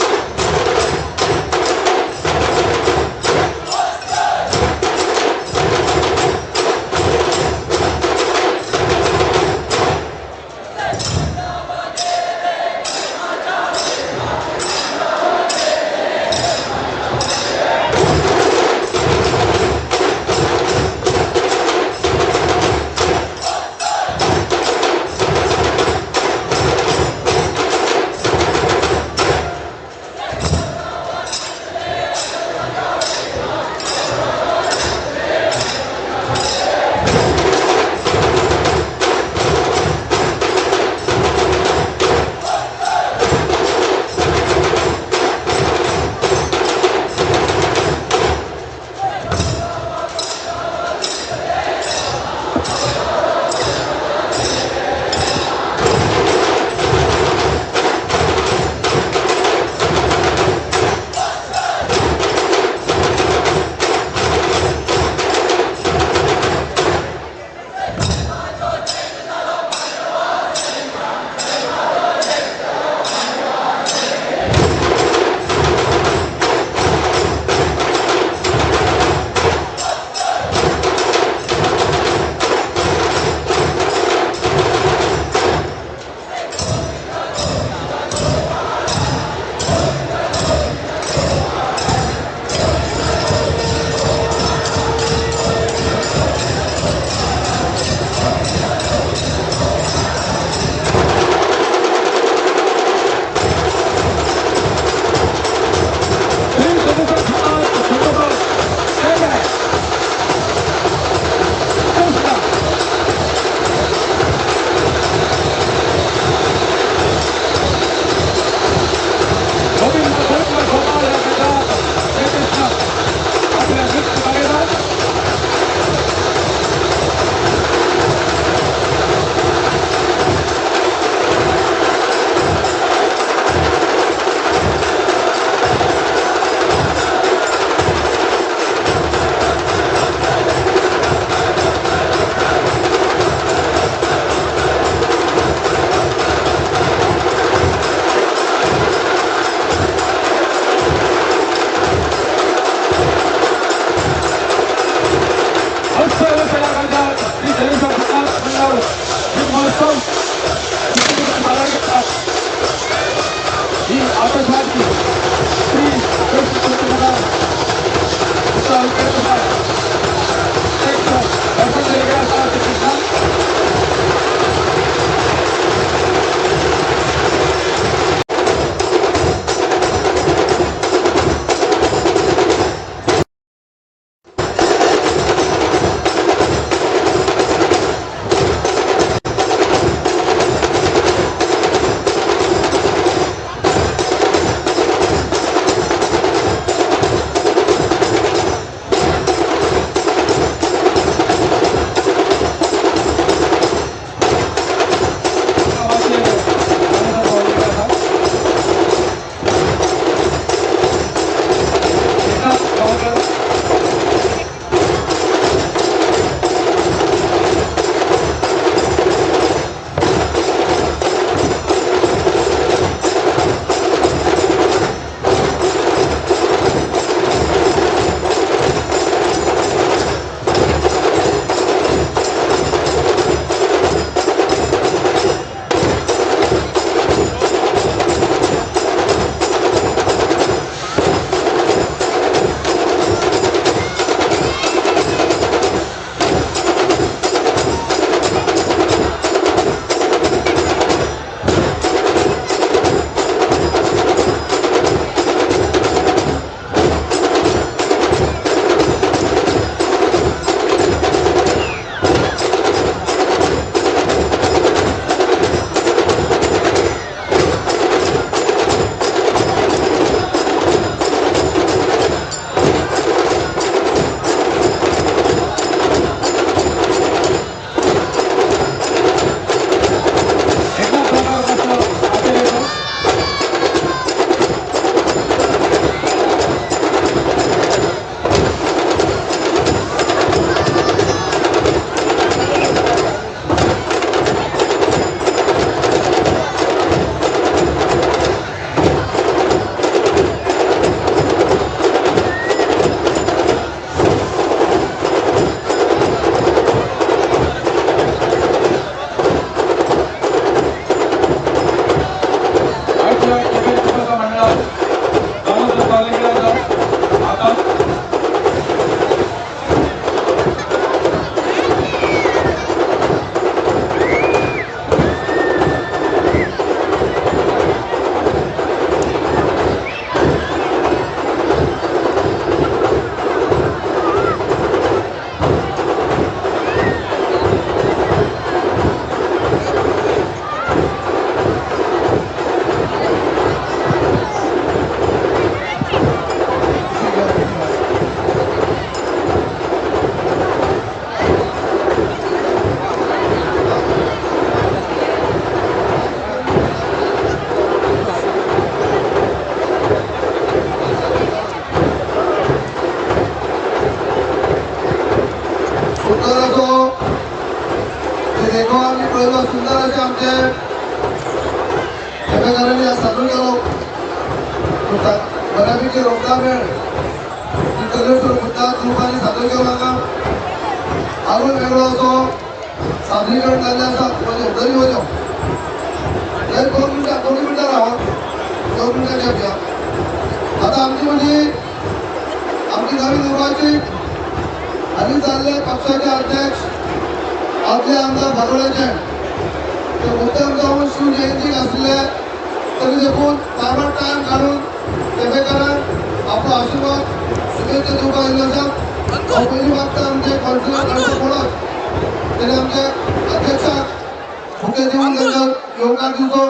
आसा, दामोदर पालयेकर आसा. आतां सुंदर असो देखो आमी पळयलो, सुंदर अशें आमचे केपेकारांनी आज सादर केलो. बऱ्यापैकी रोमटा मेळ कलेश्वर बुद्धा ग्रुपांनी सादर केलो. हांगा आगळो वेगळो असो सादरीकरण जाल्लें आसा. म्हणजे दरी वचो एक 2 मिनटां, 2 मिनटां रावा, 2 मिनटां गॅप घ्या. आतां आमची म्हणजे आमची नवी निर्वाचित आनी जाल्ले पक्षाचे अध्यक्ष, आदले आमदार बारोड्याचे, ते मुद्दम जावन शिव जयंतीक आसले तरी देखून टायमा टायम काडून केपेकारांक आपलो आशिर्वाद, शुभेच्छा दिवपाक आयिल्लो आसा. हांव पयलीं मागता आमचे कॉन्सुलर काडचो कोणाक तेणे आमचे अध्यक्षाक बुके दिवन तांकां येवकार दिवचो.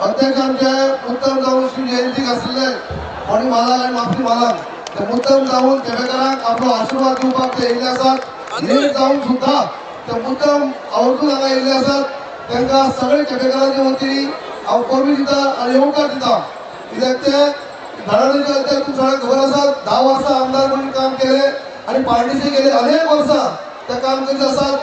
अध्यक्ष आमचे मुद्दम जावन शिव जयंतीक आसले कोणी म्हालाक आनी म्हापशी म्हालाक ते मुद्दम जावन केपेकारांक आपलो आशिर्वाद दिवपाक ते येयल्ले आसात. लेट जावन सुद्दां ते मुद्दम आवर्जून हांगा येयल्ले आसात. तांकां सगळे केपेकारांच्या वतीन हांव परबीं दिता आनी येवकार दिता, कित्याक ते धडाडीचे अध्यक्ष तुमकां सगळ्यांक खबर आसा. 10 वर्सां आमदार म्हणून काम केलें आनी पार्टीचे गेले अनेक वर्सां ते काम करीत आसात,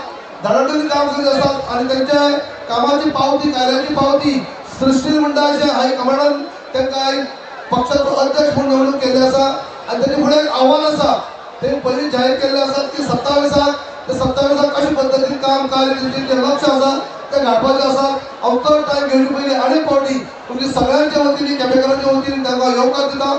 धडाडीन काम करीत आसात आनी तेंच्या कामाची पावती, कार्याची पावती सृश्टी म्हणटा अशें हायकमांडान तांकां आयज पक्षाचो अध्यक्ष म्हणून नेमणूक केल्ली आसा. आनी तेजे फुडें एक आव्हान आसा. तेणी पयलीं जाहीर केल्लें आसा की 27 ते 27 कशे पद्दतीन काम कार्य तेंचें जें लक्ष आसा तें गांठपाचें आसा. हांव चड टायम घेवचे पयलीं आनी फावटी तुमच्या सगळ्यांच्या वतीन, केपेकारांच्या वतीन तांकां येवकार दिता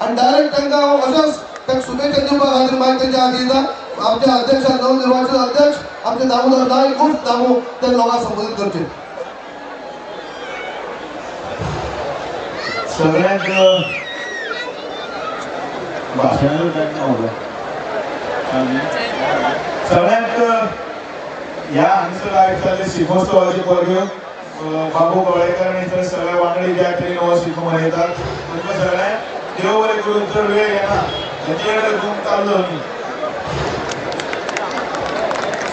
आनी डायरेक्ट तांकां हांव अशेंच तांकां शुभेच्छा दिवपा खातीर मागीर तेंच्या हाती दिता. आमचे अध्यक्ष, नवनिर्वाचित अध्यक्ष आमचे दामोदर नायक उर्फ दामू, ते लोकांक संबोधित करचे. सगळ्यांक भाशणाचो टायम ना उरलो. सगळ्यांक ह्या हांगसर आयज जाल्ले शिगमोत्सवाची परब्यो. बाबू कवळेकर आनी इतर सगळे वांगडी ज्या तरेन हो शिगमो मनयतात तुमकां सगळ्यांक देव बरें करूं. चड वेळ घेना, हेचे कडेन तुमकां चाललो न्ही.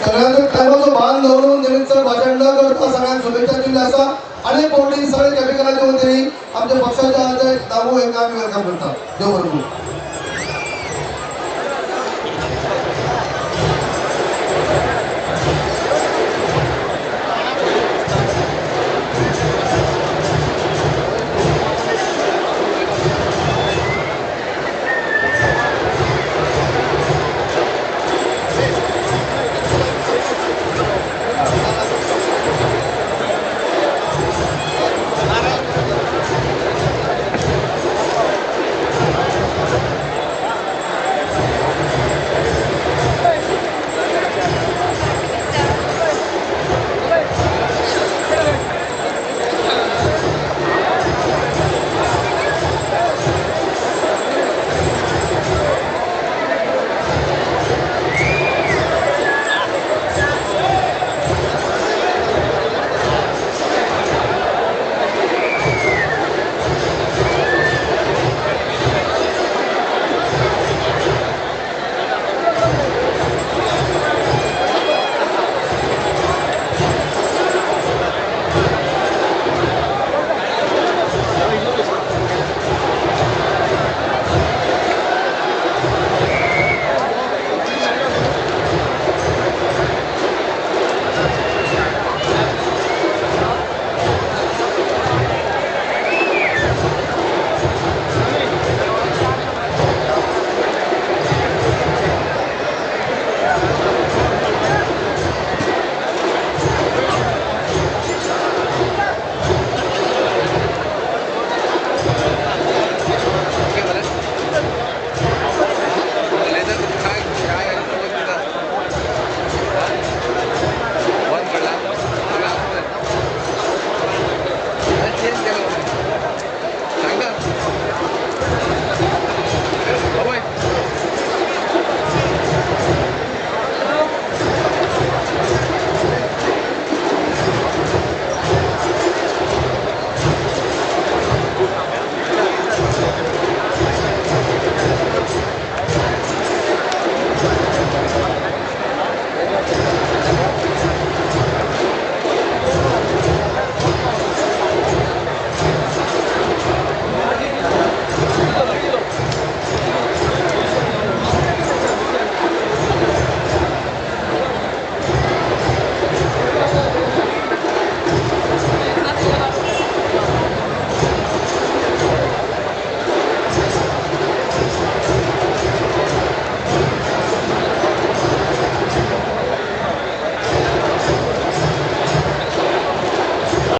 सगळ्यांनी टायमाचो भान दवरून नवीन चड भाशण न करता सगळ्यांक शुभेच्छा दिल्ली आसा आनी फावटी सगळे केपेकारांच्या वतीन आमच्या पक्षाचे अध्यक्ष दामू हांकां आमी welcome करता. देव बरें करूं.